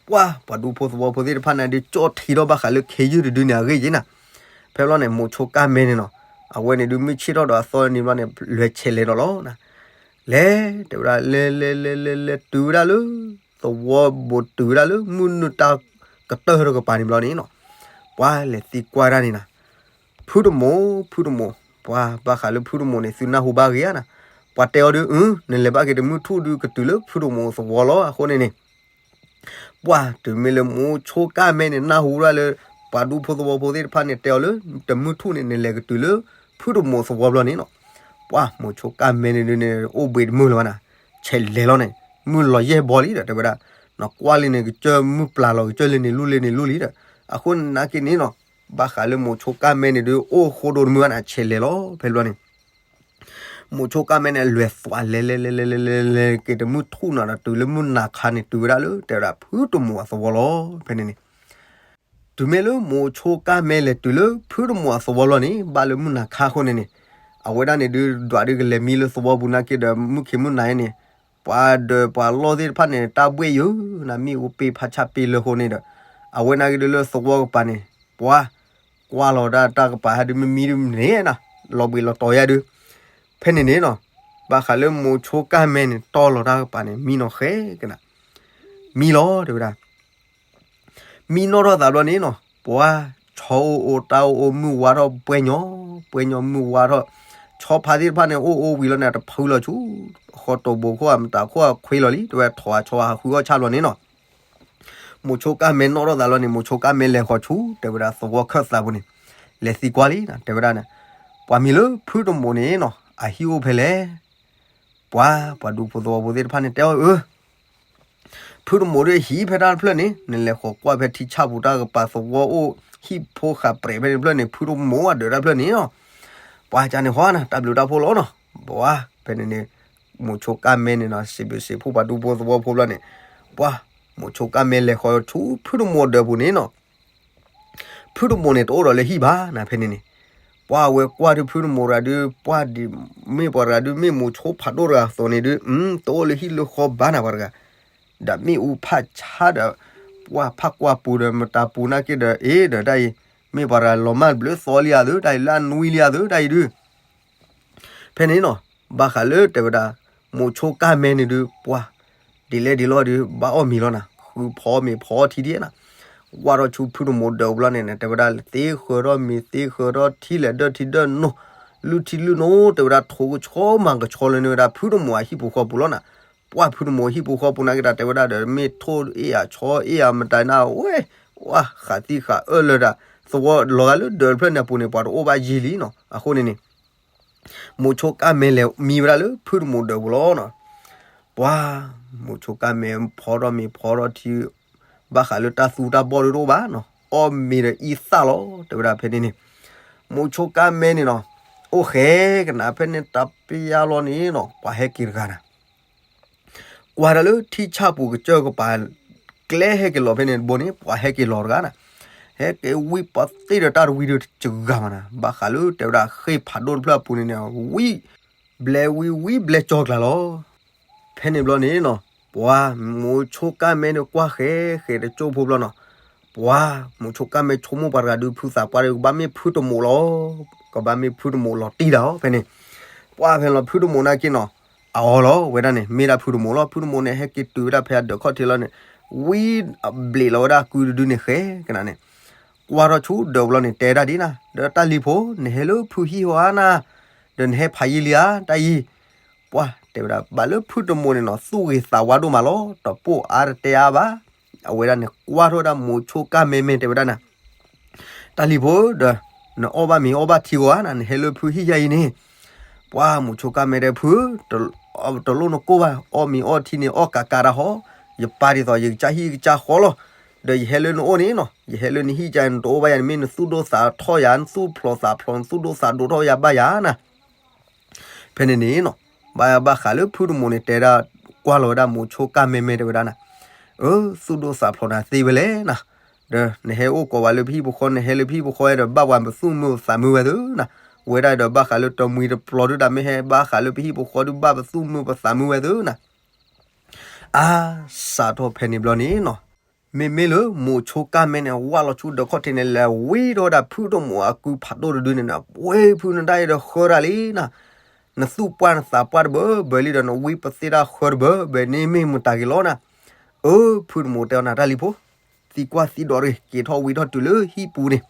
ပှၤ ပှၤဒူဖိသဝီဖိသ့ၣ်တဖၣ်န့ၣ်ဒုး ကၠီၣ်ထံထီၣ်ဘၣ်ဃးလၢခ့ယုၢ်တဒုန့ၣ် အဂ့ၢ်ယ့ၢ်နၤ, ဖဲလီၤန့ၣ် မိၤဆိကၢ်မဲန့ၣ်နီၤ, အဝဲန့ၣ်ဒုး မုၢ်ဆ့ၣ်ထီၣ်ဒီးအသီနံၤဘျီန့ၣ် လဲၤဆဲးလဲၤဒီးလီၤနၤ, လဲၤ တဲဝဲဒၣ် လဲၤလဲၤလဲၤလဲၤလဲၤတုၤဝဲဒၣ်လၢ သဝီဘိးတုၤဝဲဒၣ်လၢ မုၢ်နုာ်တၢ်ကတၢၢ်တကပၤန့ၣ်ဘျီန့ၣ်နီၤ, ပှၤလဲၤသံကွၢ်ဒၣ်န့ၣ်နၤ ဖုတမိၢ် ဖုတမိၢ်, ပှၤဘၣ်ဃးလၢဖုတမိၢ်န့ၣ် သုနၢ်ဟူဘၣ်ဂ့ၤဧါနၤ, ပှၤတဲအီၤဒုး အၢ နလဲၤဘၣ်က့ၤတမုၢ်ထူၣ်ဒုး ကတုၤလၢဖုတမိၢ်သဝီလီၤ, အဃိန့ၣ်န့ၣ် ပှၢ်တုၤမ့ၢ်လၢမိၤဆိကၢ်မဲန့ၣ် နၢ်ဟူဒၣ်လၢ ပှၤဒူဖိသဝီဖိသ့ၣ်တဖၣ်န့ၣ် တဲအီၤလၢ တမုၢ်ထူၣ်န့ၣ် နလဲၤကတုၤလၢ ဖုတမိၤသဝီဘျီန့ၣ်နီၤ. ပှၢ်မိၤဆိကၢ်မဲန့ၣ်ဒုးန့ၣ် အိၣ်ဘှံးတမုၢ်လၢၤဘၣ်နၤ, ဆဲးလဲၤလီၤန့ၣ် မုၢ်လီၤယဲၢ်ဘီလံဒီး တဲဝဲဒၣ်, နကွၢ်လံန့ၣ် ကစၢၢ်မုၢ်ပျၢ်လီၤ ကစၢၢ်လံန့ၣ်လူၢ်လံန့ၣ်လူၢ်လံဒီး အဃိန့ၣ်နာ်က့န့ၣ်နီၤ, ဘၣ်ဃးလၢမိၤဆိကၢ်မဲန့ၣ်ဒုး အိၣ်ဃိဒိတမုၢ်ဘၣ်နၤ ဆဲးလဲၤလီၤ ဖဲဘျီန့ၣ် မိၤဆိကၢ်မဲန့ၣ် လဲၤသွးလဲၤလဲၤလဲၤလဲၤလဲၤလဲၤလဲၤက့ၤတမုၢ်ထူၣ်နီၤဒီး တုၤလၢမုၢ်နၤခါန့ၣ် တုၤဝဲဒၣ်လၢ တဲဝဲဒၣ် ဖုတမိၤအသဝီလီၤ ဖဲန့ၣ်န့ၣ် တုၤမ့ၢ်လၢမိၤဆိကၢ်မဲလဲၤတုၤလၢ ဖုတမိၤအသဝီလီၤန့ၣ် ဘၣ်လၢမုၢ်နၤခါအဃိန့ၣ်န့ၣ်, အဝဲဒၣ်န့ၣ်ဒုး ဒွးဒုးကလဲၤမံလၢသဝီပူၤနာ်က့ဒီး မုၢ်ခ့မုၢ်နၤအံၤန့ၣ်, ပှၤဒၢးပှၤလီၢ်သ့ၣ်တဖၣ်န့ၣ် တၢ်ဘှ့ၣ်ယုာ်နၤ မ့ၣ်အူပ့ၤဖးဆၣ်ပ့ၤလၢအဃိန့ၣ်ဒီး, အဝဲနာ်က့ဒုးလၢသဝီကပၤန့ၣ်, ပှၤ ကွၢ်လီၤဒၣ်တၢ်ကပၤဟဲဒုး မ့ၢ်မံဒုးန့ၣ်နၤ, လီၤဘှံးလီၤတီၤယါဒုး, ဖဲန့ၣ်န့ၣ်နီၤ, ဘၣ်ဃးလၢမိၤဆိကၢ်မဲန့ၣ် တီၢ်လီၤတၢ်ကပၤန့ၣ် မံနီၤဃဲကနၤ, မံလီၤ တဲဝဲဒၣ် မံနီၣ်ထီၣ်သးဘျီန့ၣ်နီၤ, ပှၤ ဆီအိၣ်အိၣ်တၢ်အိၣ်အိၣ်မုၢ်ဝါထီၣ် ပှဲၤညီ ပှဲၤညီမုၢ်ဝါထီၣ်, ဆီဖါသ့ၣ်တဖၣ်န့ၣ် အိၣ်အိၣ်ဝံၤလီၤန့ၣ် တဖုလီၤဆူ ဃီတိၢ်ဘိခိၣ်ဧါ မတၤခိၣ်ဧါ ခွ့လီၤလံ တဲဝဲ ထိးအဆီဟးဃုအီၣ်ဆၣ်ဘျီန့ၣ်နီၤ, မိၤဆိကၢ်မဲနီၣ်ထီၣ်သးလီၤန့ၣ် မိၤဆိကၢ်မဲလဲၤဃီၤဆူ တဲဝဲဒၣ် သဝီခၢၣ်သးပူၤန့ၣ်, လဲၤသံကွၢ်လံ တဲဝဲဒၣ်န့ၣ်, ပှၤမံၤလၢဖုတမိၤန့ၣ်နီၤ အဟံၣ်အိၣ်ဖဲလဲၣ်, ပှၤ ပှၤဒူဖိသဝီဖိသ့ၣ်တဖၣ်န့ၣ် တဲအီၤအၢ ဖုတမိၤဒုးဟံၣ်ဖဲတၢ်တဖျၢၣ်န့ၣ် နလဲၤဃီၤကွၢ်ဖဲထံဆၣ်ပူၤတၢ်ကပၤသဝီအိၣ် ဟံၣ်ဖိဃာ်ပြဲးဖဲန့ၣ်တဖျၢၣ်န့ၣ် ဖုတမိၤအဒၢးတၢ်တဖျၢၣ်န့ၣ်လီၤ, ပှၤကန့ၣ်ဃီနၤ တၢ်ဘျုးတၢ်ဖှိၣ်လီၤနီၤ, ပှၤ ဖဲန့ၣ်န့ၣ်, မိၤဆိကၢ်မဲန့ၣ်နီၤ စံးဘျုးစံးဖှိၣ်ပှၤဒူဖိသဝီဖိဘျီန့ၣ်, ပှၤ မိၤဆိကၢ်မဲလဲၤဃီၤဆူဖုတမိၤဒၢးပူၤန့ၣ်နီၤ ဖုတမိၤန့ၣ် တအိၣ်ဒီးလၢဟံၣ်ဘၣ်နၤဖဲန့ၣ်န့ၣ်, ပှၤအဝဲကွၢ်ဒုးဖုတမိၤတဂၤဒုး ပှၤဒ်မ့ၢ်ပှၤတဂၤဒုး မ့ၢ်မိၤဆိဖးဒိၣ်တဂၤအသိးန့ၣ်ဒုး တအိၣ်လၢဟံၣ်လၢဃီဘၣ်နၤပှၤတဂၤ, ဒီးမ့ၣ်အူဖးဆါဒီး ပှၤဖးကွၢ်ပူၤဒီး မတၤပူၤနာ်က့ဒီး အ့ဒီးတၢ်အံၤ, မ့ၢ်ပှၤတဂၤလီၤမၢ်ဘျုးသီလံဧါသု တၢ်အံၤလၢအနွံလံဧါသု တၢ်အံၤဒုး ဖဲန့ၣ်နီၤ, ဘၣ်ဃးလၢတဲဝဲဒၣ်, မိၤဆိကၢ်မဲန့ၣ်ဒုး ပှၤ ဒ်လဲၣ်ဒ်လဲၣ်ဒုး ဘၣ်အီၣ်မ့ၤလီၤနၤ, ဃုဖီမ့ၤဖီထံဒ်နၤ, ကွၢ်ထီၣ်ဆူဖုတမိၤဒၢးပူၤလီၤန့ၣ် တဲဝဲဒၣ် သ့ဃၢၤထီၣ်မ့ၤသ့ဃၢၤထီၣ်ထံလဲၣ်ဒၢထံဒၢနိ, လုၢ်ထံလုၢ်နိ တဲဝဲဒၣ် ထိးကဆီမၤကဆီလၢန့ၢ်ဝဲဒၣ် ဖုတမိၤအဟံၣ်ပူၤဃီပူၤလီၤနၤ, ပှၤဖုတမိၤဟံၣ်ပူၤဃီပူၤနာ်က့တၢ်တဲဝဲဒၣ်ဒီး မ့ၢ်ထိၣ်အ့ၣ်ဧါဆီအ့ၣ်ဧါမတၤနၤဝဲ, ဝဲဃးသံဃးအၢၣ်လၢဒၣ်, သဝီလီၤဂာ်လၢဒၢးတဖျၢၣ်န့ၣ်အပူၤန့ၣ် ပှၤတအိၣ်ဘၣ်ယံာ်လံနီၤ, အဃိန့ၣ်န့ၣ် မိၤဆိကၢ်မဲလဲၤမံဝဲဒၣ်လၢဖုတမိၤဒၢးပူၤလီၤနီၤ, ပှၤ မိၤဆိကၢ်မဲဖီထီၣ်မ့ၤဖီထီၣ်ထံ, ဘၣ်ဃးလၢတၢ်သူတၢ်ဘီၣ်ဒုးတအိၣ်ဘၣ်နီၤ, အီၣ်မ့ၤဒီးအံသၣ်လီၤ တဲဝဲဒၣ်ဖဲန့ၣ်န့ၣ်, မိၤဆိကၢ်မဲန့ၣ်နီၤ, အိၣ်ဃဲကနၣ်ဖဲန့ၣ်တပျၢ်လီၤန့ၣ်နီၤ ပှၤဟဲက့ၤတဂၤနၤ ကွၢ်တၢ်လၢထံဆၣ်ပူၤကစၢၢ်ကပၤ, ကျဲဟဲက့ၤလီၤဖဲန့ၣ်တဘိန့ၣ် ပှၤဟဲက့ၤလီၤတဂၤနၤ, ဟဲက့ၤဝံပှၤသ့ၣ်ဒီးတၢ်တဝံဒုးတဂၤမးနၤ, ဘၣ်ဃးလၢတဲဝဲဒၣ်ဃ့ၢ်ဖးဒိၣ်တဖျၢၣ်အပူၤန့ၣ်န့ၣ် ဝံ, ဘျဲးဝံဝံဘျဲးကၠီကျါလီၤ. ဖဲန့ၣ်ဘျီန့ၣ်နီၤ, ပှၤမိၤဆိကၢ်မဲန့ၣ်ကွၢ်ဃဲဃဲတကၠိၢ်ဖိဘျီနီၤ, ပှၤမိၤဆိကၢ်မဲဆိကမိၣ်ပှၤတဂၤဒုး ဖုသးပှၢ်ဒုး ကဘၣ်မ့ၢ်ဖုတမိၤလီၤ, ကဘၣ်မ့ၢ်ဖုတမိၤလီၤတံၢ်ဒၣ်အီၤဖဲန့ၣ်, ပှၤဖဲလီၤဖုတမိၤနာ်က့နီၤ, အအီၤလီၤဝဲဒၣ်န့ၣ် မ့ၢ်ဒၣ်ဖုတမိၤလီၤ, ဖုတမိၤန့ၣ် ဟဲက့ၤတုၤဝဲဒၣ်ဖဲအဒၢးခီၣ်ထံးလီၤန့ၣ်, ဝံအဘျ့းလီၤဝဲဒၣ်ကုတဒုန့ၣ်ဃဲကနၣ်န့ၣ်, ကွၢ်ထီၣ်ဆူဒၢးပူၤလီၤန့ၣ် တဲဒၣ်ဒ်နၤ, ဒီးတၢ်လံၤဖိ နဟဲလၢဖုဟံၣ်ဟီဧါနၤ, ဒီးနဟဲဖးယံာ်လံဧါ တၢ်အံၤ, ပှၤတဲဝဲဒၣ် ဘၣ်လၢဖုတမိၤန့ၣ်နီၤ သူၣ်ဂ့ၤသးဝါဒိၣ်မးလီၤ, တပိာ်အါတတဲအါဘၣ်, အဝဲဒၣ်န့ၣ် ကွၢ်ထီၣ်ဝဲဒၣ်မိၤဆိကၢ်မဲမဲတဲဝဲဒၣ်နၤ တၢ်လံၤဖိဒီး နအီၣ်ဘၣ်မ့ၤအီၣ်ဘၣ်ထံဧါနၤ, နဟဲလၢဖုဟံၣ်ယါအံၤန့ၣ်, ပှၤမိၤဆိကၢ်မဲတဲဖု, တလိၣ်နကိၢ်ဘၣ်, အီၣ်မ့ၤအီၣ်ထံန့ၣ် အီၣ်ကးကးတၢ်ဟီ, ယပၢ်ဒ်သိးယကစၢ်ဟံၣ်ကစၢ်ဃီလီၤ, ဒီးယဟဲလၢနအိၣ်န့ၣ်နီၤ, ယဟဲလၢနဟံၣ်ကစၢ်န့ၣ် တအိၣ်ဘၣ်ယၤန့ၣ် မ့ၢ်နသူၣ်ဒိၣ်သးထီၣ်ယၤ, နသူၣ်ဖျိးသးဖျိး, နသူၣ်ဒိၣ်သးဒိၣ်ထီၣ်ယၤဘၣ်ယၤနၤ ဖဲန့ၣ်န့ၣ်နီၤ, ဘၣ်ဘၣ်ဃးလၢဖုတမိၤန့ၣ် တဲဒၣ်ကွၢ်လီၤဝဲဒၣ်မိၤဆိကၢ်မဲမဲတဲဝဲဒၣ်နၤ, အၢ သူၣ်ဒိၣ်သးဖျိးနၤသ့ဝဲလဲၣ်နၤ, ဒီးနဟဲအိၣ်ကိးဝဲလၢပဟံၣ်ပဃီ, နဟဲလၢပဟံၣ်ပဃီဒီး ဘၣ်ပှၤပသူၣ်မုာ်ပသးမုာ်ဝဲသုနၤ, ဝဲဒၣ်ဒီးဘၣ်ဃးလၢတမှံၤတပျီၤဒုဒၣ် မ့ၢ်ဟဲဘၣ်ဃးလၢပဟံၣ်ပဃီဒု ဘၣ်ပသူၣ်မုာ်ပသးမုာ်ဝဲသုနၤ အါ, စးထီၣ်ဖဲန့ၣ်ဘျီန့ၣ်နီၤ, မ့မ့ၢ်လၢမိၤဆိကၢ်မဲန့ၣ် ဝၢ်လီၤဆူဒၢးခီၣ်ထံးန့ၣ် လဲၤဝံထီၣ်ဝဲဒၣ်ဖုတမိၤအကုဖးဒိၣ်တဒုန့ၣ်နီၤ, ပှ့ၤဖုနတၢ်အံၤဒီးဃၢတၢ်လံနၤ, နသူၣ်ပှၢ်နသးပှၢ်တဘၢဘၢလံဒီး နဝံပသ့ၣ်တၢ်ဃၢတဘၢဘၢန့ၣ်မ့ၢ်မတၤက့ၤလီၤနၤ, အၢ ဖုတမိၤတဲအီၤနၤ တၢ်လံၤဖိ, သံကွၢ်သံဒိးတဂ့ၤ က့ၤထီၣ်ဝံထီၣ်တုၤလၢဟံၣ်ပူၤန့ၣ်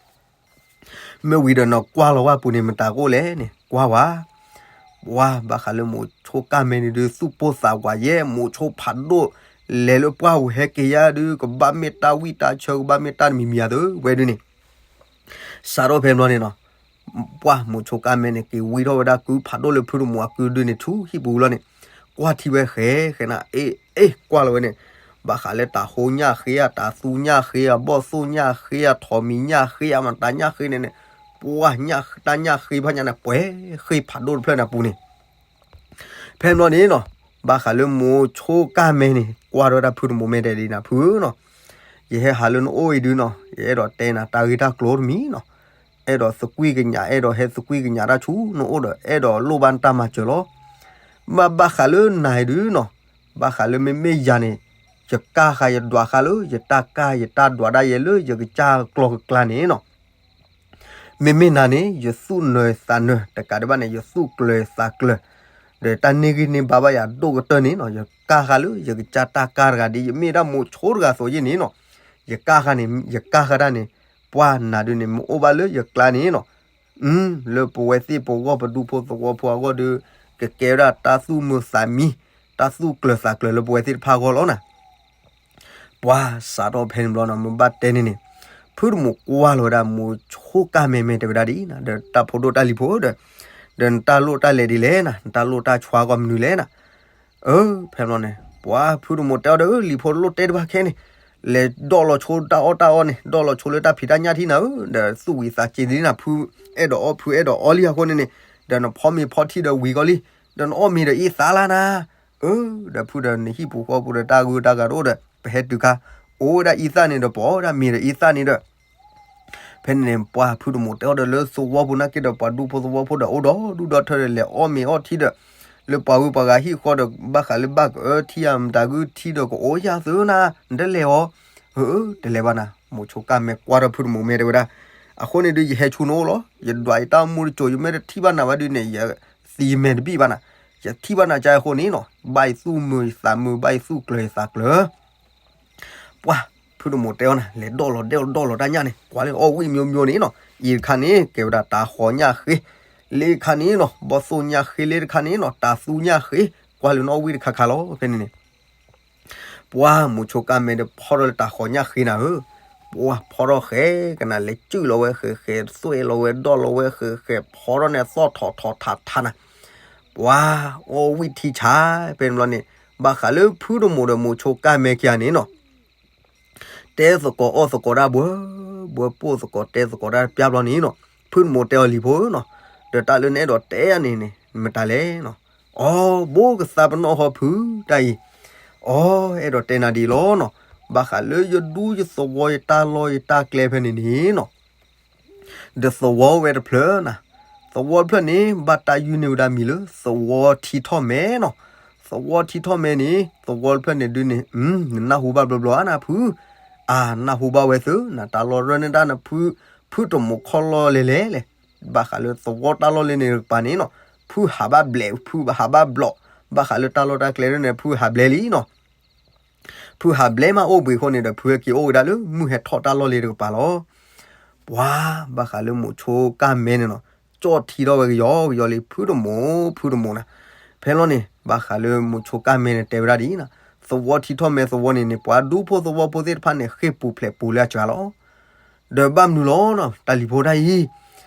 မ့ၢ်ဝံၤဒီးနကွၢ်လီၤဝဲပူၤန့ၣ် မတၤကအိၣ်လဲၣ်န့ၣ် ကွၢ်ဝဲ, ပှၤဘၣ်ဃးလၢမိၤဆိကၢ်မဲန့ၣ်ဒုး သူၣ်ပိၢ်သးဝးယဲၢ် မိၤဆိဖးဒိၣ်, လဲၤလၢပှၢ်ပူၤဟဲက့ၤယါဒုး ကဘၣ်မ့ၢ်တၢ်ဝံၣ်တၢ်ဆၢ ကဘၣ်မ့ၢ်တၢ်တမံၤမံၤအသိး ဝဲဒုးန့ၣ် စးထီၣ်ဖဲဘျီန့ၣ်နီၤ, ပှၢ်မိၤဆိကၢ်မဲန့ၣ် က့ၤဝံထီၣ်ဝဲဒၣ်ကုဖးဒိၣ်လၢဖုတမူးအကုဒုန့ၣ် ဆူဟံၣ်ပူၤလီၤန့ၣ်, ကွၢ်ထံဝဲဃဲဃဲနၤ အ့ အ့ ကွၢ်လီၤဝဲန့ၣ်, ဘၣ်ဃးလၢတၤဟိညၣ်ဃ့ဧါ, တၤသူညၣ်ဃ့ဧါ, ဘီၣ်သိၣ်ညၣ်ဃ့ဧါ, ထိးမံၤညၣ်ဃ့ဧါ, မတၤညၣ်ဃ့န့ၣ်န့ၣ်, ပှၢ်ညၣ်တၢ်ညၣ်ဃ့ဖးညါန့ၣ် ပှဲၤဃ့ဖးဒိၣ်တဖျၢၣ်န့ၣ်အပူၤန့ၣ် ဖဲဘျီန့ၣ်နီၤ, ဘၣ်ဃးလၢမိၤဆိကၢ်မဲန့ၣ် ကွၢ်ထီၣ်ဝဲဒၣ်ဖုတမူး မဲာ်တဲဒ်နၤ ဖုဧၢနီၤ, ယဟဲဟးလၢနအိၣ်အံၤဒုနီၤ, ယအဲၣ်ဒိးတဲနၤတၢ်ဂ့ၢ်တၢ်ကျိၤတမံၤနီၤ, အဲၣ်ဒိးသကွံာ်ကညး အဲၣ်ဒိးဟဲသကွံာ်ကညးတၢ်ဆူနအိၣ်ဒီး အဲၣ်ဒိးလိၣ်ဘၣ်နတၢ်မၤစၢၤလီၤ. ဘၣ်ဘၣ်ဃးလၢနၤအံၤဒုနီၤ, ဘၣ်ဃးလၢမ့မ့ၢ်ယၤန့ၣ်, ယကၢ်ဃာ်ယဒွးဃာ်လၢ ယတၢ်ကၢ်ယတၢ်ဒွးဒၣ်ယဲလၢ ယကစၢ်ကျီၢ်ကကျါန့ၣ်နီၤ မ့မ့ၢ်နၤန့ၣ် ယသူၣ်နၢၤသးနၢၤ တကးဒံးဘၣ်န့ၣ် ယသူၣ်ကျၢၤသးကျၢၤ, ဒီးတၢ်န့ၢ်ဂံၢ်န့ၢ်ဘါဘၣ်ယၤဒိၣ်ကတၢၢ်န့ၣ်နီၤ, ယကၢ်ဃာ်လၢယကစၢ်တၢ်ကၢ်တဂၤဒ် ယမ့ၢ်ဒၣ်မိၤဆိတဂၤအသိးယဲန့ၣ်နီၤ, ယကၢ်ဃာ်န့ၣ် ယကၢ်ဃာ်တၢ်န့ၣ်, ပှၢ်နၤဒုန့ၣ် မ့ၢ်အိၣ်ဘၣ်လၢယကျါန့ၣ်နီၤ, လၢပဝဲသ့ၣ်ပဂီၢ်ပဒူဖိသဝီဖိအဂီၢ်ဒီး ကကဲဝဲဒၣ်တၢ်သူၣ်မုာ်သးမံ, တၢ်သူၣ်ကျၢၤသးကျၢၤလၢပဝဲသ့ၣ်တဖၣ်အဂီၢ်လီၤနၤ ပှၢ်စးထီၣ်ဖဲန့ၣ်ဘျီနီၤ မ့ၢ်ဘၣ်တဲန့ၣ်န့ၣ်, ဖုတမူးကွၢ်လီၤဝဲဒၣ်မိၤဆိကၢ်မဲမဲ တဲဝဲဒၣ်ဒ်နၤ, ဒီးတၢ်ဖိဒိၣ်တၢ်လံၤဖိဒီး, ဒီးနတၢ်လိၣ်တၢ်လဲၤဒ်လဲၣ်နၤ, နတၢ်လိၣ်တၢ်ဆှါကီးမနုၤလဲၣ်နၤ, အၢ ဖဲဘျီန့ၣ် ပှၢ်ဖုတမူးတဲအီၤဒီး လံၤဖိလိၣ်တဲတဘၣ်ခဲန့ၣ်, လဲၤဒီၣ်လီၤဆိတၢ်အီၣ်တၢ်အီန့ၣ် ဒီၣ်လီၤဆိလၢတၢ်ဖံးတၢ်ညၣ်ထံနၤဧၢ, ဒီးသူၣ်ဝံၤသးစ့ၤဒ်နၤ ဖုအဲၣ်ဒိးအီၣ်ဖုအဲၣ်ဒိးအီလံအဃိန့ၣ်န့ၣ်, ဒီးနဖီမ့ၤဖီထံဒီးဝံၤကီးလံ, ဒီးနအီၣ်မ့ၤဒီးအံသၣ်လၢနၤ အၢ ဒီးဖုဒီးနဟံၣ်ပူၤဃီပူၤဒီးတၢ်ဂုၤတၢ်ဂၤတအိၣ်ဒီး ပဟဲတုၤခါ, အိၣ်ဝဲဒၣ်အံသၣ်န့ၣ်ဒီး ပအီၣ်ဝဲဒၣ်မ့ၤဒီးအံသၣ်န့ၣ်ဒီး, ဖဲန့ၣ်န့ၣ် ပှၢ်ဖုတမူးတဲအီၤဒီးလၢသဝီပူၤနာ်က့ဒီး ပှၤဒူဖိသဝီဖိဒီးအိၣ်ဒီးဒူၣ်ဒီးထၢဒီးလဲၤအီၣ်မ့ၤအီၣ်ထံဒီး, လၢပှၤဂုၤပှၤဂၤဟံၣ်ဃီဒီး ဘၣ်ဃးလၢဘၣ်ကအၢထံဧါမတၤဂုၢ်ထံဒီးကအိၣ်ယၤသုနၤ, နတလဲၤအီၤ, အၢ တလဲၤဘၣ်နၤ, မိၤဆိကၢ်မဲကွၢ်ထီၣ်ဖုတမူးမဲတဲဝဲဒၣ်, အဃိန့ၣ်ဒုး ယဟဲဆူနအိၣ်လီၤ, ယဒွးယတၢ်အိၣ်မူတစိၤ ယမ့ၢ်တထံၣ်ဘၣ်နၤဘၣ်ဒုးန့ၣ် ယသံယမဲာ်တဘံၣ်ဘၣ်နၤ, ယထံၣ်ဘၣ်နၤကါအဃိန့ၣ်နီၤ, ဘၣ်ယသူၣ်မုာ်ယသးမုာ် ဘၣ်ယသူၣ်ကျၢၤယသးကျၢၤ ပှၢ်ဖုတမူးတဲအီၤနၤ လဲၤဒီၣ်လီၤဒဲၣ်ဒီၣ်လီၤတၢ်ညၣ်န့ၣ် ကွၢ်လၢနအီၣ်ဝံၣ်မိမိန့ၣ်နီၤ, အံၤတခါန့ၣ် ကဲဝဲဒၣ်တၤဃီၤညၣ်ဃ့, လၢတခါန့ၣ်နီၤ ဘီၣ်သိၣ်ညၣ်ဃ့, လၢတခါန့ၣ်နီၤ တၤသူညၣ်ဃ့, ကွၢ်လၢနအီၣ်ဝံၣ်တခါခါလီၤ ဖဲန့ၣ်န့ၣ် ပှၢ်မိၤဆိကၢ်မဲဒီးဖီထီၣ်လၢတၤဃီၤညၣ်ဃ့နၤဧၢ, ပှၢ်ဖီထီၣ်ဃဲကနၤ လဲၤစုၣ်လီၤဝဲဃဲဃဲ သွဲၣ်လီၤဝဲဒီၣ်လီၤဝဲဃဲဃဲ ဖီထီၣ်န့ၣ်သီၣ်ထီၣ်ထီၣ်ထးထးနၤ, ပှၢ်အီၣ်ဝံၣ်ထံဆါ ဖဲန့ၣ်ဘျီန့ၣ် ဘၣ်ဃးလၢဖုတမူးဒီးမိၤဆိကၢ်မဲခံဂၤန့ၣ်နီၤ တဲသကိးအီၣ်သကိးတၢ်ဘှၢ ဘှၢပိၢ်သကိးတဲသကိးတၢ်တပျၢ်ဘျီန့ၣ်နီၤ, ဖုတမူးတဲအီၤလံၤဖိနီၤ, ဒီးတၢ်လၢနအဲၣ်ဒိးတဲယၤန့ၣ်န့ၣ် မတၤလဲၣ်နီၤ, အီ ဘိကသးပနီၣ်ဟီဖုတၢ်အံၤ, အီ အဲၣ်ဒိးတဲနၤဒ်အံၤလီၤနီၤ, ဘၣ်ဃးလၢယဒူယသဝီယတၢ်လီၢ်ယတၢ်ကျဲဖဲန့ၣ်န့ၣ်နီၤ ဒီးသဝီဝဲတဖျၢၣ်နၤ, သဝီတဖျၢၣ်န့ၣ် ဘၣ်တၢ်ယုၢ်န့ၢ်ဝဲဒၣ်မံၤလၢ သဝီထံထီၣ်မဲနီၤ, သဝီထံထီၣ်မဲန့ၣ် သဝီတဖျၢၣ်န့ၣ်ဒုးန့ၣ် နနၢ်ဟူဘၣ်ဘျီဘျီဧါနၤဖု, အါ နၢ်ဟူဘၣ်ဝဲသု နတၢ်လီၢ်ရၢၢ်န့ၢ်တၢ်နဖု, ဖုတမူးခီၣ်လီၢ်လဲၤလဲၤလဲၣ်, ဘၣ်ဃးလၢသဝီတၢ်လီၢ်လၢန့ၣ်တကပၤန့ၣ်နီၤ, ဖုဟးဘၣ်ဘျဲး ဖုဟးဘၣ်ဘျီး, ဘၣ်ဃးလၢတၢ်လီၢ်တၢ်ကျဲန့ၣ် ဖုဟးဘျဲးလံနီၤ ဖုဟးဘျဲးမးအိၣ်ဘှံးအဃိန့ၣ်ဒီး ဖုဟဲက့ၤအိၣ်ဝဲဒၣ်လၢမုၢ်ဟဲထီၣ်တၢ်လီၢ်လၢတကပၤလီၤ. ပှၤဘၣ်ဃးလၢမိၤဆိကၢ်မဲန့ၣ်နီၤ, ကၠီၣ်ထံထီၣ်ဝဲကယီကယီလံ ဖုတမူး ဖုတမူးနၤ, ဖဲလီၤန့ၣ် ဘၣ်ဃးလၢမိၤဆိကၢ်မဲန့ၣ်တဲဝဲဒၣ်ဒ်အံၤနၤ, သဝီထံထီၣ်မဲသဝီန့ၣ်န့ၣ် ပှၤဒူဖိသဝီဖိသ့ၣ်တဖၣ်န့ၣ် ဃ့ၢ်ပူၤဖျဲးပူၤလၢအစှၤလီၤ ဒီးဘၣ်မနုၤလီၤနီၤ တၢ်လံၤဖိတၢ်အံၤ,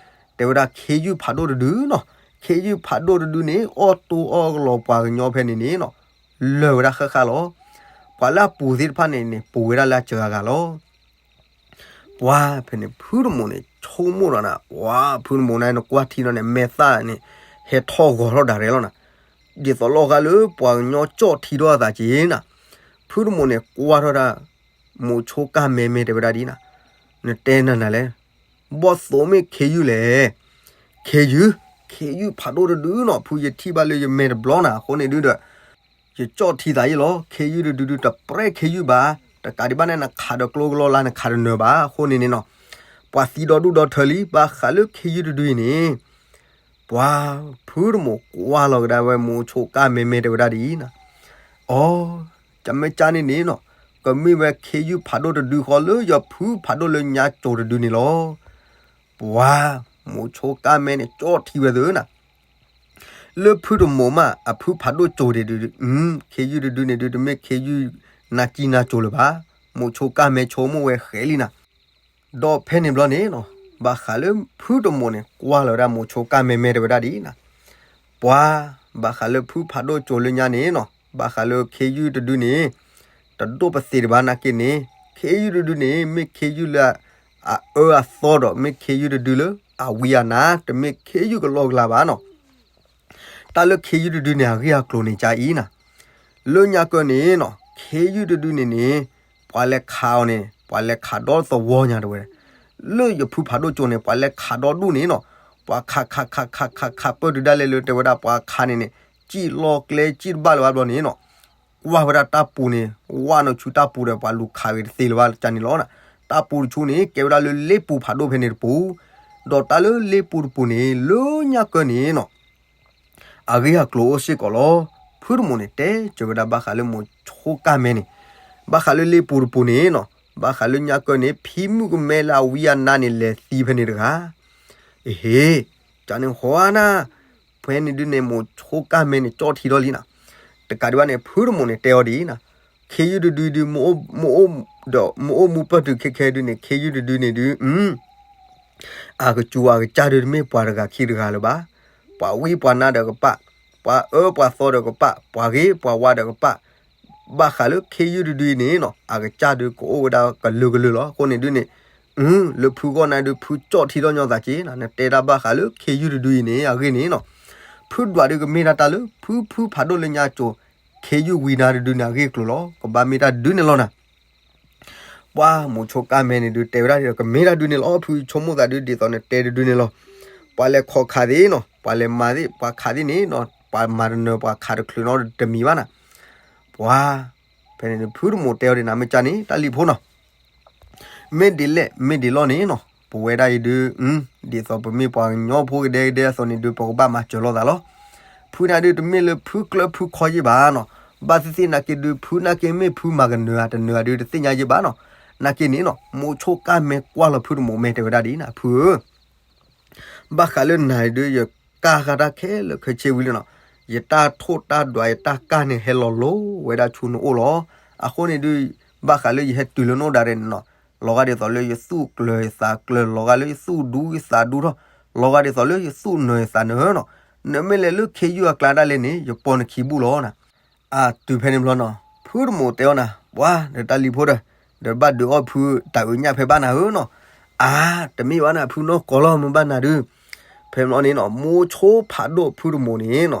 တဲဝဲဒၣ်ခ့ယုၢ်ဖးဒိၣ်တဒုနီၤ, ခ့ယုၢ်ဖးဒိၣ်တဒုန့ၣ် အီၣ်တိၢ်အီၣ်ကလီၤပှၤကညီဖဲန့ၣ်န့ၣ်နီၤ, လၢာ်ဝဲဒၣ်ဃၣ်ဃၣ်လီၤ. ပှၤလၢအပူၤသ့ၣ်တဖၣ်န့ၣ်န့ၣ် ပူၤဝဲဒၣ်လၢအစှၤဂၤဂၤလီၤ. ပှၤဖဲန့ၣ် ဖုတမူးန့ၣ် ဆိကမိၣ်ဒီးနၤ, ပှၤဖုတမူးန့ၣ် နကွၢ်ထံဒီးန့ၣ် မဲာ်သၣ်န့ၣ် ဟဲထီၣ်ဂီၤထီၣ်ဒၣ်ရဲၣ်လီၤနၤ, ဒ်သိးလီၤဂာ်လၢပှၤကညီကၠီၣ်ထံထီၣ်အသးက့ၤနၤ, ဖုတမူးန့ၣ် ကွၢ်ထီၣ်ဒၣ် မိၤဆိကၢ်မဲမဲတဲဝဲဒၣ်ဒ်နၤ, နတဲနၤနၤလဲၣ်, ဘီၣ်သိးမ့ၢ်ခ့ယုၢ်လဲၣ်, ခ့ယုၢ်, ခ့ယုၢ်ဖးဒိၣ်တဒုနီၤ, ဖုယထံၣ်ဘၣ်လၢယမဲာ်တဘျီနၤ, အဃိန့ၣ်ဒုဒီး ယကၠီၣ်ထံသးယံလီၤ, ခ့ယုၢ်တဒုဒုတပြဲၢ်ခ့ယုၢ်ဘၣ်, တကးဒံးဘၣ်န့ၣ် နခးဒီးကျိကလီလါ နခးတနၢၤဘၣ်, အဃိန့ၣ်န့ၣ်နီၤ, ပှၤသံဒီဒူၣ်ဒီထၢလံ, ဘၣ်ဃးလၢခ့ယုၢ်တဒုအံၤန့ၣ် ပှၤဖုတမူးကွၢ်လီၤကဒါဝဲမိၤဆိကၢ်မဲမဲတဲဝဲဒၣ်ဒ်အံၤနၤ, အိ, ကမ့ၢ်ကၢ်န့ၣ်န့ၣ်နီၤ, ကမ့ၢ်ဝဲခ့ယုၢ်ဖးဒိၣ်တဒုဃီလၢယဖုဖးဒိၣ်လၢညါကိၤတဒုန့ၣ်လီၤ. ပှၤမိၤဆိကၢ်မဲန့ၣ် ကၠီၣ်ထံဝဲသ့နၤ, လၢဖုတမူးမး အဖုဖးဒိၣ်ကိၤတဒု, ခ့ယုၢ်တဒုန့ၣ်ဒု တမ့ၢ်ခ့ယုၢ် နၢ်ကံၢ်နၢ်ကိၤလၢၤဘၣ်. မိၤဆိကၢ်မဲဆိကမိၣ်ဝဲဃဲးလံနၤ. ဒီးဖဲန့ၣ်ဘျီန့ၣ်နီၤ ဘၣ်ဃးလၢဖုတမိၣ်န့ၣ် ကွၢ်လီၤဝဲဒၣ်မိၤဆိကၢ်မဲမဲတဲဝဲဒၣ်ဒ်အံၤနၤ, ပှၤ ဘၣ်ဃးလၢဖုဖးဒိၣ်ကိၤလၢညါန့ၣ်နီၤ ဘၣ်ဃးလၢခ့ယုၢ်တဒုန့ၣ် တဒိၣ်ပသ့ၣ်တဘၣ်နာ်က့န့ၣ် ခ့ယုၢ်တဒုန့ၣ် မ့ၢ်ခ့ယုၢ်လၢ အအၢအသီဒီး မ့ၢ်ခ့ယုၢ်တဒုလၢအဝံအနါ တမ့ၢ်ခ့ယုၢ်ကလီကလီဘၣ်နီၤ. တၢ်လၢခ့ယုၢ်တဒုန့ၣ် အဂ့ၢ်အကျိၤန့ၣ်ကအံၤနၤ, လၢညါကၢန့ၣ်နီၤ ခ့ယုၢ်တဒုန့ၣ်န့ၣ် ပှၤလဲၤခးအီၤန့ၣ် ပှၤလဲၤခးဒီသဝီညါတဲဝဲ, လၢယဖုဖးဒိၣ်ကိၤန့ၣ် ပှၤလဲၤခးဒီဒူၣ်န့ၣ်နီၤ, ပှၤခးခးခးခးခးခးပၢၢ်တုၤဒၣ်လဲာ်လၢတဲဝဲဒၣ် ပှၤခးန့ၣ်န့ၣ် စံၣ်လီၤကျဲစံၣ်တဘၣ်လၢၤဘၣ်ဘျီန့ၣ်နီၤ ကွၢ်ဝဲဒၣ်တၢ်ပူၤန့ၣ် ဝၣ်နီၢ်ဆူတၢ်ပူၤဒီး ပှၤလူၤခးဂ့ၤတသ့လၢၤဘၣ်ကန့ၣ်လီၤ. တၢ်ပူၤတဆူန့ၣ် ကဲဝဲဒၣ်လၢလ့ပူၤဖးဒိၣ်ဖဲန့ၣ်တပူၤ, ဒီးတၢ်လၢလ့ပူၤတပူၤန့ၣ် လၢညါကၢန့ၣ်နီၤ အဂ့ၢ်အကျိၤအိၣ်စ့ၢ်ကီးလီၤ. ဖုတမိၣ်န့ၣ် တဲစၢၤဝဲဒၣ်ဘၣ်ဃးလၢမိၤဆိကၢ်မဲန့ၣ်, ဘၣ်ဃးလၢလ့ပူၤတပူၤန့ၣ်နီၤ ဘၣ်ဃးလၢညါကၢန့ၣ် ဖံမုၣ်ကမဲလၢအဝံအနါန့ၣ် လဲၤသံဖဲန့ၣ်တဂၤ အဟ့ၣ်, ကန့ၣ်ဃီနၤ, ဖဲန့ၣ်ဒုန့ၣ် မိၤဆိကၢ်မဲန့ၣ် ကၠီၣ်ထံထီၣ်လံနၤ. တကးဒံးဘၣ်န့ၣ် ဖုတမိၣ်န့ၣ် တဲအီၤဒ်အံၤနၤ, ခ့ယုၢ်တဒုဒု မ့ၢ်အိၣ်မူပၢၢ်တုၤခဲခဲဒုန့ၣ် ခ့ယုၢ်တဒုန့ၣ်ဒု အကစူၤအကစၢ်ဒု တမ့ၢ်ပှၤတဂၤခံတဂၤလၢၤဘၣ်. ပှၤဝံပှၤနါဒီးကပၣ်, ပှၤအၢပှၤသီဒီးကပၣ်, ပှၤဂ့ၤပှၤဝါဒီးကပၣ်, ဘၣ်ဃးလၢခ့ယုၢ်တဒုအံၤန့ၣ်နီၤ အကစၢ်ဒုကအိၣ်ဝဲဒၣ်ကလုာ်ကလုာ်လီၤ. အဃိန့ၣ်ဒုန့ၣ် လၢဖုဂီၢ်နၤဒု ဖုကၠီၣ်ထံထီၣ်ညီသးက့ၤနၤ, နတဲတၢ်ဘၣ်ဃးလၢခ့ယုၢ်တဒုအံၤန့ၣ် အဂ့ၢ်န့ၣ်နီၤ, ဖုဒွးဒုကမ့ၢ်ဒၣ်တၢ်လၢ ဖုဖုဖးဒိၣ်လၢညါကိၤ ခ့ယုၢ်ဝံနၤတဒုန့ၣ် အဂ့ၢ်အကျိၤလီၤ. ကဘၣ်မ့ၢ်တၢ်ဒုန့ၣ်လီၤနၤ. ပှၤမိၤဆိကၢ်မဲန့ၣ်ဒု တဲဝဲဒၣ် ကမ့ၢ်တၢ်ဒုန့ၣ်လီၤ, ဖုဆိကမိၣ်သးဒု ဒ်သိးနတဲတဒုန့ၣ်လီၤ. ပှၤလဲၤခိးခးသ့နီၤ, ပှၤလဲၤမၤသ့, ပှၤခးသ့န့ၣ်နီၤ, ပှၤမၤတနၢၤ ပှၤခးတချုးနီတမံၤဘၣ်နၤ. ပှၤ ဖဲန့ၣ်ဒု ဖုတမိၣ်တဲအီၤဒ်နၤ မ့ၢ်ကန့ၣ် တၢ်လံၤဖိနီၤ မ့ၢ်ဒ်လဲၣ်မ့ၢ်ဒ်လဲၣ်န့ၣ်နီၤ, ပဝဲဒၣ်အံၤဒု ဒ်သိးပမ့ၢ်ပှၤကညီဖိကဒဲကဒဲအသိးန့ၣ်ဒု ပကဘၣ်မၤစၢၤလိာ်သးလီၤ. ဖုန့ၣ်ဒု တမ့ၢ်လၢဖုကျၢၢ်ဖုခီယ့ၢ်ဘၣ်နီၤ, ဘၣ်သ့ၣ်သ့ၣ်နာ်က့ဒု ဖုနာ်က့မ့ၢ်ဖုမၤကနၢၤဧါ တနၢၤဧါဒု တသ့ၣ်ညါယ့ၢ်ဘၣ်နီၤ. နာ်က့န့ၣ်နီၤ မိၤဆိကၢ်မဲကွၢ်လီၤဖုတမိၣ်မဲာ်တဲဝဲဒၣ်ဒ်နၤ ဖုဧၢ ဘၣ်ဃးလၢနၤဒု ယကၢ်ဃာ်တၢ်ခဲလၢာ်ခဲဆ့ဝံၤလံနီၤ, ယတၢ်ထိၣ်တၢ်ဒွးယတၢ်ကၢ်န့ၣ် ဟဲလီၤလိၤဝဲဒၣ်ဆူနအိၣ်လီၤ. အဃိန့ၣ်ဒု ဘၣ်ဃးလၢယဟဲတုၤလၢနအိၣ်ဒၣ်ရဲၣ်န့ၣ်နီၤ, လီၤဂာ်ဒ်သိးလၢယသူၣ်ကျၢၤယသးကျၢၤ, လီၤဂာ်လၢယသူၣ်ဒူယသးဒူထီၣ်, လီၤဂာ်ဒ်သိးလၢယသူၣ်နၢၤယသးနၢၤနီၤ. နမ့ၢ်လဲၤလၢခ့ယုၢ်အကျါဒၣ်လဲာ်န့ၣ် ယပိာ်နခံဘူၣ်လီၤနၤ. အတုၤဖဲန့ၣ်ဘျီနီၤ ဖုတမိၣ်တဲအီၤနၤ, ပှၤဒီးတၢ်လံၤဖိဒီး ဒီးဘၣ်ဒုးအီၣ်ဖုတၢ်အုးညၣ်ဖဲဘၣ်နၤဧၢနီၤ. အါ တမ့ၢ်ဘၣ်နၤ ဖုနီၢ်ကီၢ်လီၤ မ့ၢ်ဘၣ်နၤဒု ဖဲန့ၣ်ဘျီန့ၣ်နီၤ မိၤဆိဖးဒိၣ်ဖုတမိၣ်န့ၣ်နီၤ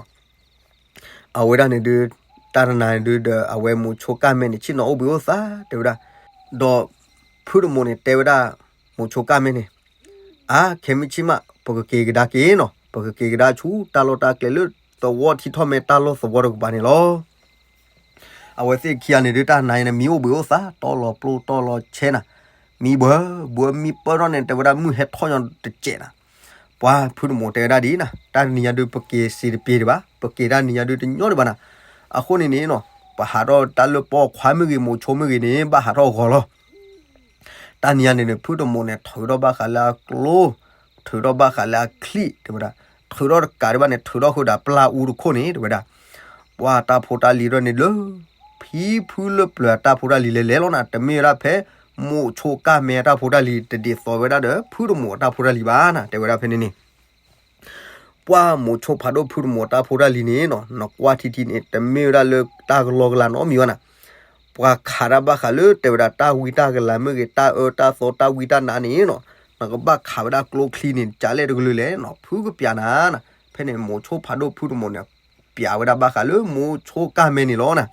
အဝဲဒၣ်န့ၣ်ဒု တၢ်တနၤန့ၣ်ဒု ဒီးအဝဲမိၤဆိကၢ်မဲန့ၣ် ဆ့ၣ်နီၤအိၣ်ဘှံးအိၣ်သါတဲဝဲဒၣ်, ဒီးဖုတမိၣ်န့ၣ် တဲဝဲဒၣ် မိၤဆိကၢ်မဲန့ၣ် အါ ခဲမုၢ်ဆ့ၣ်မး ပကက့ၤကဒါက့ၤနီၤ, ပကက့ၤကဒါဆူတၢ်လီၢ်တၢ်ကျဲလၢသဝီထံထီၣ်မဲာ်တၢ်လီၢ်သဝီတကပၤန့ၣ်လီၤ. အဝဲသ့ၣ်ခံဂၤန့ၣ်ဒု တၢ်နၤအံၤန့ၣ် မံအိၣ်ဘှံးအိၣ်သါ တီၢ်လီၤပျိတီၢ်လီၤဆဲးနၤ, မံဘှၢဘှၢ မံပၢၢ်ထီၣ်န့ၣ် တဲဝဲဒၣ်မုၢ်ဟဲထီၣ်ညီတစဲးနၤ. ပှၤဖုတမိၣ်တဲဝဲဒၣ်ဒ်နၤ တၢ်တနံၤညါဒု ပက့ၤစံးတပ့ၤဒံးဘၣ်, ပက့ၤတၢ်နံၤညါဒု တညီဒံးဘၣ်နၤ. အဃိန့ၣ်န့ၣ်နီၤ ပဟးထီၣ်တၢ်လၢပီၣ်ခွါမ့ၢ်ဂ့ၤ မိၤဆိမ့ၢ်ဂ့ၤန့ၣ် ဘၣ်ဟးထီၣ်ဂီၤလီၤ. တၢ်နံၤညါန့ၣ်န့ၣ် ဖုတမိၣ်န့ၣ် ထုးထီၣ်ဘၣ်ဃးလၢအကျိ, ထုးထီၣ်ဘၣ်ဃးလၢအချံၣ် တဲဝဲဒၣ်, ထုးထီၣ်တကးဒံးဘၣ်န့ၣ် ထုးထီၣ်ဃုာ်ဒီးပျၢ်အူတခိၣ်န့ၣ် တဲဝဲဒၣ်. ပှၤတၢ်ဖိတၢ်လံၤထီၣ်န့ၣ်လၢ ဖံဖုလၢပျၢၤအတၢ်ဖိတၢ်လံၤလဲၤလဲၤလီၤနၤ, တမ့ၢ်ဝဲဒၣ်ဖဲ မိၤဆိကၢ်မဲအတၢ်ဖိတၢ်လံၤ တဒ်သိးဝဲဒၣ်ဒီး ဖုတမိၣ်အတၢ်ဖိတၢ်လံၤဘၣ်နၤ တဲဝဲဒၣ်ဖဲန့ၣ်န့ၣ် ပှၤမိၤဆိဖးဒိၣ်ဖုတမိၣ်အတၢ်ဖိတၢ်လံၤန့ၣ်နီၤ နကွၢ်ထံထံန့ၣ် တမ့ၢ်ဝဲဒၣ်လၢတၢ်ကလီကလီနီတမံၤဘၣ်နၤ. ပှၤခးတၢ်ဘၣ်ဃးလၢတဲဝဲဒၣ်တၢ်ဝံတၢ်ကလၤမ့ၢ်ဂ့ၤ တၢ်အၢတၢ်သီတၢ်ဝံတၢ်နါန့ၣ်နီၤ နကဘၣ်ခးဝဲဒၣ်ကျိချံန့ၣ် ကလဲၣ်တကလုာ်လဲၣ်နီၤ ဖုကပျးနၤနၤ. ဖဲန့ၣ်မိၤဆိဖးဒိၣ်ဖုတမိၣ်န့ၣ် ပျးဝဲဒၣ်ဘၣ်ဃးလၢမိၤဆိကၢ်မဲန့ၣ်လီၤနၤ.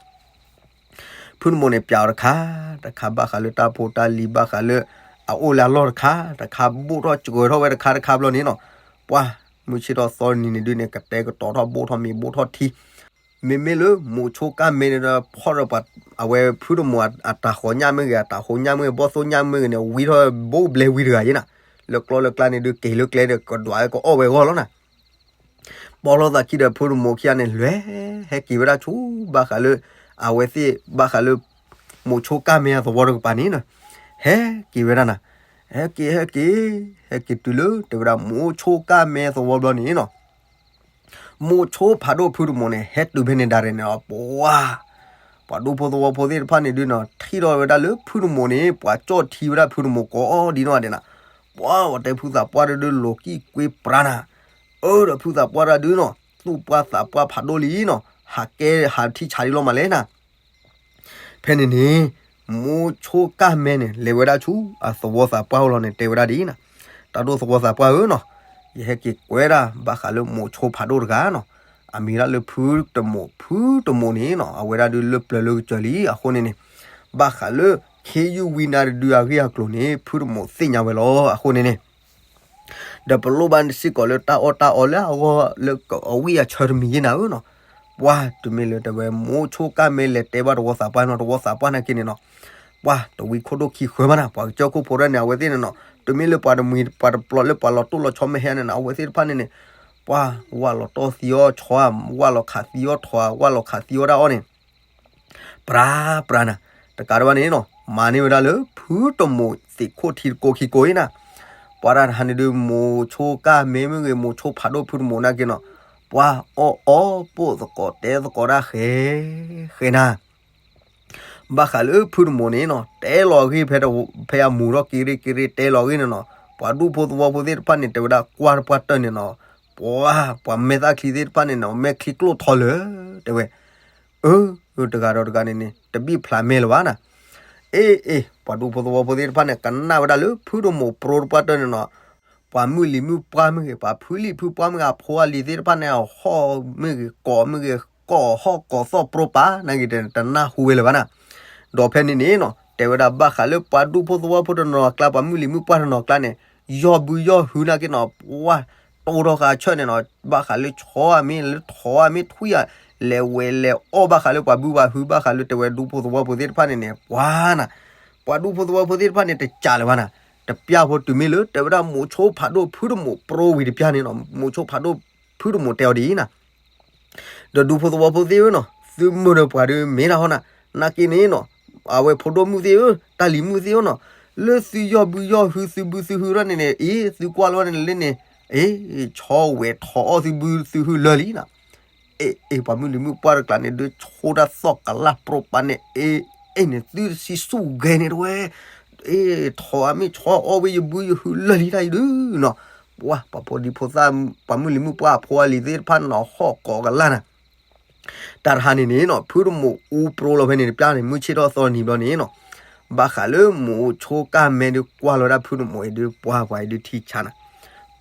ဖုတမိၣ်န့ၣ် ပျးအီၤတခါတခါ ဘၣ်ဃးလၢတၢ်ဖိတၢ်လံၤ ဘၣ်ဃးလၢအအိၣ်လၢအလီၢ်တခါတခါ ဘိၣ်ထီၣ်စှဲၤထီၣ်ဝဲတခါတခါဘျီန့ၣ်နီၤ, ပှၤမုၢ်ဆ့ၣ်ထီၣ်သီနံၤန့ၣ်ဒုန့ၣ် ကတဲာ်ကတီၤထီၣ်ဘိၣ်ထီၣ်မ့ၤဘိၣ်ထီၣ်ထံ, မ့မ့ၢ်လၢမိၤဆိကၢ်မဲန့ၣ်ဒီး ဖီၣ်ဒီးပှၤ အဝဲဖုတမိၣ်အတၢ်ဃီၤညၣ်မ့ၢ်ဂ့ၤ အတၢ်ဃိညၣ်မ့ၢ်ဂ့ၤ ဘီၣ်သိၣ်ညၣ်မ့ၢ်ဂ့ၤန့ၣ် ဝံထီၣ်ဘိၣ်ဘျဲဝံတဂၤယဲနၤ, လၢကျီလၢကျါန့ၣ်ဒု က့ၤလၢကျဲဒီး ကဒွးဝဲကအီၣ်ဝဲအဂီၢ်လီၤနၤ. ဘီၣ်လီၤသးခံဒီး ဖုတမိၣ်ခံဂၤန့ၣ် လဲၤဟဲက့ၤဝဲဒၣ်ဆူ ဘၣ်ဃးလၢ အဝဲသ့ၣ် ဘၣ်ဃးလၢ မိၤဆိကၢ်မဲအသဝီတကပၤန့ၣ်နီၤ, ဟဲက့ၤဝဲဒၣ်နၤ, ဟဲက့ၤ ဟဲက့ၤ ဟဲက့ၤတုၤလၢ တဲဝဲဒၣ် မိၤဆိကၢ်မဲသဝီဘျီန့ၣ်နီၤ, မိၤဆိဖးဒိၣ်ဖုတမိၣ်န့ၣ် ဟဲတုၤဖဲန့ၣ်ဒၣ်ရဲၣ်န့ၣ်လီၤ ပှၤ ပှၤဒူဖိသဝီဖိသ့ၣ်တဖၣ်န့ၣ်ဒုးနီၤ ထံၣ်ထီၣ်ဝဲဒၣ်လၢဖုတမိၢ်န့ၣ် ပှၤကၠီၣ်ထံဝဲဒၣ်ဖုတမိၢ်ကိးဒ်နီၢ်ဂၤဒဲးနၤ, ပှၤဝဲတဲဖုသးပှၢ်တဒုးလိၤကံၣ်ကွ့ပြါနၤ, အၢ ဒီးဖုသးပှၢ်တဒုးနီၤ သူၣ်ပှၢ်သးပှၢ်ဖးဒိၣ်လံနီၤ, ဟးကဲဟးထံၣ်ဆါဒ်လီၤမးလဲၣ်နၤ ဖဲန့ၣ်န့ၣ် မိၤဆိကၢ်မဲန့ၣ် လဲၤဝဲဒၣ်ဆူအသဝီသးပှၢ်အိၣ်လီၤန့ၣ် တဲဝဲဒၣ်ဒ်အံၤနၤ, တၢ်ဒိၣ်သဝီသးပှၢ်ဧၢနီၤ, ယဟဲက့ၤကွဲဒၣ် ဘၣ်ဃးလၢမိၤဆိဖးဒိၣ်တဂၤနီၤ, အမံၤဒၣ်လၢဖုတမိၢ်, ဖုတမိၢ်န့ၣ်နီၤ အဝဲဒၣ်ဒုးလၢပျၢၤလၢကစၢၤလံ, အဃိန့ၣ်န့ၣ် ဘၣ်ဃးလၢခ့ယုၢ်ဝံနါတဒုအဂ့ၢ်အကျိၤန့ၣ် ဖုတမိၢ်သ့ၣ်ညါဝဲလီၤ, အဃိန့ၣ်န့ၣ် ဒီးပလိၣ်ဘၣ်စ့ၢ်ကီးလၢတၢ်အီၣ်တၢ်အီလၢအဂီၢ်လၢအဝံၣ်အဆၢတမံၤယဲၢ်နၤဧၢနီၤ, ပှၤတမ့ၢ်လၢတဲဝဲ မိၤဆိကၢ်မဲလဲၤတဲဘၣ်တဝီသးပှၢ်နီၤ, တဝီသးပှၢ်နာ်က့န့ၣ်နီၤ, ပှၤတဝံခိၣ်ဒိၣ်ခံဃၢမးနၤ, ပှၤကစၢၢ်ခိၣ်ဖိတၢ်န့ၣ် အဝဲသ့ၣ်န့ၣ်နီၤ, တမ့ၢ်လၢပှၤတမှံၤပှၤတပျီလၢပှၤလီၤတိၢ်လီၤဆီမ့ၢ်ဟဲန့ၣ်နီၤ, အဝဲသ့ၣ်တဖၣ်န့ၣ်န့ၣ် ပှၤဝၢ်လီၤတီၢ်သံအီၣ်ဆီဧါ, ဝၢ်လီၤခးသံအီၣ်ထိးဧါ, ဝၢ်လီၤခးသံအီၣ်တၢ်အီၣ်န့ၣ် ပြါပြါနၤ, တကးဒံးဘၣ်န့ၣ်နီၤ မၤန့ၢ်ဝဲဒၣ်လၢဖုတမိၢ်သ့ၣ်ခိၣ်ထံတကိးခံကိးအံၤနၤ, ပှၤတၢ်တဟါန့ၣ်ဒုး မိၤဆိကၢ်မဲမ့ၢ်ဂ့ၤ မိၤဆိဖးဒိၣ်ဖုတမိၢ်နာ်က့နီၤ, ပှၤအီၣ်အီၣ်ပိာ်သကိးတဲသကိးတၢ်ဃဲ ဃဲနၤ ဘၣ်ဃးလၢဖုတမိၢ်န့ၣ်နီၤ တဲလီၤအဂ့ၢ်ဖဲ ဖဲအမူၤထီၣ်က့ၤရ့ၣ်က့ၤရ့ၣ်တဲလီၤအဂ့ၢ်န့ၣ်နီၤ, ပှၤဒူဖိသဝီဖိသ့ၣ်တဖၣ်န့ၣ် တဲဝဲဒၣ်ကွၢ်တပှၢ်တၢၢ်န့ၣ်နီၤ, ပှၤ ပှၤမဲာ်သၣ်ချံသ့ၣ်တဖၣ်န့ၣ်နီၤ မဲာ်ချံကျိၣ်ထီလၢာ် တဲဝဲ, အၢ တဂၤဒီးတဂၤန့ၣ်န့ၣ် တဘံၣ်ဖျးမဲာ်လၢၤဘၣ်နၤ, အ့ အ့ ပှၤဒူဖိသဝီဖိသ့ၣ်တဖၣ်န့ၣ် ကနၣ်ဝဲဒၣ်လၢဖုတမိၢ်ပြိတပှၢ်တၢၢ်န့ၣ်နီၤ, ပှၤမုၢ်လံၤမုၢ်ပှၢ်မ့ၢ်ဂ့ၤ ပှၤဖုလံၤဖုပှၢ်မ့ၢ်ဂ့ၤ အဖိအလံၤသ့ၣ်တဖၣ်န့ၣ် အဟီၣ်မ့ၢ်ဂ့ၤ ကိးမ့ၢ်ဂ့ၤ ကိးဟီၣ်ကိးသီၣ်ပြိပာ်နာ်က့ တနၢ်ဟူဝဲလၢၤဘၣ်နၤ, ဒီးဖဲန့ၣ်န့ၣ်နီၤ တဲဝဲဒၣ်ဘၣ်ဃးလၢပှၤဒူဖိသဝီဖိတနီၤကျါ ပှၤမုၢ်လံၤမုၢ်ပှၢ်တနီၤကျါန့ၣ် ယီၢ်ဘုယီၢ်ဟုနာ်က့နီၤ ပှၤ တိၢ်ထီၣ်ဃာ်ဆၢၣ်န့ၣ်နီၤ ဘၣ်ဃးလၢဆီဧါမ့ၢ်လၢထိးဧါမ့ၢ်ထွံၣ်ဧါ လဲၤဝဲၤလဲၤအီၣ်ဘၣ်ဃးလၢပှၤဘုပှၤဟု ဘၣ်ဃးလၢတဲဝဲဒူဖိသဝီဖိသ့ၣ်တဖၣ်န့ၣ်န့ၣ် ပှၤနၤ, ပှၤဒူဖိသဝီဖိသ့ၣ်တဖၣ်န့ၣ် တကးလၢၤဘၣ်နၤ, တပျၢ်ဖိတုၤမ့ၢ်လၢတဲဝဲဒၣ်မိၤဆိဖးဒိၣ်ဖုတမိၢ်ပြိဝံၤတပျၢ်န့ၣ်နီၤ မိၤဆိဖးဒိၣ်ဖုတမိၢ်တဲအီၤဒ်အံၤနၤ ဒီးဒူဖိသဝီဖိသ့ၣ်ဧၢနီၤ သုမုၢ်ဒီးပှၤဒုးမ့ၢ်တၢ်ဟီနၤ, နာ်က့န့ၣ်နီၤ အဝဲဖိဒိၣ်မုၣ်သ့ၣ်ဧၢ တၢ်လံၤမုၣ်သ့ၣ်ဧၢနီၤ, လၢသုယီၢ်ဘုယီၢ်ဟုသုဘုသုဟုထီၣ်န့ၣ်န့ၣ် အ့ သုကွၢ်လီၤန့ၣ်လၢန့ၣ် အ့ ဆီဝဲၤထိးအီၣ်သုဘုသုဟုလၢာ်လံနၤ, အ့ အ့ ပှၤမုၢ်လံၤမုၢ်ပှၢ်တကျါန့ၣ် ဒုးဆိတၢ်သီၣ်ကလၢ်ပြိပာ်န့ၣ် အ့ အ့ န့ၣ်သုတဆံဆူၣ်ဂဲၤန့ၣ်တဝဲ အ့ ထိးအမ့ၢ်ဆီအီၣ်ဝဲယဘုယဟုလၢာ်လံတၢ်အံၤဒုးနီၤ, ပှၤ ပှၤဖိဒံဖိသၣ် ပှၤမုၢ်လံၤမုၢ်ပှၢ်အဖိအလံၤသ့ၣ်တဖၣ်န့ၣ်နီၤ ဟီၣ်ကိးကလၢ်နၤ တၢ်တဟါန့ၣ်န့ၣ်နီၤ ဖုတမိၢ်အူပြိလီၤဖဲန့ၣ်တပျၢ်န့ၣ် မုၢ်ဆ့ၣ်ထီၣ်သီနံၤဘျီန့ၣ်နီၤ, ဘၣ်ဃးလၢမိၤဆိကၢ်မဲဒုးကွၢ်လီၤဝဲဒၣ်ဖုတမိၢ်အံၤဒုး ပှၤပှၤအံၤဒုးထံဆါနၤ,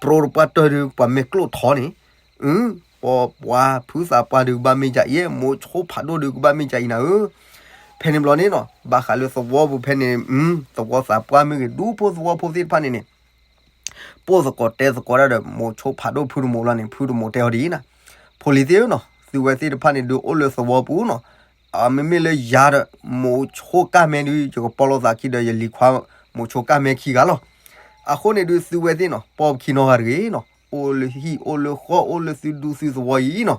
ပြိတပှၢ်တၢၢ်ဒုး ပှၤမဲာ်ကျိၣ်ထီန့ၣ်, အု ပှၤ ပှၤဖုသးပှၢ်ဒုးကဘၣ်မ့ၢ်ကၢ်အံၤ မိၤဆိဖးဒိၣ်ဒုးကဘၣ်မ့ၢ်ကၢ်အံၤနၤဧၢ, ဖဲန့ၣ်ဘျီန့ၣ်နီၤ ဘၣ်ဃးလၢသဝီပူၤဖဲန့ၣ် သဝီသးပှၢ်မ့ၢ်ဂ့ၤ ဒူဖိသဝီဖိသ့ၣ်တဖၣ်န့ၣ်န့ၣ် ပိၢ်သကိးတဲသကိးတၢ်ဒီး မိၤဆိဖးဒိၣ်ဖုတမိၢ်လီၤန့ၣ် ဖုတမိၢ်တဲအီၤဒ်အံၤနၤ, ဖိလံၤသ့ၣ်ဧၢနီၤ သုဝဲသ့ၣ်တဖၣ်န့ၣ်ဒုးအိၣ်လၢသဝီပူၤနီၤ, မ့မ့ၢ်လၢယၤဒီး မိၤဆိကၢ်မဲဒုး ယကပီလီၤသးခံဒီးယလံၤခွါ မိၤဆိကၢ်မဲခံဂၤလီၤ, အဃိန့ၣ်ဒုးသုဝဲသ့ၣ်နီၤ ပိာ်ပခံနီတဂၤတဂ့ၤနီၤ အိၣ်လၢဟံၣ်အိၣ်လၢဃီအိၣ်လၢသုဒူသုသဝီအံၤနီၤ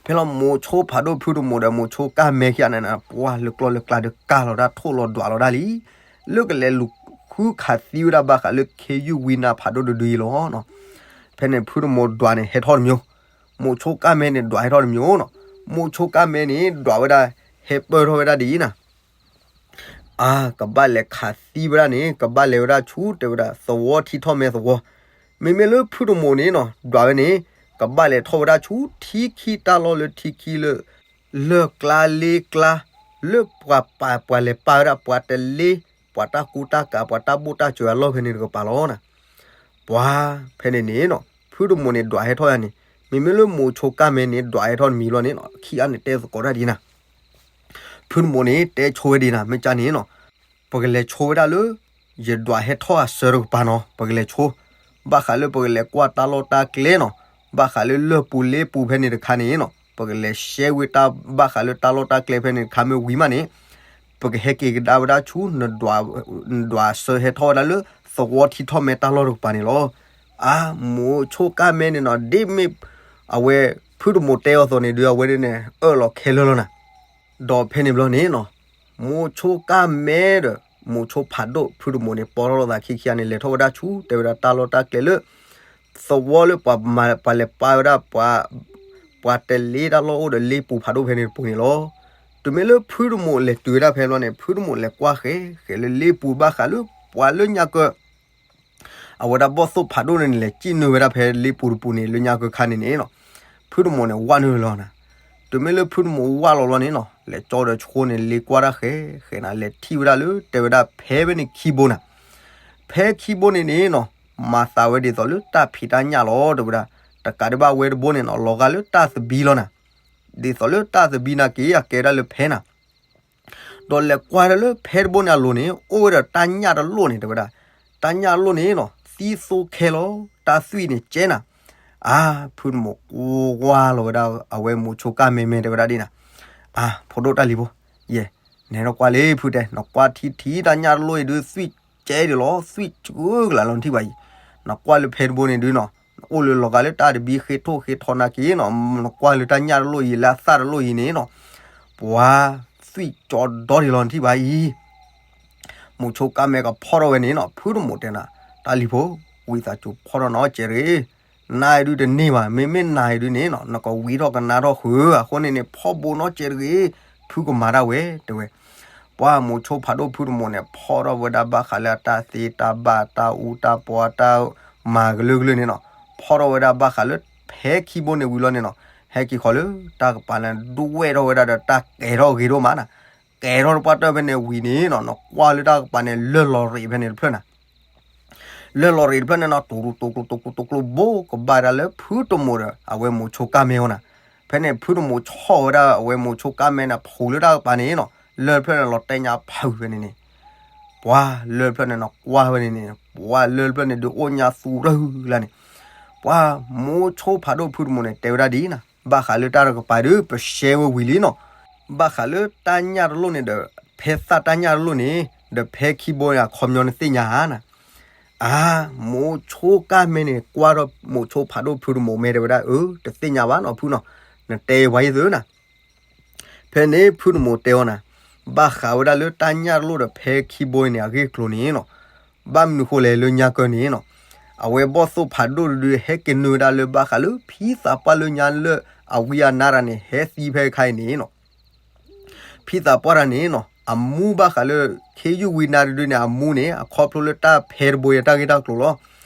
ဖဲလီၤမိၤဆိဖးဒိၣ်ဖုတမိၢ်ဒီး မိၤဆိကၢ်မဲခံဂၤန့ၣ် ပှၤလၢကျီၢ်လၢကျါဒုးကၢ်လီၤတၢ်ထိၣ်လီၤဒွးလီၤတၢ်လံ, လၢကလဲၤလူၤဃုခးသံဝဲဒၣ်ဘၣ်ဃးလၢခ့ယုၢ်ဝံနါဖးဒိၣ်တဒုအံၤလီၤ. ဖဲန့ၣ်ဖုတမိၢ်ဒွးန့ၣ်ဟဲထီၣ်တမံၤ, မိၤဆိကၢ်မဲန့ၣ်ဒွးဟဲထီၣ်တမံၤနီၤ, မိၤဆိကၢ်မဲန့ၣ်ဒွးဝဲဒၣ် ဟဲပၢၢ်ထီၣ်ဝဲဒၣ်ဒ်အံၤနၤ အါ ကဘၣ်လဲၤခးသံဝဲဒၣ်န့ၣ် ကဘၣ်လဲၤဝဲဒၣ်ဆူတဲဝဲဒၣ် သဝီထံထီၣ်မဲသဝီ, မ့မ့ၢ်လၢဖုတမိၢ်န့ၣ်နီၤ ဒွးဝဲန့ၣ် ကဘၣ်လဲၤထီၣ်ဝဲဒၣ်ဆူထံခံတၢ်လီၢ်လၢထံခံလၢ လၢၢ်ကျါလ့ကျါ လၢပှၤပာ်ပှၤလဲၤပာ်ဝဲဒၣ်ပှၤတလ့ ပှၤတၢ်ကူတၢ်ကၤ ပှၤတၢ်ဘိၣ်တၢ်စၢၤအလီၢ်ဖဲန့ၣ်တကပၤလီၤနၤ ပှၤ ဖဲန့ၣ်န့ၣ်နီၤ ဖုတမိၢ်န့ၣ်ဒွးဟဲထီၣ်ယၤန့ၣ် မ့မ့ၢ်လၢမိၤဆိကၢ်မဲန့ၣ် ဒွးဟဲထီၣ်တမံၤလီၤန့ၣ်နီၤ ခံဂၤန့ၣ်တဲသကိးတၢ်ဒ်နၤ ဖုတမိၢ်န့ၣ် တဲဆိဝဲဒ်နၤ မ့ၢ်ကၢ်န့ၣ်နီၤ ပကလဲၤဆိဝဲဒၣ်လၢ ယဒွးဟဲထီၣ်အစၢတကပၤနီၤ ပကလဲၤဆိ ဘၣ်ဃးလၢပကလဲၤကွၢ်တၢ်လီၢ်တၢ်ကျဲနီၤ ဘၣ်ဃးလၢလၢၢ်ပူၤလ့ပူၤဖဲန့ၣ်တခါန့ၣ်နီၤ ပကလဲၤရှဲဝဲတၢ်ဘၣ်ဃးလၢတၢ်လီၢ်တၢ်ကျဲဖဲန့ၣ်တခါမ့ၢ်ဝံၤမးန့ၣ် ပကဟဲက့ၤကဒါဝဲဒၣ်ဆူ နဒွးစၢဟဲထီၣ်ဝဲဒၣ်လၢ သဝီထံထီၣ်မဲတၢ်လီၢ်တကပၤန့ၣ်လီၤ. အါ မိၤဆိကၢ်မဲန့ၣ်နီၤ ဒ်မ့ၢ် အဝဲ ဖုတမိၢ်တဲအီၤသိးန့ၣ်ဒုး အဝဲန့ၣ်န့ၣ် အၢၣ်လီၤခဲလၢာ်လီၤနၤ ဒီးဖဲန့ၣ်ဘျီန့ၣ်နီၤ မိၤဆိကၢ်မဲဒီး မိၤဆိဖးဒိၣ်ဖုတမိၢ်န့ၣ် ပိာ်ထီၣ်လိာ်သးခံခံဂၤန့ၣ် လဲၤထီၣ်ဝဲဒၣ်ဆူ တဲဝဲဒၣ်တၢ်လီၢ်တၢ်ကျဲလၢ သဝီလၢပှၤလဲၤပာ်ဝဲဒၣ် ပှၤတလ့တၢ်လီၢ်အိၣ်ဒီးလ့ပူၤဖးဒိၣ်ဖဲန့ၣ်တပူၤန့ၣ်လီၤ. တုၤမ့ၢ်လၢဖုတမိၣ်လဲၤတုၤဝဲဒၣ်ဖဲဘျီန့ၣ် ဖုတမိၣ်လဲၤကွၢ်ဃဲၤဃဲၤလၢလ့ပူၤဘၣ်ဃးလၢပှၤလၢညါကၢ အဝဲဒၣ်ဘီၣ်သိၣ်ဖးဒိၣ်န့ၣ် လဲၤစံၣ်နုာ်ဝဲဒၣ်ဖဲလ့ပူၤတပူၤန့ၣ် လၢညါကၢခါန့ၣ်န့ၣ်နီၤ, ဖုတမိၣ်န့ၣ်ဝၣ်နုာ်လီၤနၤ. တုၤမ့ၢ်လၢဖုတမိၣ်ဝၣ်လီၤဘျီန့ၣ်နီၤ လဲၤကၠီဒီးဆှိန့ၣ် လ့ကွၢ်တၢ်ဃဲၤဃဲၤနၤ လဲၤထံၣ်ဝဲဒၣ်လၢတဲဝဲဒၣ်ဖဲဖဲန့ၣ်ခံဘိနၤ. ဖဲခံဘိန့ၣ်န့ၣ်နီၤ မၤသးဝဲဒ်သိးလၢတၢ်ဖံးတၢ်ညၣ်လီၤ တဲဝဲဒၣ်, တကးဒံးဘၣ်ဝဲတဘိန့ၣ်နီၤ လီၤဂာ်လၢတၢ်သဘံလီၤနၤ. ဒ်သိးလၢတၢ်သဘံနာ်က့ အကဲဒၣ်လၢဖဲနၤ ဒီးလဲၤကွၢ်ဒၣ်လၢဖဲတဘိန့ၣ်အလိၤန့ၣ် အိၣ်ဝဲဒီးတၢ်ညၣ်တလိၣ်န့ၣ် တဲဝဲဒၣ်, တၢ်ညၣ်တလိၣ်န့ၣ်နီၤ သံသိခဲလီၤ တၢ်သွံၣ်န့ၣ်ကဲနၤ. အါ ဖုတမိၣ်ကွၢ်လီၤဝဲဒၣ် အဝဲမိၤဆိကၢ်မဲမဲ တဲဝဲဒၣ်ဒ်နၤ, အါ ဖိဒိၣ်တၢ်လံၤဖိ, ယဲ, နဲထီၣ်ကွၢ်လံဖုတဲ, နကွၢ်ထံထံတၢ်ညၣ်တလိၣ်အံၤဒုး သွံၣ်ကဲဒ်လီၤ သွံၣ်ကၢကလးလီၤ နထံၣ်ဘၣ်အံၤ, နကွၢ်လၢဖဲတဘိန့ၣ်ဒုးနီၤ နအိၣ်လၢလီၤဂာ်လၢတၢ်တဘံဃ့ထိၣ်ဃ့ထီနာ်က့နီၤ နကွၢ်လၢတၢ်ညၣ်တလိၣ်အံၤ လၢအသၣ်တလိၣ်အံၤန့ၣ်နီၤ ပှၤသွံၣ်ကၠီဒီဒ်လီၤ နထံၣ်ဘၣ်အံၤ. မိၤဆိကၢ်မဲကဖီၣ်ထီၣ်ဝဲန့ၣ်နီၤ ဖုတမိၣ်တဲနၤ, တၢ်လံၤဖိ, ဝံသးစူၤဖီၣ်ထီၣ်နီၤ ကဲတဂ့ၤ, နၤအံၤဒုးတန့ၢ်ဘၣ်, မ့မ့ၢ်နၤအံၤဒုးန့ၣ်နီၤ နကဝံထီၣ်ကနၣ်ထီၣ်ဃုာ် အဃိန့ၣ်န့ၣ် ဖီၣ်ဘိနီၤ ကဲတဂ့ၤ, ဖုကမၤဒၣ်ဝဲ တဲဝဲ. ပှၤမိၤဆိဖးဒိၣ်ဖုတမိၣ်န့ၣ် ဖီၣ်ထီၣ်ဝဲဒၣ်ဘၣ်ဃးလၢအတၢ်သ့တၢ်ဘၣ်တၢ်အူတၢ်ပီတၢ်မၤကလုာ်ကလုာ်န့ၣ်နီၤ, ဖီၣ်ထီၣ်ဝဲဒၣ်ဘၣ်ဃးလၢဖဲခံဘိန့ၣ်ဝံၤလီၤန့ၣ်နီၤ, ဟဲက့ၤဃီၤလၢတၢ်ကပၤန့ၣ် ဒွဲၣ်ထီၣ်ဝဲဒၣ်ဒီးတၢ်ကဲၤထီၣ်ဂ့ၤဒိၣ်မးနၤ, ကဲၤထီၣ်တပှၢ်တၢၢ်ဖဲန့ၣ်ဝံၤန့ၣ်နီၤ နကွၢ်လၢတၢ်ကပၤန့ၣ် လၢၢ်လီၤရံးဖဲန့ၣ်တဖျၢၣ်နၤ လၢၢ်လီၤရံးတဖျၢၣ်န့ၣ်နီၤ တူၤတူၤတူၤတူၤတူၤတူၤ ဘိကဘၣ်ဒၣ်လၢဖုတမိၣ်ဒီး အဝဲမိၤဆိကၢ်မဲအီၤနၤ, ဖဲန့ၣ် ဖုတမိၣ်ဆီၣ်ဝဲဒၣ်အဝဲမိၤဆိကၢ်မဲန့ၣ် ဖူးလၢတၢ်ကပၤန့ၣ်နီၤ လၢၢ်တဖျၢၣ်န့ၣ် လီၤတဲာ်ညါဖုးဖဲန့ၣ်န့ၣ်, ပှၤလၢၢ်တဖျၢၣ်န့ၣ်နီၤ ကွၢ်ဝဲန့ၣ်န့ၣ် ပှၤလၢၢ်တဖျၢၣ်န့ၣ်ဒုးအိၣ်ညါသူရၢၢ်လၢ်န့ၣ်, ပှၤမိၤဆိဖးဒိၣ်ဖုတမိၣ်န့ၣ် တဲဝဲဒၣ်ဒ်နၤ ဘၣ်ဃးလၢတၢ်တကပၤဒုး ပရှဲဝဲဝံၤလံနီၤ ဘၣ်ဃးလၢတၢ်ညၣ်တလိၣ်န့ၣ်ဒီး ဖဲသၣ်တၢ်ညၣ်တလိၣ်န့ၣ် ဒီးဖဲခံဘိန့ၣ် အခီပညီနသ့ၣ်ညါဧါနၤ, အါ မိၤဆိကၢ်မဲန့ၣ် ကွၢ်ထီၣ်မိၤဆိဖးဒိၣ်ဖုတမိၣ်မဲ တဲဝဲဒၣ် အၢ တသ့ၣ်ညါဘၣ်နီၤဖုနီၤ, နတဲပှၤယသၢနၤ ဖဲန့ၣ် ဖုတမိၣ်တဲအီၤနၤ, ဘၣ်ဃးဝဲဒၣ်လၢတၢ်ညၣ်တလိၣ်ဒီးဖဲခံဘိအံၤန့ၣ် အဂ့ၢ်အကျိၤန့ၣ်နီၤ, ဘၣ်မနုၤဃိလဲၣ်လၢညါကၢန့ၣ်နီၤ, အဝဲဘီၣ်သိၣ်ဖးဒိၣ်တဒု ဟဲက့ၤနုာ်ဝဲဒၣ်လၢဘၣ်ဃးလၢဖံသးပှၢ်လၢညါလၢအဝံအနါတဂၤန့ၣ် ဟဲသံဖဲခါအံၤန့ၣ်နီၤ ဖံသးပှၢ်တဂၤန့ၣ်နီၤ အမူဘၣ်ဃးလၢ ခ့ယုၢ်ဝံနါတဒုန့ၣ် အမူန့ၣ် အခီဖျိလၢတၢ်ဖဲတဘိအံၤတၢ်ဂ့ၢ်တၢ်ကျိၤလီၤ.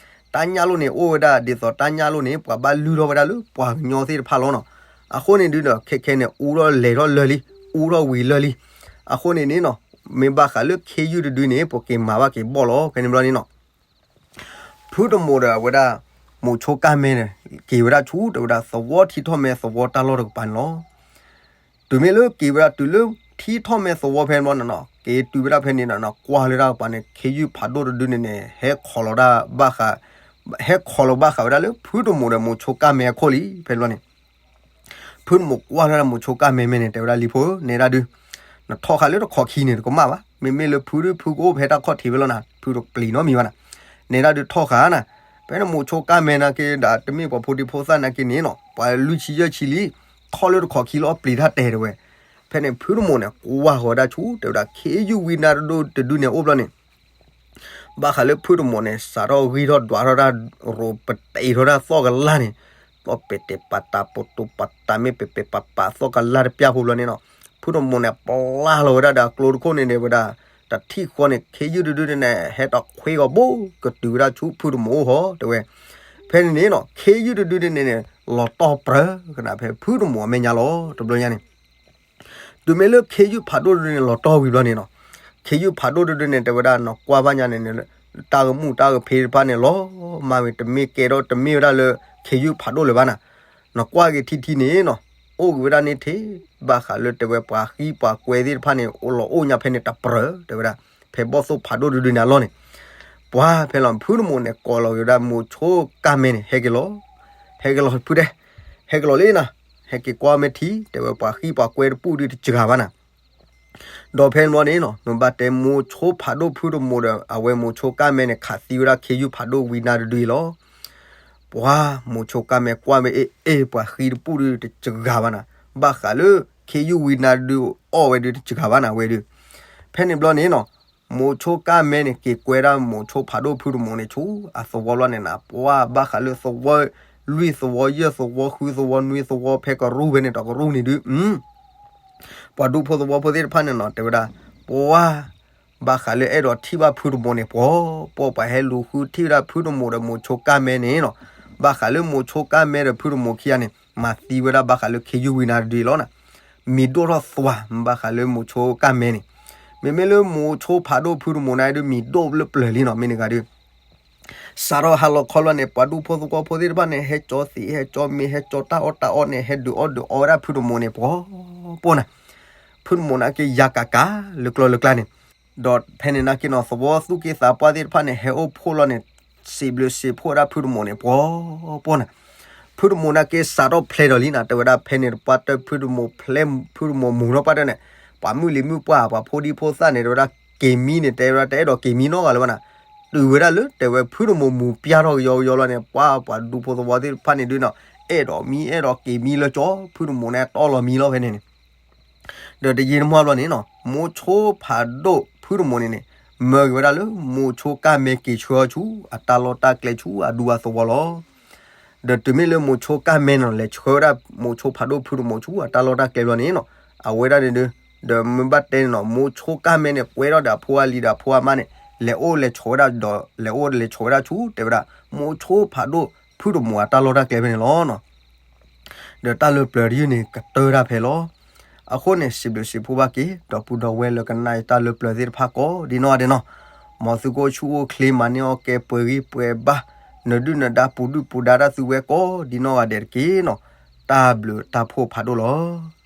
တၢ်ညၣ်လိၣ်န့ၣ် အိၣ်ဝဲဒၣ်ဒ်သိးတၢ်ညၣ်လိၣ်န့ၣ် ပှၤဘၣ်လုၢ်ထီၣ်ဝဲဒၣ်လၢပှၤကညီသ့ၣ်တဖၣ်လီၤနီၤ. အဃိန့ၣ်ဒုဒီး ခဲခဲန့ၣ် အူထီၣ်လဲၤထီၣ်လၢာ်လံ, အူထီၣ်ဝံၤလၢာ်လံ. အဃိန့ၣ်န့ၣ်နီၤ မ့ၢ်ဘၣ်ဃးလၢခ့ယုၢ်တဒုန့ၣ် ပက့ၤမၤဘၣ်က့ၤဘီၣ်လီၤ. ဖဲန့ၣ်ဘျီန့ၣ်နီၤ ဖုတမိၣ်ဒီးအဝဲဒၣ် မိၤဆိကၢ်မဲန့ၣ် က့ၤဝဲဒၣ်ဆူ တဲဝဲဒၣ် သဝီထံထီၣ်မဲသဝီတၢ်လီၢ်တကပၤန့ၣ်လီၤ. တုၤမ့ၢ်လၢက့ၤဝဲဒၣ်တုၤလၢထံထီၣ်မဲသဝီဖဲန့ၣ်ဘျီန့ၣ်နီၤ က့ၤတုၤဝဲဒၣ်ဖဲန့ၣ်ဒီး ကွၢ်လၢတၢ်ကပၤန့ၣ် ခ့ယုၢ်ဖးဒိၣ်တဒုန့ၣ်န့ၣ် ဟဲခိးလီၤတၢ်ဘၣ်ဃး ဟဲခိးလီၤဘၣ်ဃးဝဲဒၣ်လၢ ဖုတမိၣ်ဒီးမိၤဆိကၢ်မဲအခိၣ်လံ ဖဲန့ၣ်ဘျီန့ၣ် ဖုတမိၣ်ကွၢ်လၢမိၤဆိကၢ်မဲမဲန့ၣ် တဲဝဲဒၣ်လံဖိဧၢ နဲဒၣ်ဒု နထီၣ်ဃာ်လၢတခီၣ်ခံန့ၣ် တကမၣ်ဘၣ်. မ့မ့ၢ်လၢဖုဒု ဖုကအိၣ်ဖဲတၢ်ခီၣ်ထံးဖဲလီၤနၤ ဖုတပျံၤနီတမံၤဘၣ်နၤ. နဲဒၣ်ဒုထီၣ်ဃာ်နၤ. ဖဲန့ၣ်မိၤဆိကၢ်မဲနာ်က့ဒီး တမ့ၢ်ပှၤဖိဒံဖိသၣ်နာ်က့န့ၣ်နီၤ ပှၤလွံၢ်ဆံယဲၢ်ဆံလံ ထီၣ်လၢတခီၣ်ခံလီၤ ပျံၤတၢ်တဲာ်တဲဝဲ. ဖဲန့ၣ်ဖုတမိၣ်န့ၣ် ကွၢ်ဃီၤဝဲဒၣ်ဆူ တဲဝဲဒၣ် ခ့ယုၢ်ဝံနါတဒုန့ၣ်အိၣ်ဘျီန့ၣ် ဘၣ်ဃးလၢဖုတမိၣ်န့ၣ် စးထီၣ်ဂံၢ်ထီၣ်ဒွးထီၣ်တၢ် ရိးပတ့ထီၣ်တၢ်သီၣ်ကလၢ်န့ၣ် သီၣ်ပဲာ်တဲာ်ပာ်တး ပတိာ်ပာ်တး မ့ၢ်ပဲာ်ပဲာ်ပာ်ပာ်သီၣ်ကလၢ်တပျၢ်ဖိဘျီန့ၣ်နီၤ ဖုတမိၣ်န့ၣ် ပျၢ်လီၤဝဲဒၣ်ဒီးအကျိတခိၣ်န့ၣ်န့ၣ်ဝဲဒၣ် တထံၣ်ဃီန့ၣ် ခ့ယုၢ်တဒုန့ၣ်န့ၣ် ဟဲတခွ့ဂီၤဘိ ကတုၤဝဲဒၣ်ဆူဖုတမိၣ်အိၣ်ဟီ တဲဝဲ. ဖဲန့ၣ်န့ၣ်နီၤ ခ့ယုၢ်တဒုန့ၣ်န့ၣ် လီၤတီၢ်ပြၢကနၣ်ဖဲဖုတမိၣ်အမဲာ်ညါလီၤ တဘျီညါန့ၣ် တုၤမ့ၢ်လၢခ့ယုၢ်ဖးဒိၣ်တဒုန့ၣ် လီၤတီၢ်ဝံၤဘျီန့ၣ်နီၤ ခ့ယုၢ်ဖးဒိၣ်တဒုန့ၣ် တဲဝဲဒၣ် နကွၢ်ဘၣ်ညါန့ၣ်န့ၣ် တၢ်ကမူၣ်တၢ်ကဖ့တဖၣ်န့ၣ် လီၤမၢ်ဝံၤ တမ့ၢ်ကဲထီၣ်တမ့ၢ်ဝဲဒၣ်လၢ ခ့ယုၢ်ဖးဒိၣ်လၢၤဘၣ်နၤ. နကွၢ်က့ၤထံထံန့ၣ်နီၤ အိၣ်က့ၤဝဲဒၣ်န့ၣ်ထဲ ဘၣ်ဃးလၢတဲဝဲပှၤဃံပှၤကွဲသ့ၣ်တဖၣ်န့ၣ် အိၣ်လီၤအိၣ်ညါဖဲန့ၣ်တပြၢ တဲဝဲဒၣ် ဖဲဘီၣ်သိၣ်ဖးဒိၣ်တဒုန့ၣ်အလီၢ်န့ၣ် ပှၤဖဲလီၤ ဖုတမိၣ်န့ၣ် ကိးလီၤက့ၤဝဲဒၣ်မိၤဆိကၢ်မဲန့ၣ် ဟဲက့ၤလီၤ ဟဲက့ၤလီၤဖုတဲ ဟဲက့ၤလီၤလံနၤ ဟဲက့ၤကွၢ်မဲာ်ထံ တဲဝဲပှၤဃံပှၤကွဲတပူၣ်ဒုတစှၤဘၣ်နၤ. ဒီးဖဲန့ၣ်ဘျီန့ၣ်နီၤ နဘၣ်တဲမိၤဆိဖးဒိၣ်ဖုတမိၣ်ဒီး အဝဲမိၤဆိကၢ်မဲန့ၣ် ခးသံဝဲဒၣ်ခ့ယုၢ်ဖးဒိၣ်ဝံနါတဒုအံၤလီၤ. ပှၤမိၤဆိကၢ်မဲကွၢ်မဲာ်အ့ၣ်အ့ၣ် ပှၤဃံတပူၣ်ဒုတစှၤဘၣ်နၤ ဘၣ်ဃးလၢ ခ့ယုၢ်ဝံနါတဒုအီၣ်ဝဲဒုတစှၤဘၣ်နၤဝဲဒု ဖဲန့ၣ်ဘျီန့ၣ်နီၤ မိၤဆိကၢ်မဲန့ၣ် က့ၤကွဲဒၣ်မိၤဆိဖးဒိၣ်ဖုတမိၣ်န့ၣ်ဆူ အသဝီဘျီန့ၣ်နၤ ပှၤဘၣ်ဃးလၢသဝီ လွံၢ်သဝီ ယဲၢ်သဝီ ဃုသဝီ နွံသဝီ ဖဲကရူၢ်ဖဲန့ၣ် တကရူၢ်န့ၣ်ဒု ပှၤဒူဖိသဝီဖိသ့ၣ်တဖၣ်န့ၣ်နီၤ တဲဝဲဒၣ် ပှၤ ဘၣ်ဃးလၢအဲၣ်ဒိးထံၣ်ဘၣ်ဖုတမိၢ်န့ၣ် ပှၤ ပှၤ ပှၤဟဲလူၤဃုထံၣ်ဝဲဒၣ်ဖုတမိၢ်ဒီးမိၤဆိကၢ်မဲန့ၣ်နီၤ, ဘၣ်ဃးလၢမိၤဆိကၢ်မဲဒီးဖုတမိၢ်ခံဂၤန့ၣ် မၤသံဝဲဒၣ်ဘၣ်ဃးလၢခ့ယုၢ်ဝံၤနၤတဒုလီၤနီၤ, မံၤဒိၣ်ထီၣ်သွါ ဘၣ်ဃးလၢမိၤဆိကၢ်မဲန့ၣ်, မ့မ့ၢ်လၢမိၤဆိဖးဒိၣ်ဖုတမိၢ်န့ၣ်ဒုး မံၤဒိၣ်လၢပျၢၤလံနီၤ မ့ၢ်န့ၣ်ဂၤဒုး စးထီၣ်ဟါလီၤခီလီၤန့ၣ် ပှၤဒူဖိသဝီဖိသ့ၣ်တဖၣ်န့ၣ် ဟဲကၠီသံး ဟဲကၠီမ့ၤ ဟဲကၠီတၢ်အီၣ်တၢ်အီန့ၣ် ဟဲဒုးအီၣ်ဒုးအီဝဲဒၣ်ဖုတမိၢ်န့ၣ် ပှၤပှၢ်နၤ, ဖုတမိၢ်န့ၣ်က့ၤယၤကးကးလၢကျီလၢကျါန့ၣ်, ဒီးဖဲန့ၣ်နာ်က့နီၤ သဝီသူၣ်က့သးပှၢ်သ့ၣ်တဖၣ်န့ၣ် ဟဲအိၣ်ဖှိၣ်လီၤန့ၣ် စံးဘျုးစံးဖှိၣ်ဝဲဒၣ်ဖုတမိၢ်န့ၣ် ပှၤပှၢ်နၤ, ဖုတမိၢ်န့ၣ်က့ၤစးထီၣ်ဖျဲးဒီးလံနၤ တဲဝဲဒၣ်ဖဲန့ၣ်တပှၢ်တၢၢ်ဖုတမိၢ်ဖျဲး ဖုတမိၢ်မူၤထီၣ်ပှၢ်တၢၢ်န့ၣ် ပှၤမုၢ်လံၤမုၢ်ပှၢ် ပှၤဖိဒံဖိသၣ်န့ၣ် တဲဝဲဒၣ်က့ၤမံန့ၣ် တဲဝဲဒၣ်တအဲၣ်ဒိးက့ၤမံနီတဂၤလၢၤဘၣ်နၤ, တုၤဝဲဒၣ်လၢတဲဝဲဖုတမိၢ်မူၤပျၢ်ထီၣ်ကယီကယီလီၤန့ၣ် ပှၤ ပှၤဒူဖိသဝီသ့ၣ်တဖၣ်န့ၣ်ဒုးနီၤ အဲၣ်ဒိးမံအဲၣ်ဒိးက့ၤမံလၢကၠီ ဖုတမိၢ်န့ၣ်တီလီၤမံလီၤဖဲန့ၣ်န့ၣ် ဒီးတယံာ်တမီၢ်ဘျီန့ၣ်နီၤ မိၤဆိဖးဒိၣ်ဖုတမိၢ်န့ၣ်န့ၣ် မၢက့ၤဝဲဒၣ်လၢ မိၤဆိကၢ်မဲက့ၤဆှၢအီၤဆူ အတၢ်လီၢ်တၢ်ကျဲဆူအဒူအသဝီလီၤ. ဒီးတုၤမ့ၢ်လၢမိၤဆိကၢ်မဲန့ၣ်နီၤ လဲၤဆှၢဝဲဒၣ်မိၤဆိဖးဒိၣ်ဖုတမိၢ်ဆူအတၢ်လီၢ်တၢ်ကျဲဘျီန့ၣ်နီၤ အဝဲဒၣ်န့ၣ်ဒုး ဒီးမ့ၢ်ဘၣ်တဲန့ၣ်နီၤ မိၤဆိကၢ်မဲန့ၣ် ပှဲၤထီၣ်ဒီးအဖိအလံၤဒီးအဖိအမါန့ၣ် လဲၤအိၣ်လဲၤဆိးဝဲဒၣ်ဒီး လဲၤအိၣ်လဲၤဆိးဝဲဒၣ်ဆူ တဲဝဲဒၣ် မိၤဆိဖးဒိၣ်ဖုတမိၢ်အတၢ်လီၢ်တၢ်ကျဲဖဲန့ၣ်လီၤနီၤ. ဒီးတၢ်လၢပျၢၤတယုၢ်န့ၣ် ကတၢၢ်တၢ်ဖဲလီၤ. အဃိန့ၣ် စံးဘျုးစံးဖှိၣ်ဘၣ်က့ၤ ဒီပုၢ်ဒီဝဲၢ်လၢကနၣ်တၢ်လၢပျၢၤသ့ၣ်တဖၣ်ကိးဒ်နီၢ်ဂၤဒဲးနီၤ, မ်သုကအိၣ်ဆူၣ်အိၣ်ချ့ မၤန့ၢ်အီၣ်ကဲပှဲၤဂံၢ်ပှဲၤဘါ, နဒုၣ်နဒါပူၤဒုၣ်ပူၤဒါတၢ်သုဝဲကိးဒ်နီၢ်ဂၤဒဲးတက့ၢ်နီၤ. တၢ်ဘျုးတၢ်ဖှိၣ်ဖးဒိၣ်လီၤ.